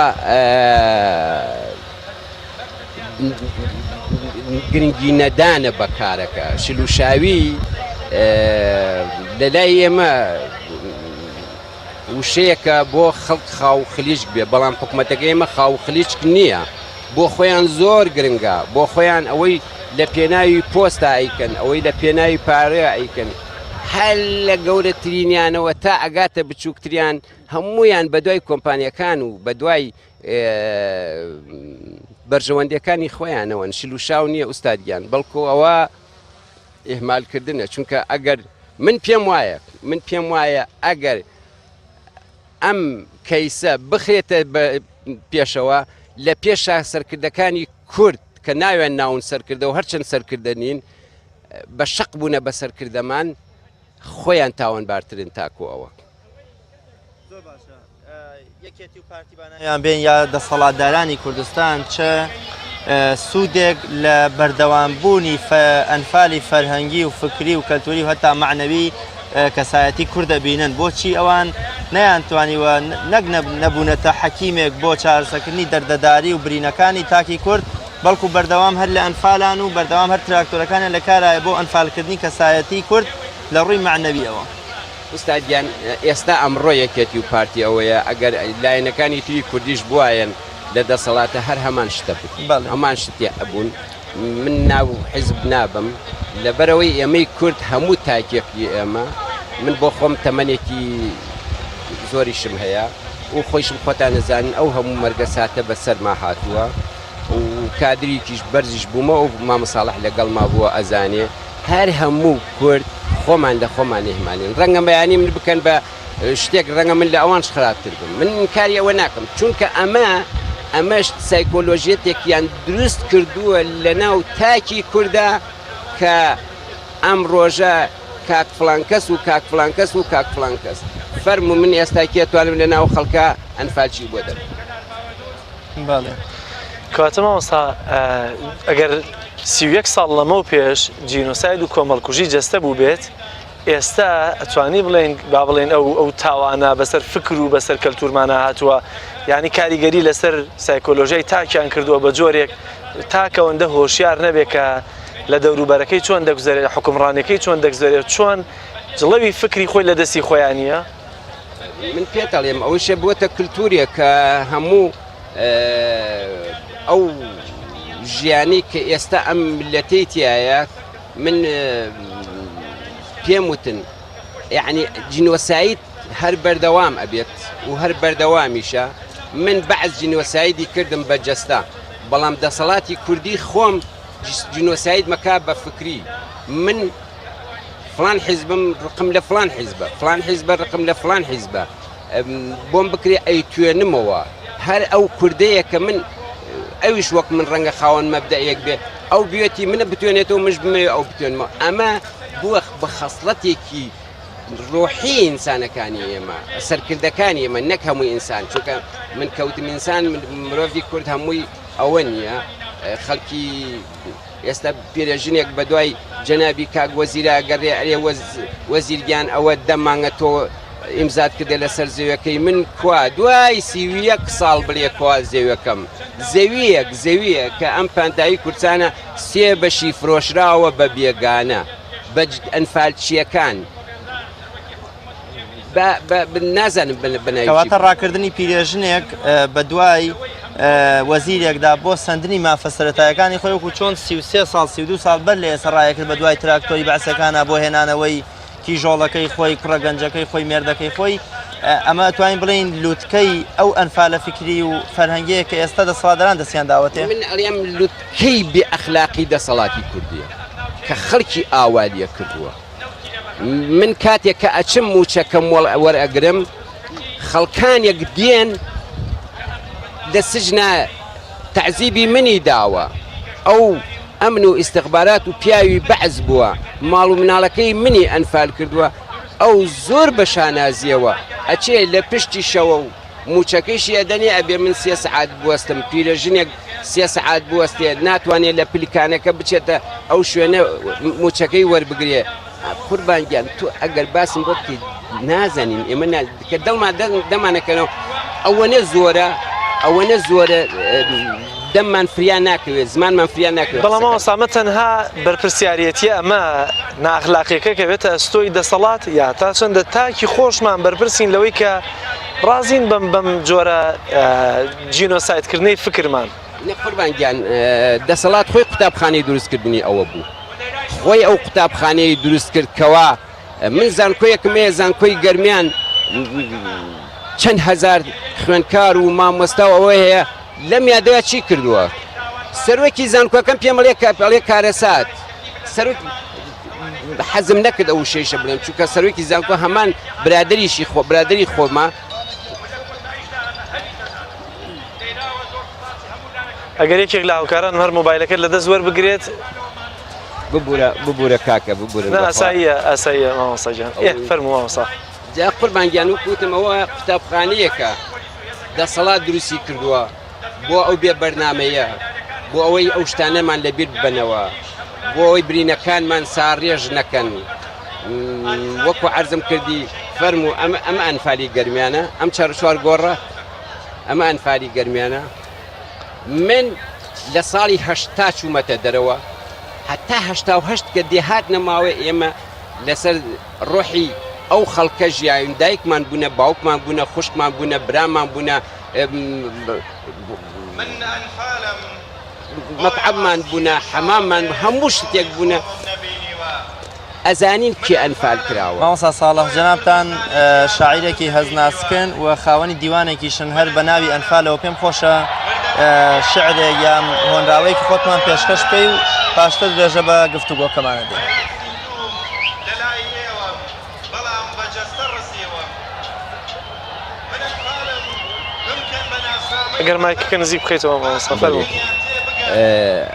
گرنگی نەدانە بە کارەکە شلوشاوی لە لای ئێمە وشەیەکە بۆ خەڵک خاو خلیچک بێ بەڵام حکوومەتەکە ئێمە خاو خلیچک نییە بۆ خۆیان زۆر گرنگە بۆ خۆیان ئەوەی لە پێناوی پۆستا ئەیکەن ئەوەی لە پێناوی پارەیە ئەیکەن هەر لە گەورەترینیانەوە تا ئەگاتە بچووکتریان هەمویان بەدوای کۆمپانیەکان و بەدوای بەرژەوەندیەکانی خۆیانەوەن شلوشاو نییە ئوستاد گیان بەڵکو ئەوە ئیهمالکردنە چونکە ئەگەر من پێم وایە من پێم وایە ئەگەر ئەم کەیسە بخرێتە پێشەوە لە پێشا سەرکردەکانی کورد کە ناویان ناون سەرکردە و هەرچەند سەرکردە نین بە شەق بوونە بە سەرکردەمان خۆیان تاوانبارترن تاکو ئەوە. زۆر باشە یەکێتی و پارتی بانایان بێن یا دەسەڵاتدارانی کوردستان چ سوودێک لە بەردەوامبوونی ئەنفالی فەرهەنگی و فکری و کەلتوری و هەتا معنەوی کەسایەتی کوردە بینن بۆچی ئەوان نەیانتوانیوە نەک نەبوونەتە حەکیمێک بۆ چارەسەکردنی دەردەداری و برینەکانی تاکی کورد بەڵکو بەردەوام هەر لە ئەنفالان و بەردەوام هەر تراکتۆرەکانیان لە کارایە بۆ ئەنفالکردنی کەسایەتی کورد لە ڕووی مەعنەویەوە. ئوستاد گیان ئێستا ئەمڕۆ یەکێتی و پارتی ئەوەیە ئەگەر لایەنەکانی تری کوردیش بوایەن لە دەسەڵاتە هەر هەمان شتە بوو هەمان شتی ئەبوون من ناو حیزب نابم لەبەرەوەی ئێمەی کورد هەموو تاکێکی ئێمە من بۆ خۆم تەمەنێکی زۆریشم هەیە و خۆیشم خۆتان نەزانن ئەو هەموو مەرگە ساتە بەسەرما هاتووە و کادریکیش بەرزیش بوومە و مامە ساڵح لەگەڵما بووە ئەزانێ هەر هەموو کورد خۆمان لە خۆمان ئیهمالین ڕەنگە بەیانی من بکەن بە شتێک ڕەنگە من لە ئەوانش خراپتر بم من ئینکاری ئەوە ناکەم چونکە ئەمە ئەمەش سایکۆلۆژیەتێکیان دروست کردووە لە ناو تاکی کووردا کە ئەم ڕۆژە کاک فلانکەس و کاک فلانکەس و کاک فلانکەس فەرمو من ئێستا کێ توانم لە ناو خەڵکە ئەنفالچی بۆ دەر بەڵێ کەواتە مامۆستا ئەگەر 31 ساڵ لەمەو پێش جینۆساید و کۆمەڵکوژی جەستە بوو بێت ئێستا ئەتوانی بڵێن با بڵێن ئەو ئەو تاوانە بەسەر فکر و بەسەر کەلتورمانە هاتووە یعنی کاریگەری لەسەر سایکۆلۆژیای تاکیان کردووە بە جۆرێک تاکەوەندە هۆشیار نەبێت کە لە دەوروبەرەکەی چۆن دەگوزەرێت لە حکومڕانەکەی چۆن دەگوزەرێت چۆن جڵەوی فکری خۆی لە دەستی خۆیان نییە من پێت ئەڵێم ئەوەیشە بووەتە کلتورێک کە هەموو ئەو ژیانی کە ئێستا ئەم ملەتەی تایە من پێم وتن یعنی جینۆساید هەر بەردەوام ئەبێت و هەر بەردەوامیشە من بەعز جینۆسایدی کردم بە جەستە بەڵام دەسەڵاتی کوردی خۆم جینۆساید مەکا بە فکری من فڵان حیزبم ڕقم لە فڵان حیزبە فڵان حیزبە ڕقم لە فڵان حیزبە بۆم بکرێ ئەیتوێنمەوە هەر ئەو کوردەیە کە من ئەویش وەک من ڕەنگە خاوەن مەبدەیەک بێ ئەو بێتی منە بتوێنێتەوە مش بمەوێ ئەو بتوێنمەوە ئەمە بووە بە خەسڵەتێکی. ڕۆحی ئینسانەکانی ئێمە سەرکردەکانی ئێمە نەک هەمووی ئینسان چونکە من کەوتم ئینسان مرۆڤی کورد هەمووی ئەوە نییە خەڵکی ئێستا پیرەژنێک بەدوای جەنابی کاک وەزیرا گەڕێ ئەرێ وەزیر گیان ئەوە دە مانگە تۆ ئیمزات کردە لەسەر زەویەکەی من کوا دوای 31 ساڵ بڵێ کوا زەویەکەم زەویەک زەویە کە ئەم پانتایی کوردستانە سێ بەشی فرۆشراوە بە بێگانە بە ئەنفالچیەکان نازانم بەناوی کەواتە ڕاکردنی پیرێژنێک بە دوای وەزیرێکدا بۆ سندنی مافە سەتایەکانی خۆی وەکو چۆن 33 ساڵ 32 ساڵ بەر لە ئێستا ڕایەکرد بە دوای تراکتۆری بەعسەکانە بۆ هێنانەوەی کیژۆڵەکەی خۆی کوڕە گەنجەکەی خۆی مێردەکەی خۆی ئەمە توانین بڵین لوتکەی ئەو ئەنفالە فکری و فەرهەنگەیە کە ئێستا دەسەڵاتداران دەستیان داوەتێ من ئەڵێم لوتکەی بێ ئەخلاقی دەسەڵاتی کوردیە کە خەڵکی ئاوالیە کردووە من کاتێک کە ئەچم موچەکەم وەرئەگرم خەڵکانێک دێن لە سجنا تەعزیبی منی داوە ئەو ئەمن و ئیستخبارات و پیاوی بەعس بووە ماڵ و مناڵەکەی منی ئەنفال کردووە ئەو زۆر بە شانازیەوە ئەچێ لە پشتی شەوە و موچەکەیشی ئەدەنێ ئەبێ من سێ سەعات بوەستم پیرەژنێک سێ سەعات بوەستێ ناتوانێت لە پلکانەکە بچێتە ئەو شوێنە موچەکەی وەربگرێ قوربان گیان تۆ ئەگەر باسم بۆ بکەیت نازانین ئێمە کە دڵمان دەمانەکەنەوە ئەوەنە زۆرە ئەوەنە زۆرە دەممان فریا ناکەوێت زمانمان فریا ناکەوێت بەڵام مامۆستا ئەمە تەنها بەرپرسیارێتیە ئەمە نائەخلاقیەکە کەوێتە ئەستۆی دەسەڵات یا تا چەندە تاکی خۆشمان بەرپرسین لەوەی کە ڕازین بەم بەم جۆرە جینۆسایدکردنەی فکرمان. نە قوربان گیان دەسەڵات خۆی قوتابخانەی دروستکردنی ئەوە بوو خۆی ئەو قوتابخانەی دروست کرد کەوا من زانکۆیەکم هەیە زانکۆی گەرمیان چەند هەزار خوێندکار و مامۆستا و ئەوە هەیە لەم یادەیە چی کردووە سەرۆکی زانکۆکەم پێم ئەڵێ کە ئەڵێ کارەسات سەرۆک حەزم نەکرد ئەو وشەیشە بڵێم چونکە سەرۆکی زانکۆ هەمان برادریشی خۆ برادری خۆمە ئەگەر یەکێک لە هاوکاران هەر مۆبایلەکەت لە دەست وەربگرێت ببورە ببورە کاکە ببورە نا ئاساییە ئاساییە مامۆستا گیان ئێ فەرموو مامۆستا. جا قوربان گیان وەک وتم ئەوە قوتابخانەیەکە دەسەڵات دروستی کردووە بۆ ئەو بێ بەرنامەیە بۆ ئەوەی ئەو شتانەمان لەبیر ببەنەوە بۆ ئەوەی برینەکانمان ساڕێژ نەکەن وەکو عەرزم کردی فەرموو ئەمە ئەمە ئەنفالی گەرمیانە ئەم چار چوار گۆڕە ئەمە ئەنفالی گەرمیانە من لە ساڵی 80 چوومەتە دەرەوە هەتا 88 کە دێهات نەماوە ئێمە لەسەر ڕۆحی ئەو خەڵکە ژیاوین دایکمان بوونە باوکمان بوونە خوشکمان بوونە برامان بوونە مەتعەممان بوونە حەماممان هەموو شتێک بوونە ئەزانین کێ ئەنفال کراوە. مامۆستا ساڵح جەنابتان شاعیرێکی هەستناسکن و خاوەنی دیوانێکیشن هەر بە ناوی ئەنفالەوە پێم خۆشە شعرێک یان هۆنراوەیەکی خۆتمان پێشکەش بکەی و پاشتر درێژە بە گفتوگۆکەمان ئەدەین. ئەگەر مایکەکە نزیک بخەیتەوە مامۆستا فەرموو.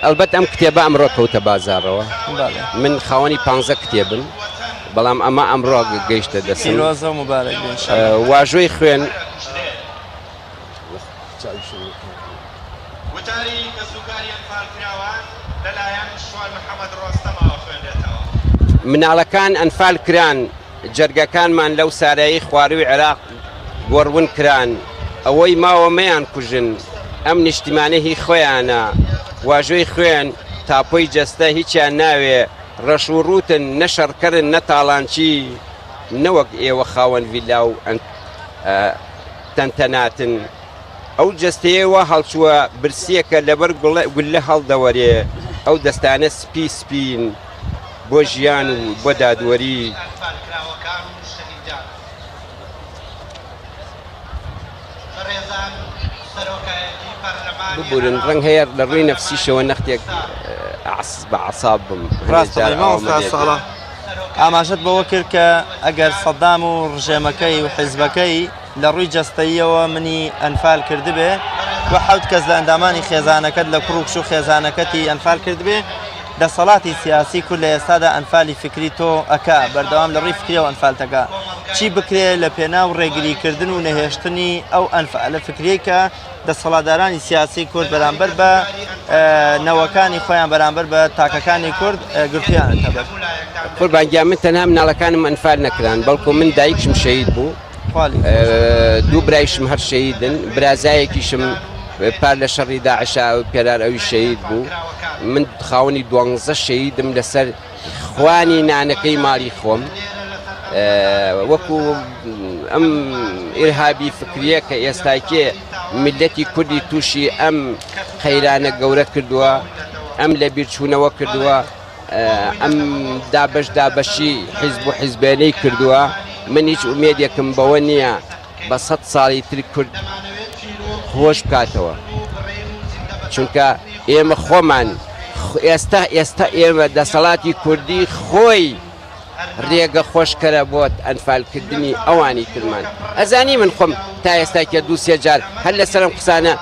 ئەلبەت ئەم کتێبە ئەمڕۆ کەوتە بازاڕەوە من خاوەنی پ کتێبم بەڵام ئەمە ئەمڕۆ گەیشتە دەستم پیرۆزە و مبارەک بێ ئینشاءاللە. واژۆی خوێن وتاری کەسوکاری ئەنفالکراوان لەلایەن شوان محەمەد ڕۆستەمەوە خوێنرێتەوە. مناڵەکان ئەنفال کران، جەرگەکانمان لەو سارایی خوارووی عێراق گۆڕ ون کران، ئەوەی ماوە مەیان کوژن، ئەم نیشتیمانە هی خۆیانە، واژۆی خوێن، تاپۆی جەستە هیچیان ناوێ، ڕەش و ڕووتن، نە شەڕکەرن نە تاڵانچی، نەوەک ئێوە خاوەن ڤیلا و تەنتەناتن. ئەو جەستەیە وا هەڵچووە برسییەکە لەبەر گوللە هەڵدەوەرێ، ئەو دەستانە سپی سپین بۆ ژیان و بۆ دادوەری. ببورن ڕەنگ هەیە لە ڕووی نەفسیشەوە نەختێک بە عەساب بم. ڕاستە مامۆستا ساڵح ئاماژەت بەوە کرد کە ئەگەر سەدام و ڕژێمەکەی و حیزبەکەی لە ڕووی جەستەییەوە منی ئەنفال کردبێ و حەوت کەس لە ئەندامانی خێزانەکەت لە کوڕ و کچ و خێزانەکەتی ئەنفال کردبێ. دەسەڵاتی سیاسی کورد لە ئێستادا ئەنفالی فکری تۆ ئەکا بەردەوام لە ڕووی فکریەوە ئەنفالتەکە چی بکرێ لە پێناو ڕێگریکردن و نەهێشتنی ئەو ئەنفالە فکریەی کە دەسەڵاتدارانی سیاسی کورد بەرامبەر بە نەوەکانی خۆیان بەرامبەر بە تاکەکانی کورد گرتویانەتە بەر. قوربان گیان من تەنها مناڵەکانم ئەنفال نەکران بەڵکو من دایکشم شەهید بوو دوو برایشم هەر شەهیدن برازایەکیشم پار لە شەڕی داعشا پێرار ئەوی شەهید بوو من خاوەنی دوانزە شەهیدم لەسەر خوانی نانەکەی ماڵی خۆم وەکو ئەم ئیرهابی فکریە کە ئێستاکێ میلەتی کوردی تووشی ئەم قەیرانە گەورە کردووە ئەم لە بیرچوونەوە کردووە ئەم دابش دابەشی حیزب و حیزبێنەی کردووە من هیچ ئومێدێکم بەوە نییە بە سە ساڵی تر کورد خۆش بکاتەوە چونکە ئێمە خۆمان ئێستا ئێستا ئێمە دەسەڵاتی کوردی خۆی ڕێگە خۆشکەرە بۆت ئەنفالکردنی ئەوانی ترمان ئەزانی من خۆم تا ئێستا کە دوو سێ جار هەر لەسەرم قسانە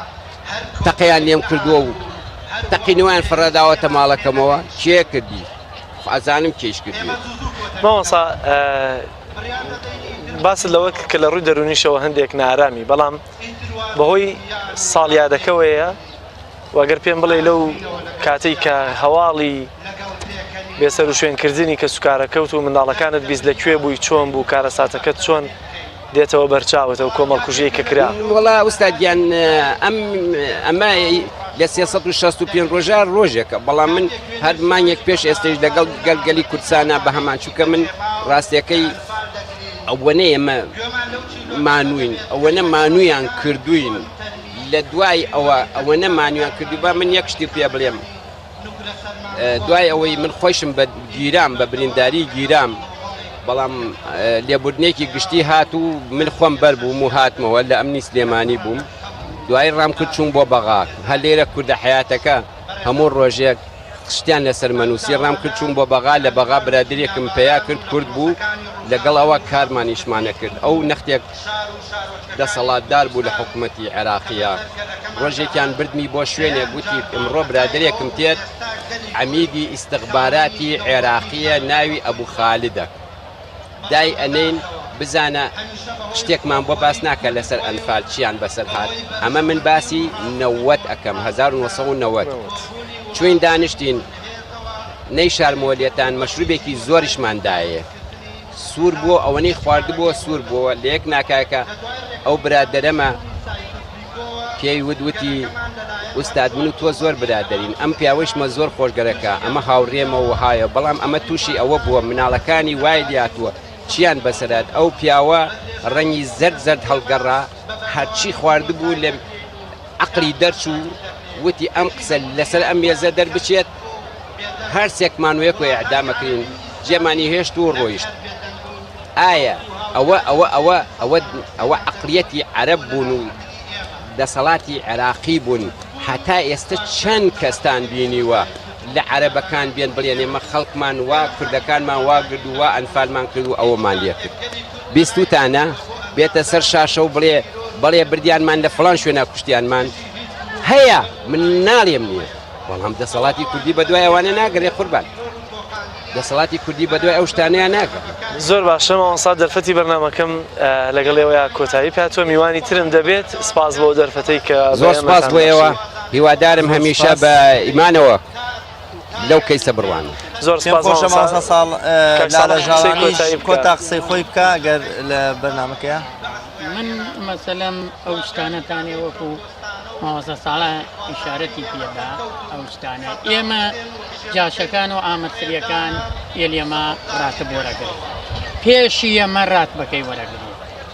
تەقیان لێم کردووە و تەقینەوەیان فڕێداوەتە ماڵەکەمەوە کێ کردی ئەزانم کێش کردی مامۆسا باست لەوە کرد کە لە ڕووی دەروونیشەوە هەندێک نارامی بەڵام بەهۆی ساڵیادەکەوەیە وەگەر پێم بڵێ لەو کاتەی کە هەواڵی بێسەروشوێنکردنی کە سوکارەکەوت و منداڵەکانت بیست لە کوێ بووی چۆن بوو کارەساتەکەت چۆن دێتەوە بەرچاوت ئەو کۆمەڵکوژیەی کە کرا؟ وەڵا ئوستاد گیان ئەم ئەمە لە 365 ڕۆژە ڕۆژێکە بەڵام من هەر مانگێک پێش ئێستەیش لەگەڵ گەل گەلی کوردستانە بە هەمان چونکە من ڕاستیەکەی ئەوەنە ئێمە مانووین ئەوەنە مانوویان کردوین لە دوای ئەوە ئەوەنە مانویان کردو با من یەک شتی پێ بڵێم دوای ئەوەی من خۆیشم بە گیرام بە برینداری گیرام بەڵام لێبوردنێکی گشتی هات و من خۆم بەر بووم و هاتمەوە لە ئەمنی سلێمانی بووم دوای ڕام کرد چوون بۆ بەغا هەر لێرە کوردە حیاتەکە هەموو ڕۆژێک شتیان لەسەر مەنووسی ڕام کرد چوون بۆ بەغا لە بەغا برادرێکم پەیا کرد کورد بوو لەگەڵ ئەوە کارمانیشمانە کرد ئەو نەختێک دەسەڵاتدار بوو لە حکومەتی عێراقیە ڕۆژێکیان بردمی بۆ شوێنێک وتی ئمڕۆ برادەرێکم تێت عەمیدی ئیستخباراتی عێراقیە ناوی ئەبو خالدە دای ئەنین بزانە شتێکمان بۆ باس ناکە لەسەر ئەنفال چیان بەسەر هات ئەمە من باسی نەوەت ئەەکەم 1990 چوین دانیشتین نەیشارمەوە لێتان مەشروبێکی زۆریشمان دایێ سوور بووە ئەوەنەی خواردبووە سوور بووە لە یەک ناکاکە ئەو برادەرەمە پێی وت وتی ئوستاد من و تۆ زۆر برادەرین ئەم پیاوەیشمە زۆر خۆشگەرەکە ئەمە هاوڕێمە وهایە بەڵام ئەمە تووشی ئەوە بووە مناڵەکانی وای لاتووە چیان بەسەرات ئەو پیاوە ڕەنگی زەرد زەرد هەڵگەڕا هەرچی خواردبوو لە عەقڵی دەرچوو وتی ئەم قسە لەسەر ئەم مێزە دەربچێت هەرسێکمان وەیەکۆ ئیعدامەکرین جێمانی هێشت و ڕۆیشت ئایا ئەوە ئەوە ئەوە ئەوە ئەوە عەقڵیەتی عەرەب بوون و دەسەڵاتی عێراقی بوون هەتا ئێستا چەند کەستان بینیوە لە عەرەبەکان بێن بڵێن ئێمە خەڵکمان وا کوردەکانمان وا گرد و وا ئەنفالمان کرد و ئەوەمان لێ کرد بیستوتانە بێتە سەر شاشە و بڵێ بەڵێ بردیانمان لە فڵان شوێنە کوشتیانمان هەیە من ناڵێم نییە بەڵام دەسەڵاتی کوردی بە دوای ئەوانە ناگەرێ قوربان دەسەڵاتی کوردی بە دوای ئەو شتانەیە ناگەڕێ. زۆر باشە مامۆستا دەرفەتی بەرنامەکەم لەگەڵ ئێوەیا کۆتایی پێهاتووە میوانی ترم دەبێت سپاس بۆ دەرفەتەی کە زۆر سپاس بۆ ئێوە هیوادارم هەمیشە بە ئیمانەوە لەو کەیسە بڕوانن. زۆر سپاس خۆشە مامۆستا ساڵ کاک لالە ساڵح قسەی ژاوانیش کۆتایی بکە. کۆتا قسەی خۆی بکا گەر لە بەرنامەکەیا. من مەسەلەم ئەو شتانەتانێ وەکو مامۆستا ساڵح ئیشارەتی پێدا ئەو شتانە ئێمە جاشەکان و ئامرسریەکان ئێلێمە ڕاتب وەرەگرن پێشی ئێمە ڕاتبەکەی وەرەگرن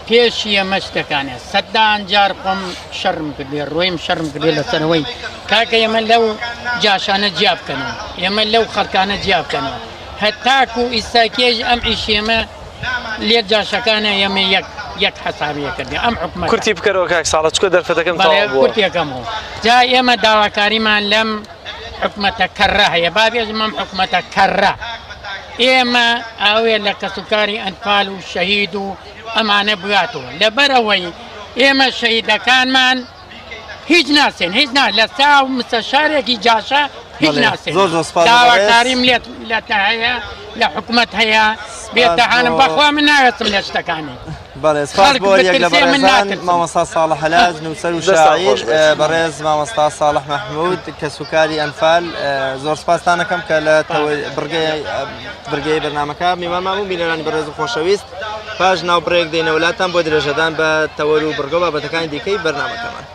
پێشی ئێمە شتەکانێ سەدان جار خۆم شەڕم کردێ ڕۆیم شەڕم کردێ لەسەرەوەی کاکە ئێمە لەو جاشانە جیا بکەنەوە ئێمە لەو خەڵکانە جیا بکەنەوە هەتاکو ئیستا کێش ئەم ئیشێمە لێ جاشەکانە ئێمە یەک یەک حەسابیە کردێ ئەم حکومەتە کورتی بکەرەوە کاک ساڵە چکە دەرفەتەکەم بەڵێ تەواو بووە. کورتێکەمەوە جا ئێمە داواکاریمان لەم حکومەتە کەڕە هەیە با بێژم ئەم حکومەتە کەڕە ئێمە ئاوێ لە کەسوکاری ئەنفال و شەهید و ئەمانە بگاتەوە لەبەرئەوەی ئێمە شەهیدەکانمان هیچ ناسێن هیچ نا لە ساو مستەشارێکی جاشە. هیچ ناسێ زۆر زۆر سپاس بۆ بەڕێز. داواکاریم لێت لەتە هەیە لە حکومەت هەیە بێتەهانم بەخوا من ناوێتم لە شتەکانی بەڵێ سپاس بۆ یەک لە بەڕێزان مامۆستا ساڵح هەلاج نووسەر و شاعیر بەڕێز مامۆستا ساڵح مەحمود کەسوکاری ئەنفال زۆر سپاستانەکەم کە لە بڕگەی بڕگەی بەرنامەکە میوانمان بوو بینەرانی بەڕێز و خۆشەویست پاش ناو بڕێک دێنەوەلاتان بۆ درێژەدان بە تەوەر و بڕگە بابەتەکانی دیکەی بەرنامەکەمان.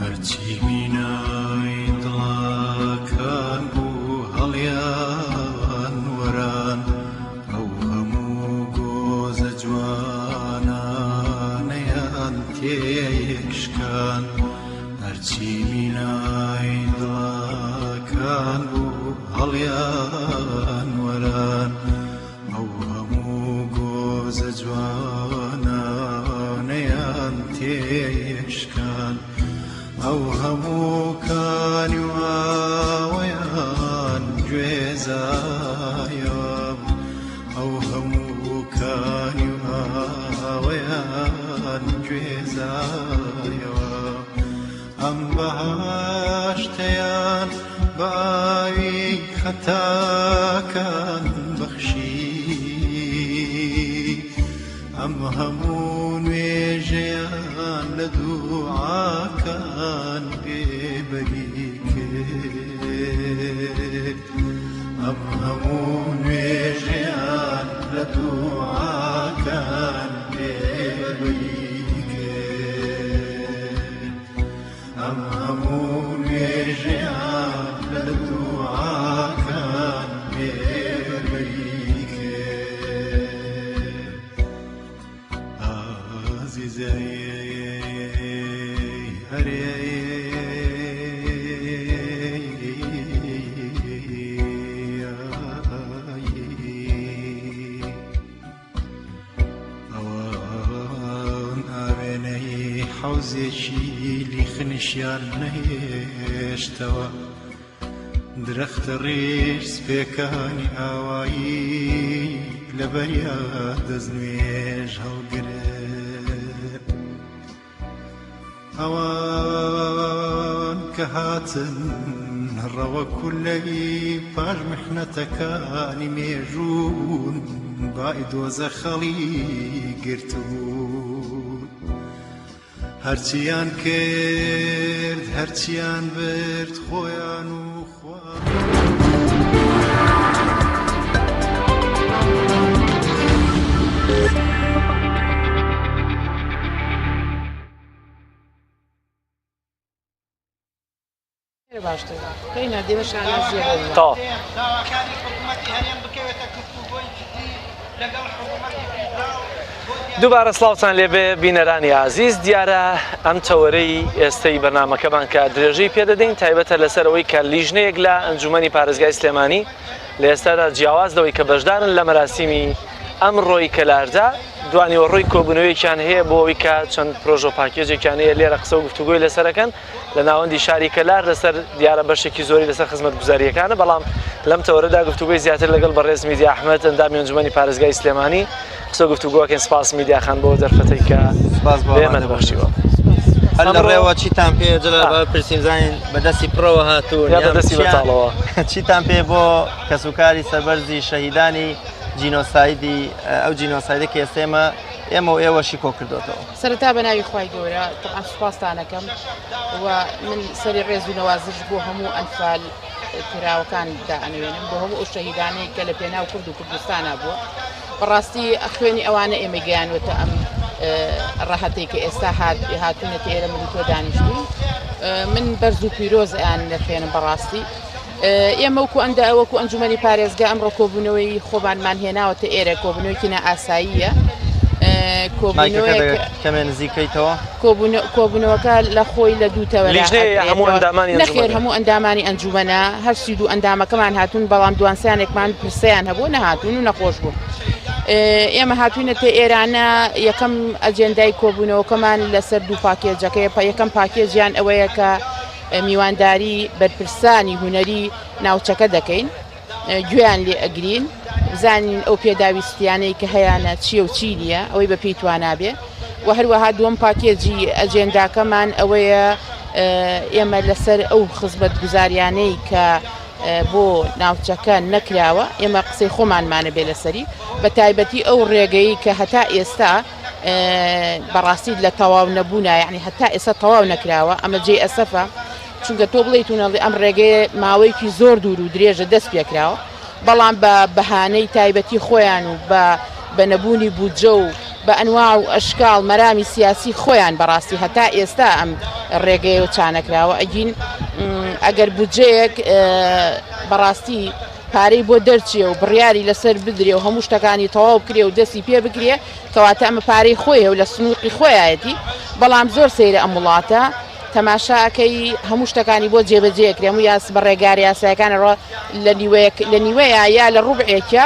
هەرچی بینای دڵەکان بوو هەڵیان وەران ئەو هەموو گۆزە جوانانەیان تێکشکان هەرچی بینای دڵەکان بوو هەڵیان وەران ئەو هەموو گۆزە جوانانەیان تێشکان ئەو هەموو کانی و ئاوەیان گوێزایەوە ئەو هەموو کانی و ئاوەیان گوێزایەوە ئەم بەهەشتەیان بە ئاوی خەتاکان بەخشی ئەم هەموو نوێژەیان لە دوعاکان بێبەری کرد ئەم هەموو نوێژەیان لە دوعاکان بێبەری کرد ئەم هەموو نوێژەیان لە دوعاکان بێبەری کرد ئازیزەی ئەرێ ئەوان ئاوێنەی حەوزێکی لیخنیشیان نەهێشتەوە درەختە ڕیش سپێکانی ئاوایی لەبەریا دەستنوێژ هەڵگرن. ئەوان کە هاتن ڕەوە کوللەی پاش میحنەتەکانی مێژوون بای دۆزەخ هەڵی گرتبوون هەرچیان کرد هەرچیان برد خۆیان و خوا. تەواو. دووبارە سڵاوتان لێبێ بینەرانی ئازیز دیارە ئەم تەوەرەی ئێستەی بەرنامەکەمان کە درێژەی پێدەدەین تایبەتە لەسەر ئەوەی کە لیژنەیەک لە ئەنجومەنی پارێزگای سلێمانی لە ئێستادا جیاواز لەوەی کە بەشدارن لە مەراسیمی ئەمڕۆی کەلاردا دوانیوەڕۆی کۆبوونەوەیەکیان هەیە بۆ ئەوەی کە چەند پرۆژە و پاکێجێکیان هەیە لێرە قسە و گفتوگۆی لەسەرەکەن لە ناوەندی شاری کەلار لەسەر دیارە بەشێکی زۆری لەسەر خزمەتگوزارییەکانە، بەڵام لەم تەوەرەدا گفتوگۆی زیاتر لەگەڵ بەڕێز میدیا ئەحمەد ئەندامی ئەنجومەنی پارێزگای سلێمانی قسە و گفتوگۆکەین. سپاس میدیا خان بۆ دەرفەتەی کە سپاس بۆ بێمەت بەخشیوە. هەر لە ڕێوە چیتان پێ جەلال با پرسیم زانین بەدەستی پڕەوە هاتوون یا بەدەستی بەتاڵەوە؟ چیتان پێ بۆ کەسوکاری سەربەرزی شەهیدانی جینۆسایدی ئەو جینۆسایدە کە ئێستا ئێمە ئێمە و ئێوەشی کۆ کردۆتەوە؟ سەرەتا بە ناوی خوای گەورە تەبعەن سوپاستان ئەکەم و من سەری ڕێز و نەوازش بۆ هەموو ئەنفال کراوەکان دائەنەوێنم بۆ هەموو ئەو شەهیدانەی کە لە پێناو کورد و کوردستانا بووە. بەڕاستی خوێنی ئەوانە ئێمەی گەیانوەتە ئەم ڕەهەتەی کە ئێستا هات هاتوونەتە ئێرە من و تۆ دانیشتوین. من بەرز و پیرۆز ئەیان نرخێنم بەڕاستی. ئێمە وەکو ئەندە وەکو ئەنجومەنی پارێزگا ئەمڕۆ کۆبوونەوەی خۆمانمان هێناوەتە ئێرە کۆبوونەوەیەکی نائاساییە مایکەکە کەمێ نزیکەیتەوە کۆبوونەوەکە لە خۆی لە دوو تەوەرە لیژنەیە هەموو ئەندامانی نەخێر هەموو ئەندامانی ئەنجومەنە هەر 32 ئەندامەکەمان هاتوون بەڵام دوانسیانێکمان پرسیان هەبوو نەهاتوون و نەخۆش بوون. ئێمە هاتوینەتە ئێرانە یەکەم ئەجێندای کۆبوونەوەکەمان لەسەر دوو پاکێجەکەی پە یەکەم پاکێجیان ئەوەیە کە میوانداری بەرپرسانی هونەری ناوچەکە دەکەین، گوێیان لێ ئەگرین، بزانین ئەو پێداویستیانەی کە هەیانە چییە و چی نییە، ئەوەی بە پێی توانا بێ و هەروەها دووەم پاکێجی ئەجێنداکەمان ئەوەیە ئێمە لەسەر ئەو خزمەتگوزاریانەی کە بۆ ناوچەکە نەکراوە ئێمە قسەی خۆمانمانە بێ لەسەری بە تایبەتی ئەو ڕێگەی کە هەتا ئێستا بەڕاستی لە تەواو نەبوونا یعنی هەتا ئێستا تەواو نەکراوە ئەمە جێی ئەسەفە چونکە تۆ بڵێیت و نەڵێ ئەم ڕێگەیە ماوەیەکی زۆر دوور و درێژە دەست پێکراوە بەڵام بە بەهانەی تایبەتی خۆیان و بە بە نەبوونی بودجە و بە ئەنواع و ئەشکاڵ مەرامی سیاسی خۆیان بەڕاستی هەتا ئێستا ئەم ڕێگەیە و چانەکراوە ئەگین ئەگەر بودجەیەک بەڕاستی پارەی بۆ دەرچێ و بڕیاری لەسەر بدرێ و هەموو شتەکانی تەواو بکرێ و دەستی پێ بکرێ کەواتە ئەمە پارەی خۆیە و لە سنووقی خۆیایەتی بەڵام زۆر سەیرە ئەم وڵاتە تەماشا ئەکەی هەموو شتەکانی بۆ جێبەجێ کرێ هەموو یاس بە ڕێگار یاسایەکان ڕۆ لە نیوەیەک لە نیوەیە یا لە ڕوبعێکە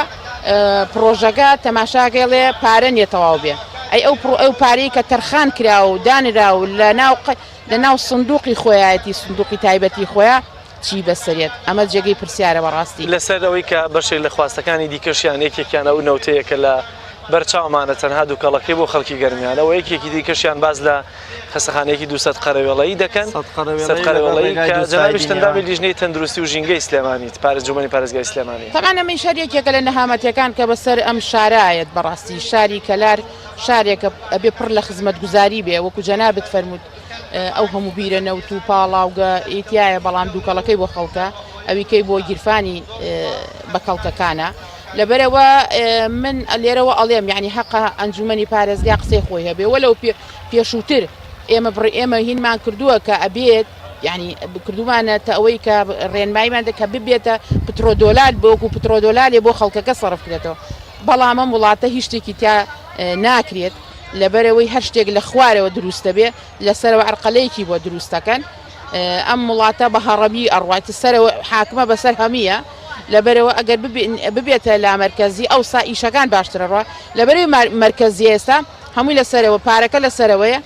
پڕۆژەکە تەماشاکەی پارە نییە تەواو بێ ئەی ئەو پڕۆ ئەو پارەی کە تەرخان کرا و دانرا و لە ناو لە ناو سندوقی خۆیایەتی سندوقی تایبەتی خۆیان چی بەسەرێت؟ ئەمە جێگەی پرسیارە بەڕاستی. لەسەر ئەوەی کە بەشێک لە خواستەکانی دیکەشیان یەکێکیان ئەو نەوتەیە کە لە بەرچاومانە تەنها دوکەڵەکەی بۆ خەڵکی گەرمیانە و یەکێکی دیکەشیان باس لە خەسەخانەیەکی 200 قەرەوێڵەیی دەکەن قەرەوێڵەیی کە جەنابیشت ئەندامی لیژنەی تەندروستی و ژینگەی سلێمانیت ئەنجومەنی پارێزگای سلێمانی. تەبعەن ئەمەیش هەر یەکێکە لە نەهامەتیەکان کە بەسەر ئەم شارە ئەیەت بەڕاستی شاری کەلار شارێکە ئەبێ پڕ لە خزمەتگوزاری بێ وەکو جەنابت فەرمووت ئەو هەموو بیرە نەوت و پاڵاوگە ی تیایە بەڵام دووکەڵەکەی بۆ خەڵکە ئەویکەی بۆ گیرفانی بە کەڵکەکانە لەبەرەوە من لێرەوە ئەڵێم یعنی حەقە ئەنجومەنی پارێزگا قسەی خۆی هەبێ وەلەو پێشووتر ئێمە بڕ ئێمە هینمان کردووە کە ئەبێت یعنی کردومانە تە ئەوەی کە ڕێنماییمان کە ببێتە پترۆدۆلار بۆکو پترۆدۆلارێ بۆ خەڵکەکە سەرف کرێتەوە بەڵام ئەم وڵاتە هیچ شتێکی تیا ناکرێت لەبەرئەوەی هەر شتێک لە خوارەوە دروست دەبێ لە سەرەوە عەرقەلەیەکی بۆ دروست دەکەن ئەم وڵاتە بە هەڕەمی ئەڕوات سەرەوە حاکمە بەسەر هەمیە لەبەرەوە ئەگەر ببێتە لامەرکەزی ئەوسا ئیشەکان باشترە ڕوا لەبەرەوەی مەرکەزی ئێستا هەمووی لەسەرەوە پارەکە لەسەرەوەیە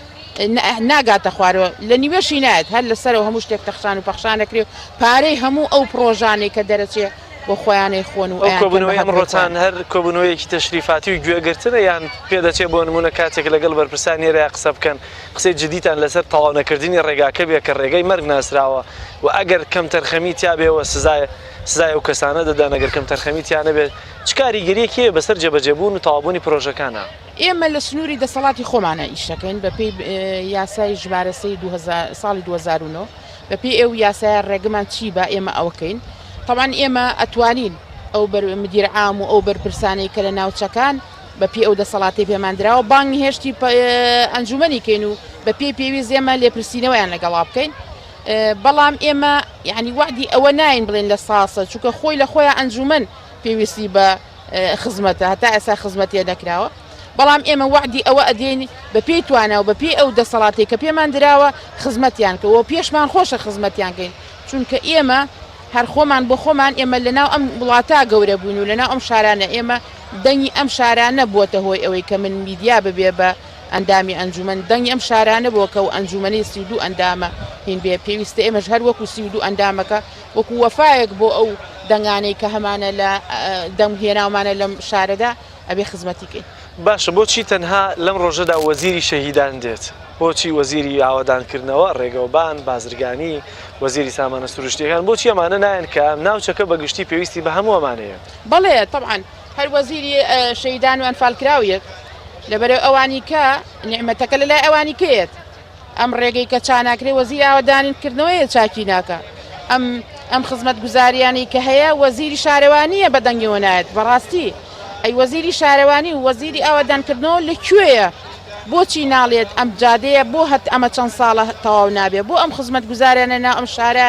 ناگاتە خوارەوە لە نیوەشی نایەت هەر لەسەرەوە هەموو شتێک تەخشان و پەخشانەکرێ و پارەی هەموو ئەو پڕۆژانەی کە دەرەچێ بۆ خۆیانەی خۆن و ئەو کۆبوونەوەی ئەمڕۆتان هەر کۆبوونەوەیەکی تەشریفاتی و گوێگرتنە یان پێدەچێ بۆ نموونە کاتێک لەگەڵ بەرپرسانی ئێرە قسە بکەن قسەی جدیتان لەسەر تەواو نەکردنی ڕێگاکە بێ کە ڕێگەی مەرگ ناسراوە و ئەگەر کەمتەرخەمی تیا بێ و سزای سزای ئەو کەسانە دەدەن ئەگەر کەمتەرخەمی تیا نەبێت چ کاریگەرییەکی هەیە بەسەر جێبەجێبوون و تەواوبوونی پرۆژەکانە؟ ئێمە لە سنووری دەسەڵاتی خۆمانە ئیش دەکەین بە پێی یاسای ژمارە سێی ساڵی 2009 بە پێی ئەو یاسایە ڕێگەمان چی بە ئێمە ئەوە کەین تەبعەن ئێمە ئەتوانین ئەو بەر مدیر عام و ئەو بەرپرسانەی کە لە ناوچەکان بە پێی ئەو دەسەڵاتەی پێمان دراوە بانگهێشتی ئەنجومەنی کەین و بە پێی پێویست ئێمە لێپرسینەوەیان لەگەڵا بکەین بەڵام ئێمە یعنی وەعدی ئەوە ناین بڵێن لە ساسە چونکە خۆی لە خۆیان ئەنجومەن پێویستی بە خزمەتە هەتا ئێستا خزمەتێ نەکراوە بەڵام ئێمە وەعدی ئەوە ئەدەین بە پێی توانا و بە پێی ئەو دەسەڵاتەی کە پێمان دراوە خزمەتیان کە و پێشمان خۆشە خزمەتیان کەین چونکە ئێمە هەر خۆمان بۆ خۆمان ئێمە لەناو ئەم وڵاتە گەورە بووین و لەناو ئەم شارانە ئێمە دەنگی ئەم شارانە بووەتە هۆی ئەوەی کە من میدیا ببێ بە ئەندامی ئەنجومەن دەنگی ئەم شارانە بووە کە و ئەنجومەنەی 32 ئەندامە هین بێ پێویستە ئێمەش هەر وەکو 32 ئەندامەکە وەکو وەفایەک بۆ ئەو دەنگانەی کە هەمانە لە دەنگ هێناومانە لەم شارەدا ئەبێ خزمەتی کەین. باشە بۆچی تەنها لەم ڕۆژەدا وەزیری شەهیدان دێت؟ بۆچی وەزیری ئاوەدانکردنەوە، ڕێگەوبان، بازرگانی، وەزیری سامانە سروشتیەکان، بۆچی ئەمانە نایەن کە ناوچەکە بە گشتی پێویستی بە هەموو ئەمانەیە؟ بەڵێ تەبعەن هەر وەزیری شەهیدان و ئەنفالکراو یەت لەبەرئ ئەوانی کە نیعمەتەکە لەلای ئەوانی کەیەت. ئەم ڕێگەی کە چاناکرێ وەزیر ئاوەدانکردنەوەیە چاکی ناکا ئەم. ئەم خزمەتگوزاریانەی کە هەیە وەزیری شارەوانییە بە دەنگیەوە نایەت بەڕاستی ئەی وەزیری شارەوانی و وەزیری ئاوەدانکردنەوە لە کوێیە بۆچی ناڵێت ئەم جادەیە بۆ هەت ئەمە چەند ساڵە تەواو نابێ بۆ ئەم خزمەتگوزاریانە ناو ئەم شارە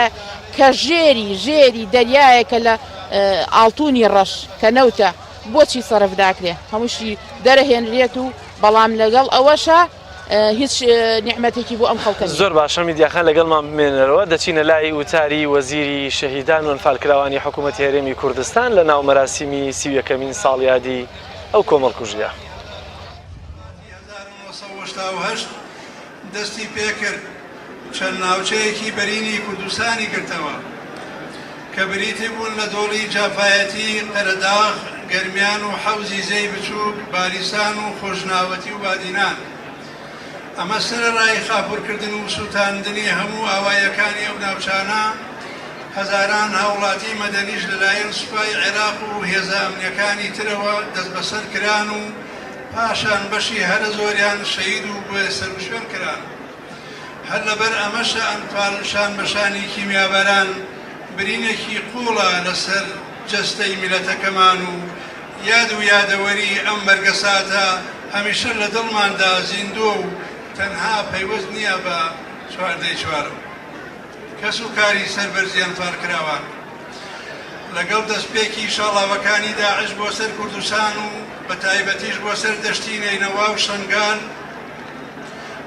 کە ژێری ژێری دەریایەکە لە ئاڵتونی ڕەش کە نەوتە بۆچی سەرف ناکرێ هەمووشی دەرەهێنرێت و بەڵام لەگەڵ ئەوەشا هیچ نیعمەتێکی بۆ ئەم خەڵکە نییە. زۆر باشە میدیا خان لەگەڵمان بمێنەرەوە دەچینە لای وتاری وەزیری شەهیدان و ئەنفالکراوانی حکوومەتی هەرێمی کوردستان لە ناو مەراسیمی 31مین ساڵیادی ئەو کۆمەڵکوژییە. 1988 دەستی پێکرد، چەند ناوچەیەکی بەرینی کوردستانی گرتەوە کە بریتی بوون لە دۆڵی جافایەتی، قەرەداغ، گەرمیان و حەوزی زێی بچووک، بالیسان و خۆشناوەتی و بادینان. ئەمە سەرەڕای خاپوورکردن و سووتاندنی هەموو ئاواییەکانی ئەو ناوچانە، هەزاران هاوڵاتی مەدەنیش لەلایەن سوپای عێراق و هێزە ئەمنییەکانی ترەوە دەستبەسەر کران و پاشان بەشی هەرە زۆریان شەهید و بێسەروشوێن کران. هەر لەبەر ئەمەشە ئەنفال شان بە شانی کیمیاباران برینێکی قووڵە لەسەر جەستەی میللەتەکەمان و یاد و یادەوەری ئەم مەرگەساتە هەمیشە لە دڵماندا زیندووە و تەنها پەیوەست نییە بە چواردەی چوارەوە. کەس و کاری سەربەرزی ئەنفالکراوان لەگەڵ دەستپێکی شاڵاوەکانی داعش بۆ سەر کوردستان و بە تایبەتیش بۆ سەر دەشتی نەینەوا و شەنگال،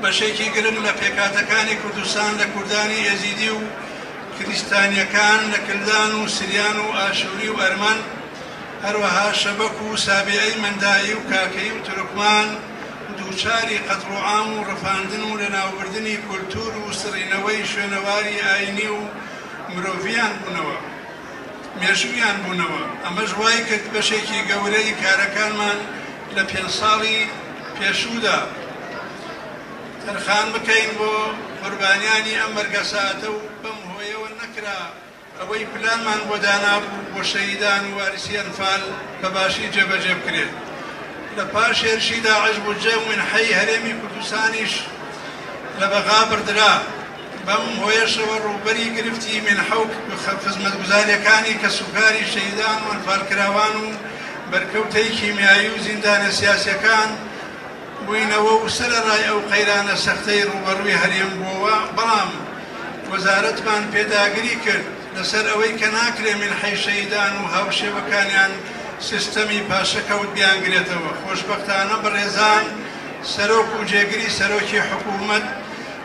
بەشێکی گرنگ لە پێکهاتەکانی کوردستان لە کوردانی ئێزیدی و کریستانییەکان، لە کلدان و سریان و ئاشووری و ئەرمەن، هەروەها شەبەک و سابیعەی مەندائی و کاکەیی و تورکمان دووچاری قەتڵوعام و ڕفاندن و لەناوبردنی کولتوور و سڕینەوەی شوێنەواری ئایینی و مرۆڤییان بوونەوە. مێژوویان بوونەوە، ئەمەش وایکرد بەشێکی گەورەی کارەکانمان لە پێنج ساڵی پێشوودا تەرخان بکەین بۆ قوربانیانی ئەم مەرگەساتە و بەم هۆیەوە نەکرا ئەوەی پلانمان بۆ دانابوو بۆ شەهیدان و وارسی ئەنفال بە باشی جێبەجێ بکرێت. لە پاش هێرشی داعش بودجە و مینحەی هەرێمی کوردستانیش لە بەغا بڕدرا. بەم هۆیەشەوە ڕووبەری گرفتی مینحە و خزمەتگوزارییەکانی کەسوکاری شەهیدان و ئەنفالکراوان و بەرکەوتەی کیمیایی و زیندانە سیاسییەکان بووینەوە و سەرەڕای ئەو قەیرانە سەختەی ڕووبەڕووی هەرێم بووەوە، بەڵام وەزارەتمان پێداگری کرد لەسەر ئەوەی کە ناکرێ مینحەی شەهیدان و هاوشێوەکانیان سیستەمی پاشەکەوت بیانگرێتەوە. خۆشبەختانە بەڕێزان سەرۆک و جێگری سەرۆکی حکوومەت،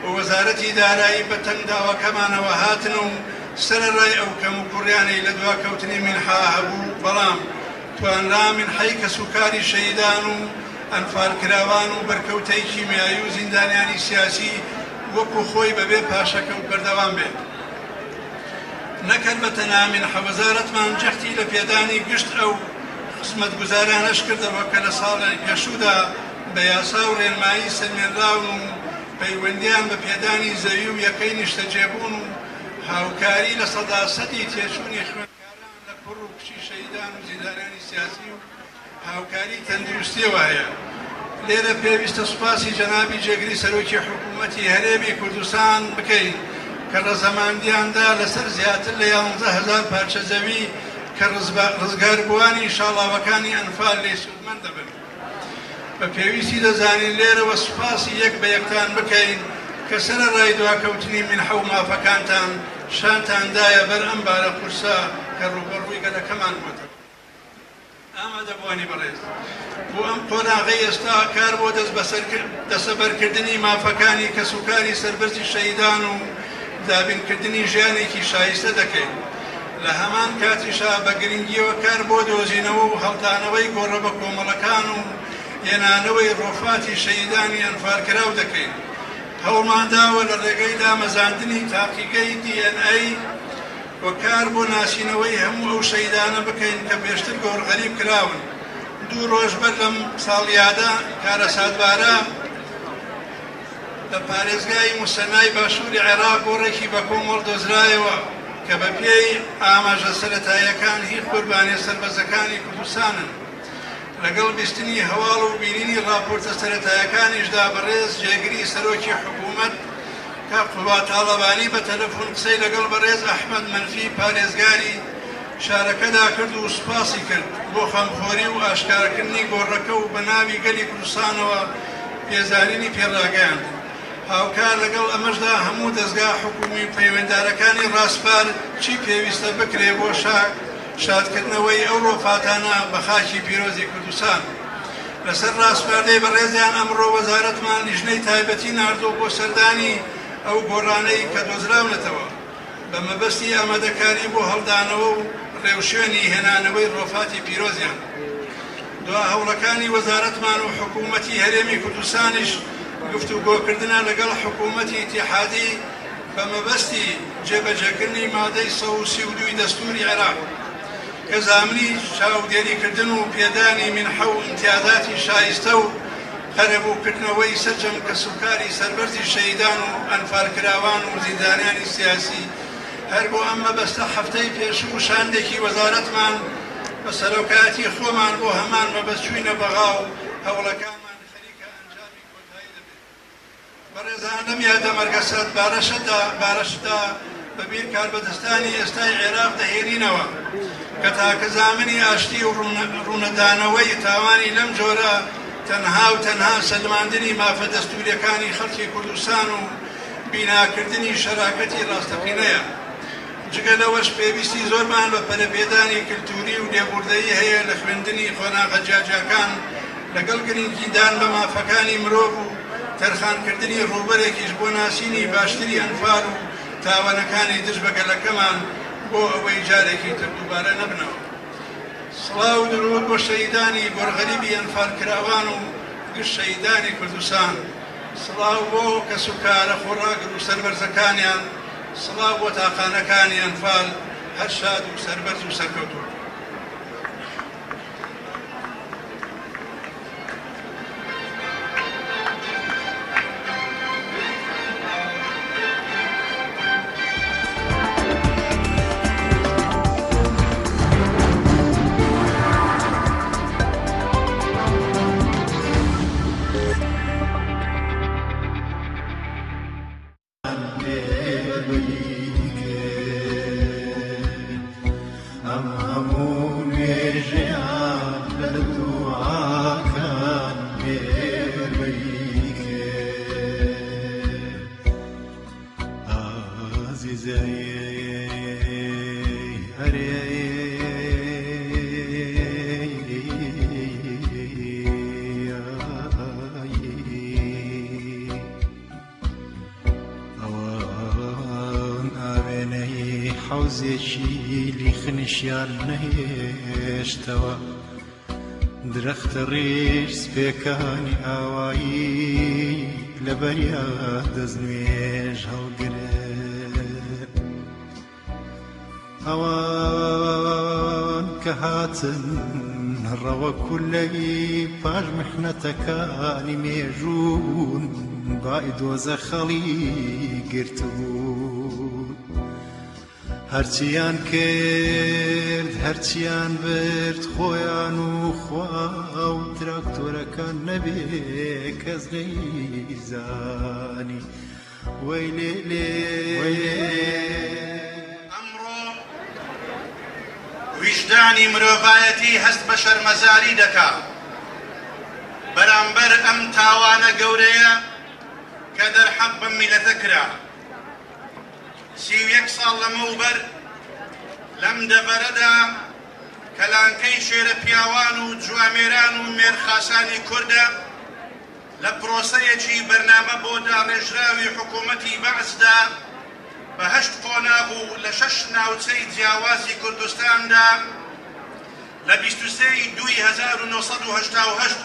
و وەزارەتی دارایی بە تەنگ داواکەمانەوە هاتن و سەرەڕای ئەو کەموکوڕیانەی لە دواکەوتنی مینحە هەبوو، بەڵام توانرا مینحەی کەسوکاری شەهیدان و ئەنفالکراوان و بەرکەوتەی کیمیایی و زیندانیانی سیاسی وەکو خۆی بەبێ پاشەکەوت بەردەوام بێت. نەک هەر بە تەنها مینحە، وەزارەتمان جەختی لە پێدانی گشت ئەو خزمەتگوزاریانەش کردەوە کە لە ساڵی پێشوودا بە یاسا و رێنمایی سەلمێنراون و پەیوەندییان بە پێدانی زەوی و یەکەی نیشتەجێبوون و هاوکاری لە سەدا سەدی تێچوونی خوێندکاران لە کوڕ و کچی شەهیدان و زیندانیانی سیاسی و هاوکاری تەندروستییەوە هەیە. لێرە پێویستە سوپاسی جەنابی جێگری سەرۆکی حکوومەتی هەرێمی کوردستان بکەین کە ڕەزەماندیان دا لەسەر زیاتر لە 11,000 پارچە زەوی کە ڕزگاربووانی شاڵاوەکانی ئەنفال لێی سوودمەند دەبن. بە پێویستی دەزانین لێرەوە سوپاسی یەک بە یەکتان بکەین کە سەرەڕای دواکەوتنی مینحە و مافەکانتان، شانتان دایە بەر ئەم بارە قورسە کە ڕووبەڕووی گەلەکەمان بۆتەوە. ئامادەبووانی بەڕێز، بۆ ئەم قۆناغەی ئێستا کار بۆ دەستەبەرکردنی مافەکانی کەسوکاری سەربەرزی شەهیدان و دابینکردنی ژیانێکی شایستە دەکەین. لە هەمان کاتیشا بە گرنگییەوە کار بۆ دۆزینەوە و هەڵدانەوەی گۆڕە بەکۆمەڵەکان و هێنانەوەی ڕۆفاتی شەهیدانی ئەنفالکراو دەکەین. هەوڵمان داوە لە ڕێگەی دامەزاندنی تاقیگەی دی ئێن ئەی و کار بۆ ناسینەوەی هەموو ئەو شەهیدانە بکەین کە پێشتر گۆڕغەریب کراون. دوو ڕۆژ بەر لەم ساڵیادە کارەساتبارە، لە پارێزگای موسەنای باشووری عێراق گۆڕێکی بەکۆمەڵ دۆزرایەوە کە بەپێی ئاماژە سەرەتاییەکان هی قوربانیە سەربەزەکانی کوردستانن. لەگەڵ بیستنی هەواڵ و بینینی ڕاپۆرتە سەرەتایەکانیشدا بەڕێز جێگری سەرۆکی حکوومەت. کاک قوباد تاڵەبانی بە تەلەفون قسەی لەگەڵ بەڕێز ئەحمەد مەنفی پارێزگاری شارەکەدا کرد و سوپاسی کرد بۆ خەمخۆری و ئاشکارکردنی گۆڕەکە و بە ناوی گەلی کوردستانەوە پێزانینی پێڕاگەیاند. هاوکار لەگەڵ ئەمەشدا هەموو دەزگا حکومی و پەیوەندارەکانی ڕاسپارد چی پێویستە بکرێ بۆ شادکردنەوەی ئەو ڕۆفاتانە بە خاکی پیرۆزی کوردستان. لەسەر ڕاسپاردەی بەڕێزیان ئەمڕۆ وەزارەتمان لیژنەی تایبەتی ناردووە بۆ سەردانی ئەو گۆڕانەی کە دۆزراونەتەوە بە مەبەستی ئامادەکاری بۆ هەڵدانەوە و ڕێوشوێنی هێنانەوەی ڕۆفاتی پیرۆزیان. دوا هەوڵەکانی وەزارەتمان و حکوومەتی هەرێمی کوردستانیش گفتوگۆکردنە لەگەڵ حکوومەتی ئیتیحادی بە مەبەستی جێبەجێکردنی مادەی 132 ی دەستووری عێراق کە زامنی چاودێریکردن و پێدانی مینحە و ئیمتیازاتی شایستە و قەرەبووکردنەوەی سەرجەم کەسوکاری سەربەرزی شەهیدان و ئەنفالکراوان و زیندانیانی سیاسی هەر بۆ ئەم مەبەستە هەفتەی پێشوو شاندێکی وەزارەتمان بە سەرۆکایەتی خۆمان بۆ هەمان مەبەست چووینە بەغا و هەوڵەکانمان خەریکە ئەنجامی کۆتایی دەبێت. بەڕێزان لەم یادە مەرگەسات بارەشەدا بارەشدا بە بیر کاربەدەستانی ئێستای عێراق دەهێنینەوە کە تاکە زامنی ئاشتی و ڕوونەدانەوەی تاوانی لەم جۆرە تەنها و تەنها سەلماندنی مافە دەستووریەکانی خەڵکی کوردستان و بیناکردنی شەراکەتی ڕاستەقینەیە. جگە لەوەش پێویستی زۆرمان بە پەرەپێدانی کلتوری و لێبوردەیی هەیە لە خوێندنی قۆناغە جیاجیاکان لەگەڵ گرنگیدان بە مافەکانی مرۆڤ و تەرخانکردنی ڕووبەرێکیش بۆ ناسینی باشتری ئەنفال و تاوانەکانی دژ بە گەلەکەمان بۆ ئەوەی جارێکی تر دووبارە نەبنەوە. سڵاو و دروود بۆ شەهیدانی گۆڕغەریبی ئەنفالکراوان و گشت شەهیدانی کوردستان. سڵاو بۆ کەسوکارە خۆڕاگر و سەربەرزەکانیان. سڵاو بۆ تاقانەکانی ئەنفال هەر شاد و سەربەرز و سەرکەوتوو بن. ئەوان ئاوێنەی حەوزێکی لیخنیشیان نەهێشتەوە درەختە ڕیش سپێکانی ئاوایی لە بەریا دەستنوێژ هەڵگرن ئەوان کە هاتن ڕەوە کولەی پاش محنەتەکانی مێژوون بای دۆزەخەڵی گرتبوون هەرچیان کرد هەرچیان برد خۆیان و خوا و تراکتۆرەکان نەبێ کەس نەیزانی وەی لێ لێ. ئەمڕۆ ویژدانی مرۆڤایەتی هەست بە شەرمەزاری دەکا بەرامبەر ئەم تاوانە گەورەیە کە دەرحەق بەم میلەتە کرا. 31 ساڵ لەمەوبەر لەم دەڤەرەدا کە لانکەی شێرە پیاوان و جوامێران و مێرخاسانی کوردە، لە پرۆسەیەکی بەرنامە بۆ داڕێژراوی حکوومەتی بەعسدا بە هەشت قۆناغ و لە شەش ناوچەی جیاوازی کوردستاندا لە 23 ی دووی 1988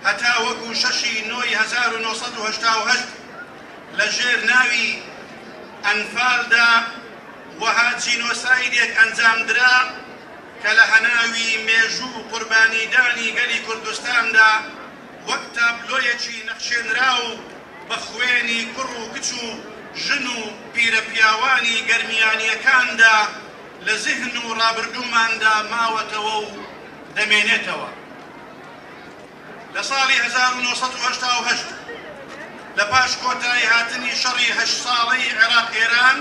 هەتاوەکو شەش ی نۆی 1988 لە ژێر ناوی ئەنفالدا وەها جینۆسایدێک ئەنجامدرا کە لە هەناوی مێژوو و قوربانیدانی گەلی کوردستاندا وەک تابلۆیەکی نەخشێنراو بە خوێنی کوڕ و کچ و ژن و پیرە پیاوانی گەرمیانییەکاندا لە زیهن و ڕابردووماندا ماوەتەوە و دەمێنێتەوە. لە ساڵی 1988. لە پاش کۆتاییهاتنی شەڕی هەشت ساڵەی عێراق-ئێران،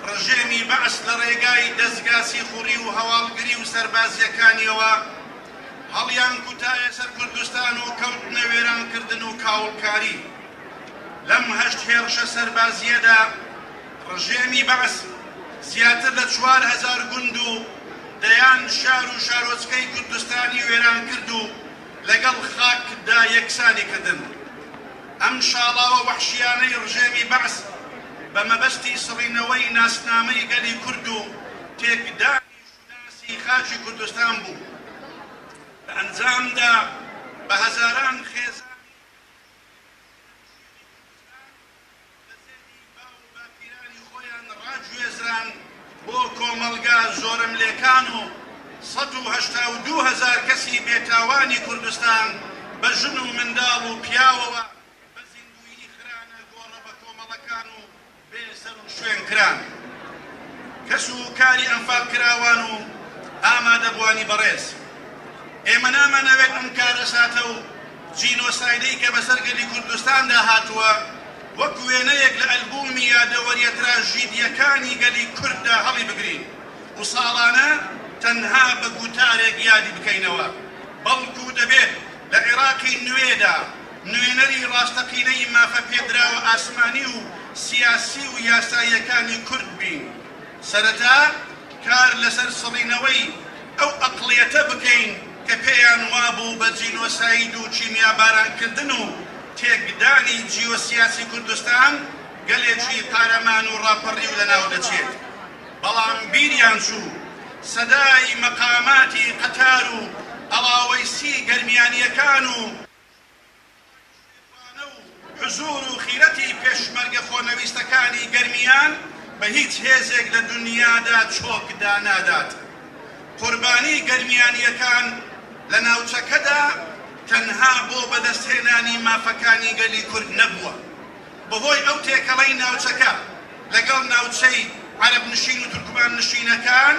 ڕژێمی بەعس لە ڕێگای دەزگا سیخوڕی و هەواڵگری و سەربازییەکانیەوە هەڵیانکوتایە سەر کوردستان و کەوتنە وێرانکردن و کاوڵکاری. لەم هەشت هێڕشە سەربازییەدا ڕژێمی بەعس زیاتر لە 4000 گوند و دەیان شار و شارۆچکەی کوردستانی وێرانکرد و لەگەڵ خاکدا یەکسانی کردن. ئەم شاڵاوە وەحشیانەی ڕژێمی بەعس بە مەبەستی سڕینەوەی ناسنامەی گەلی کورد و تێکدانی شوناسی خاکی کوردستان بوو. لە ئەنجامدا بە هەزاران خێزانی کوردستان لە زێدی باو و باپیرانی خۆیان ڕاگوێزران بۆ کۆمەڵگا زۆرەملێکان و 182 هەزار کەسی بێتاوانی کوردستان بە ژن و منداڵ و پیاوەوە بە زیندوویی خرانە گۆڕە بەکۆمەڵەکان و بێ سەر و شوێن کران. کەس و کاری ئەنفالکراوان و ئامادەبووانی بەڕێز، ئێمە نامانەوێت ئەم کارەساتە و جینۆسایدەی کە بەسەر گەلی کوردستاندا هاتووە وەک وێنەیەک لە ئەلبوومی یادەوەرییە تراژیدییەکانی گەلی کورددا هەڵیبگرین و ساڵانە تەنها بە گوتارێک یادی بکەینەوە، بەڵکو دەبێت لە عێراقی نوێدا نوێنەری ڕاستەقینەی مافە پێدراوە ئاسمانی و سیاسی و یاساییەکانی کورد بین. سەرەتا کار لەسەر سڕینەوەی ئەو ئەقڵیەتە بکەین کە پێیان وابوو بە جینۆساید و کیمیابارانکردن و تێکدانی جیۆسیاسی کوردستان گەلێکی قارەمان و ڕاپەڕیو لەناو دەچێت. بەڵام بیریان چوو سەدای مەقاماتی قەتار و ئەڵاوەیسی گەرمیانییەکان و شێروانە و حزوور و خیرەتی پێشمەرگە خۆنەویستەکانی گەرمیان بە هیچ هێزێک لە دونیادا چۆک دانادات. قوربانی گەرمیانییەکان لە ناوچەکەدا تەنها بۆ بەدەستهێنانی مافەکانی گەلی کورد نەبووە. بەهۆی ئەو تێکەڵەی ناوچەکە لەگەڵ ناوچەی عەرەب نشین و تورکمان نشینەکان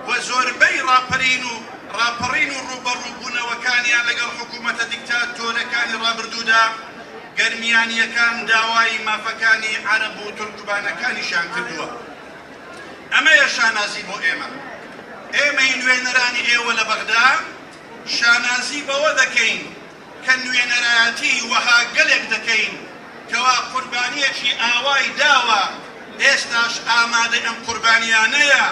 و زۆربەی ڕاپەرین و ڕاپەڕین و ڕووبەڕووبوونەوەکانیان لەگەڵ حکوومەتە دیکتاتۆرەکانی ڕابردوودا، گەرمیانییەکان داوای مافەکانی عەرەب و تورکمانەکانیشیان کردووە. ئەمەیە شانازی بۆ ئێمە. ئێمەی نوێنەرانی ئێوە لە بەغدا شانازی بەوە دەکەین کە نوێنەرایەتی وەها گەلێک دەکەین کەوا قوربانییەکی ئاوای داوە، ئێستاش ئامادەی ئەم قوربانییانەیە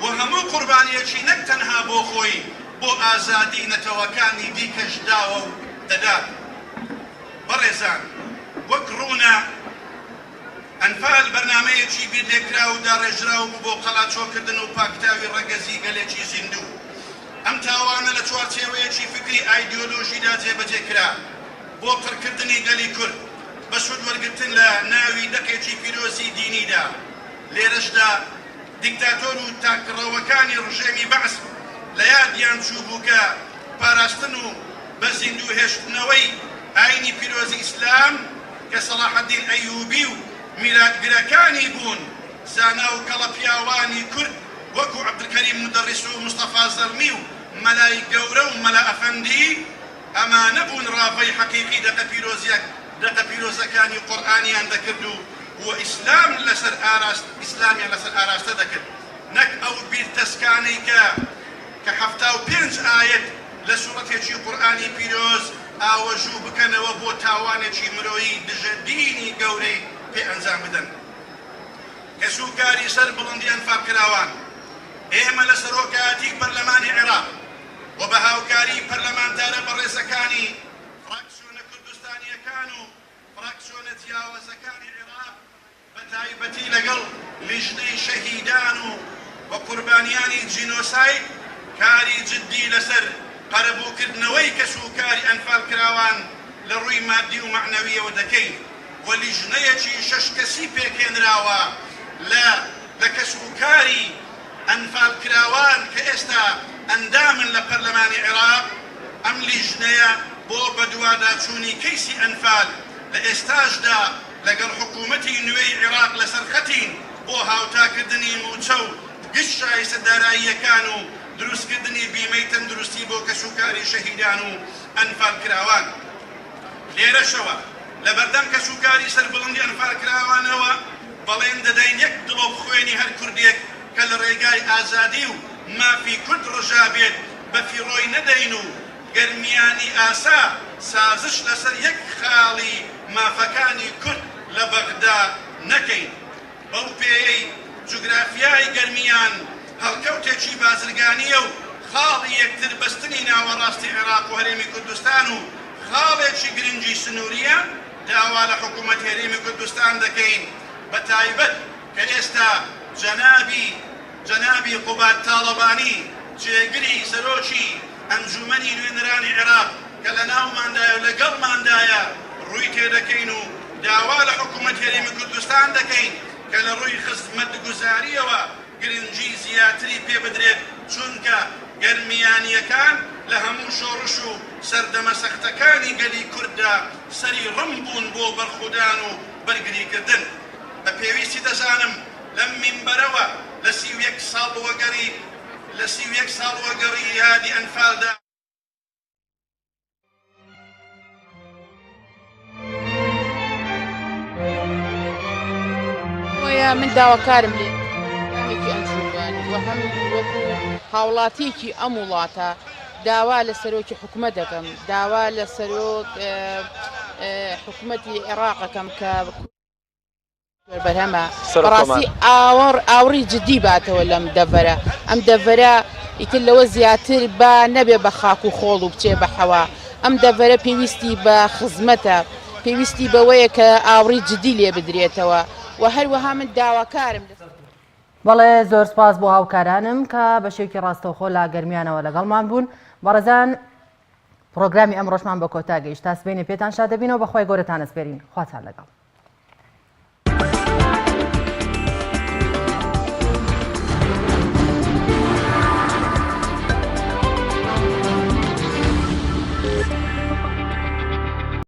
و هەموو قوربانییەکی نەک تەنها بۆ خۆی، بۆ ئازادی نەتەوەکانی دیکەش داوە و دەدات. بەڕێزان، وەک ڕوونە، ئەنفال بەرنامەیەکی بیرلێکراو و داڕێژراو بوو بۆ قەلاچۆکردن و پاکتاوی ڕەگەزی گەلێکی زیندوو. ئەم تاوانە لە چوارچێوەیەکی فکری ئایدیۆلۆژیدا جێبەجێ کرا بۆ قڕکردنی گەلی کورد بە سوود وەرگرتن لە ناوی دەقێکی پیرۆزی دینیدا. لێرەشدا دیکتاتۆر و تاکڕەوەکانی ڕژێمی بەعس لە یادیان چووبوو کە پاراستن و بە زیندوو هێشتنەوەی ئاینی پیرۆزی ئیسلام کە سەڵاحەدین ئەیوبی و میراتگرەکانی بوون، زانا و کەڵە پیاوانی کورد وەکو عەبدولکەریم مودەڕیس و مستەفا زەڵمی و مەلای گەورە و مەلا ئەفەندی، ئەمانە بوون ڕاڤەی حەقیقی دەقە پیرۆزیە دەقە پیرۆزەکانی قورئانیان دەکرد و و ئیسلام لەسەر ئاراست ئیسلامیان لەسەر ئاراستە دەکرد نەک ئەو بیرتەسکانەی کە کە 75 ئایەت لە سوڕەتێکی قورئانی پیرۆز ئاوەژوو بکەنەوە بۆ تاوانێکی مرۆیی دژە دینی گەورەی پێ ئەنجام بدەن. کەسوکاری سەر بڵندی ئەنفالکراوان، ئێمە لە سەرۆکایەتی پەرلەمانی عێراق و بە هاوکاری پەرلەمانتارە بەڕێزەکانی فراکسیۆنە کوردستانییەکان و فراکسیۆنە جیاوازەکانی عێراق، بە تایبەتی لەگەڵ لیژنەی شەهیدان و و قوربانیانی جینۆساید کاری جدی لەسەر قەرەبووکردنەوەی کەسوکاری ئەنفالکراوان لە ڕووی مادی و مەعنەوییەوە دەکەین و لیژنەیەکی شەش کەسی پێکهێنراوە لە لە کەسوکاری ئەنفالکراوان کە ئێستا ئەندامن لە پەرلەمانی عێراق، ئەم لیژنەیە بۆ بەدواداچوونی کەیسی ئەنفال لە ئێستاشدا لەگەڵ حکوومەتی نوێی عێراق لەسەر خەتین بۆ هاوتاکردنی مووچە و گشت شایستە داراییەکان و دروستکردنی بیمەی تەندروستی بۆ کەسوکاری شەهیدان و ئەنفالکراوان. لێرەشەوە. لەبەردەم کەسوکاری سەربڵندی ئەنفالکراوانەوە بەڵێن دەدەین یەک دڵۆپ خوێنی هەر کوردێک کە لە ڕێگای ئازادی و مافی کورد ڕژابێت بەفیڕۆی نەدەین و گەرمیانی ئاسا سازش لەسەر یەک خاڵی مافەکانی کورد لە بەغدا نەکەین. بەو پێیەی جوگرافیای گەرمیان هەڵکەوتێکی بازرگانییە و خاڵی یەکتر بەستنی ناوەڕاستی عێراق و هەرێمی کوردستان و خاڵێکی گرنگی سنوورییە، داوا لە حکوومەتی هەرێمی کوردستان دەکەین بە تایبەت کە ئێستا جەنابی جەنابی قوباد تاڵەبانی جێگری سەرۆکی ئەنجوومەنی نوێنەرانی عێراق کە لەناوماندایە و لەگەڵماندایە ڕووی تێدەکەین و داوا لە حکوومەتی هەرێمی کوردستان دەکەین کە لە ڕووی خزمەتگوزارییەوە گرنگی زیاتری پێ بدرێت، چونکە گەرمیانییەکان لە هەموو شۆڕش و سەردەمە سەختەکانی گەلی کورددا سەری ڕم بوون بۆ بەرخودان و بەرگریکردن. بە پێویستی دەزانم لەم مینبەرەوە لە 31 ساڵوەگەڕی لە 31 ساڵوەگەڕی یادی ئەنفالدا، بۆیە من داواکارم لێ ئەندامێکی ئەنجومەن و هەم وەکو هاوڵاتیەکی ئەم وڵاتە داوا لە سەرۆکی حکومەت دەکەم داوا لە سەرۆک حکومەتی عێراقەکەم کە بەرهەمە بەڕاستی ئاوەڕ ئاوڕی جدی باتەوە لەم دەڤەرە ئەم دەڤەرە ئیتر لەوە زیاتر با نەبێ بە خاک و خۆڵ و بچێ بە حەوا ئەم دەڤەرە پێویستی بە خزمەتە پێویستی بەوەیە کە ئاوڕی جدی لێ بدرێتەوە و هەروەها من داواکارم لە بەڵێ زۆر سپاس بۆ هاوکارانم کە بە شێوکی ڕاستەوخۆ لە گەرمیانەوە لەگەڵمان بوون بەڕێزان پرۆگرامی ئەمڕۆشمان بە کۆتا گەیشت تا سبەینێ پێتان شادەبینەوە بەخوای گەورەتان ئەسپێرین خواتان لەگەڵ.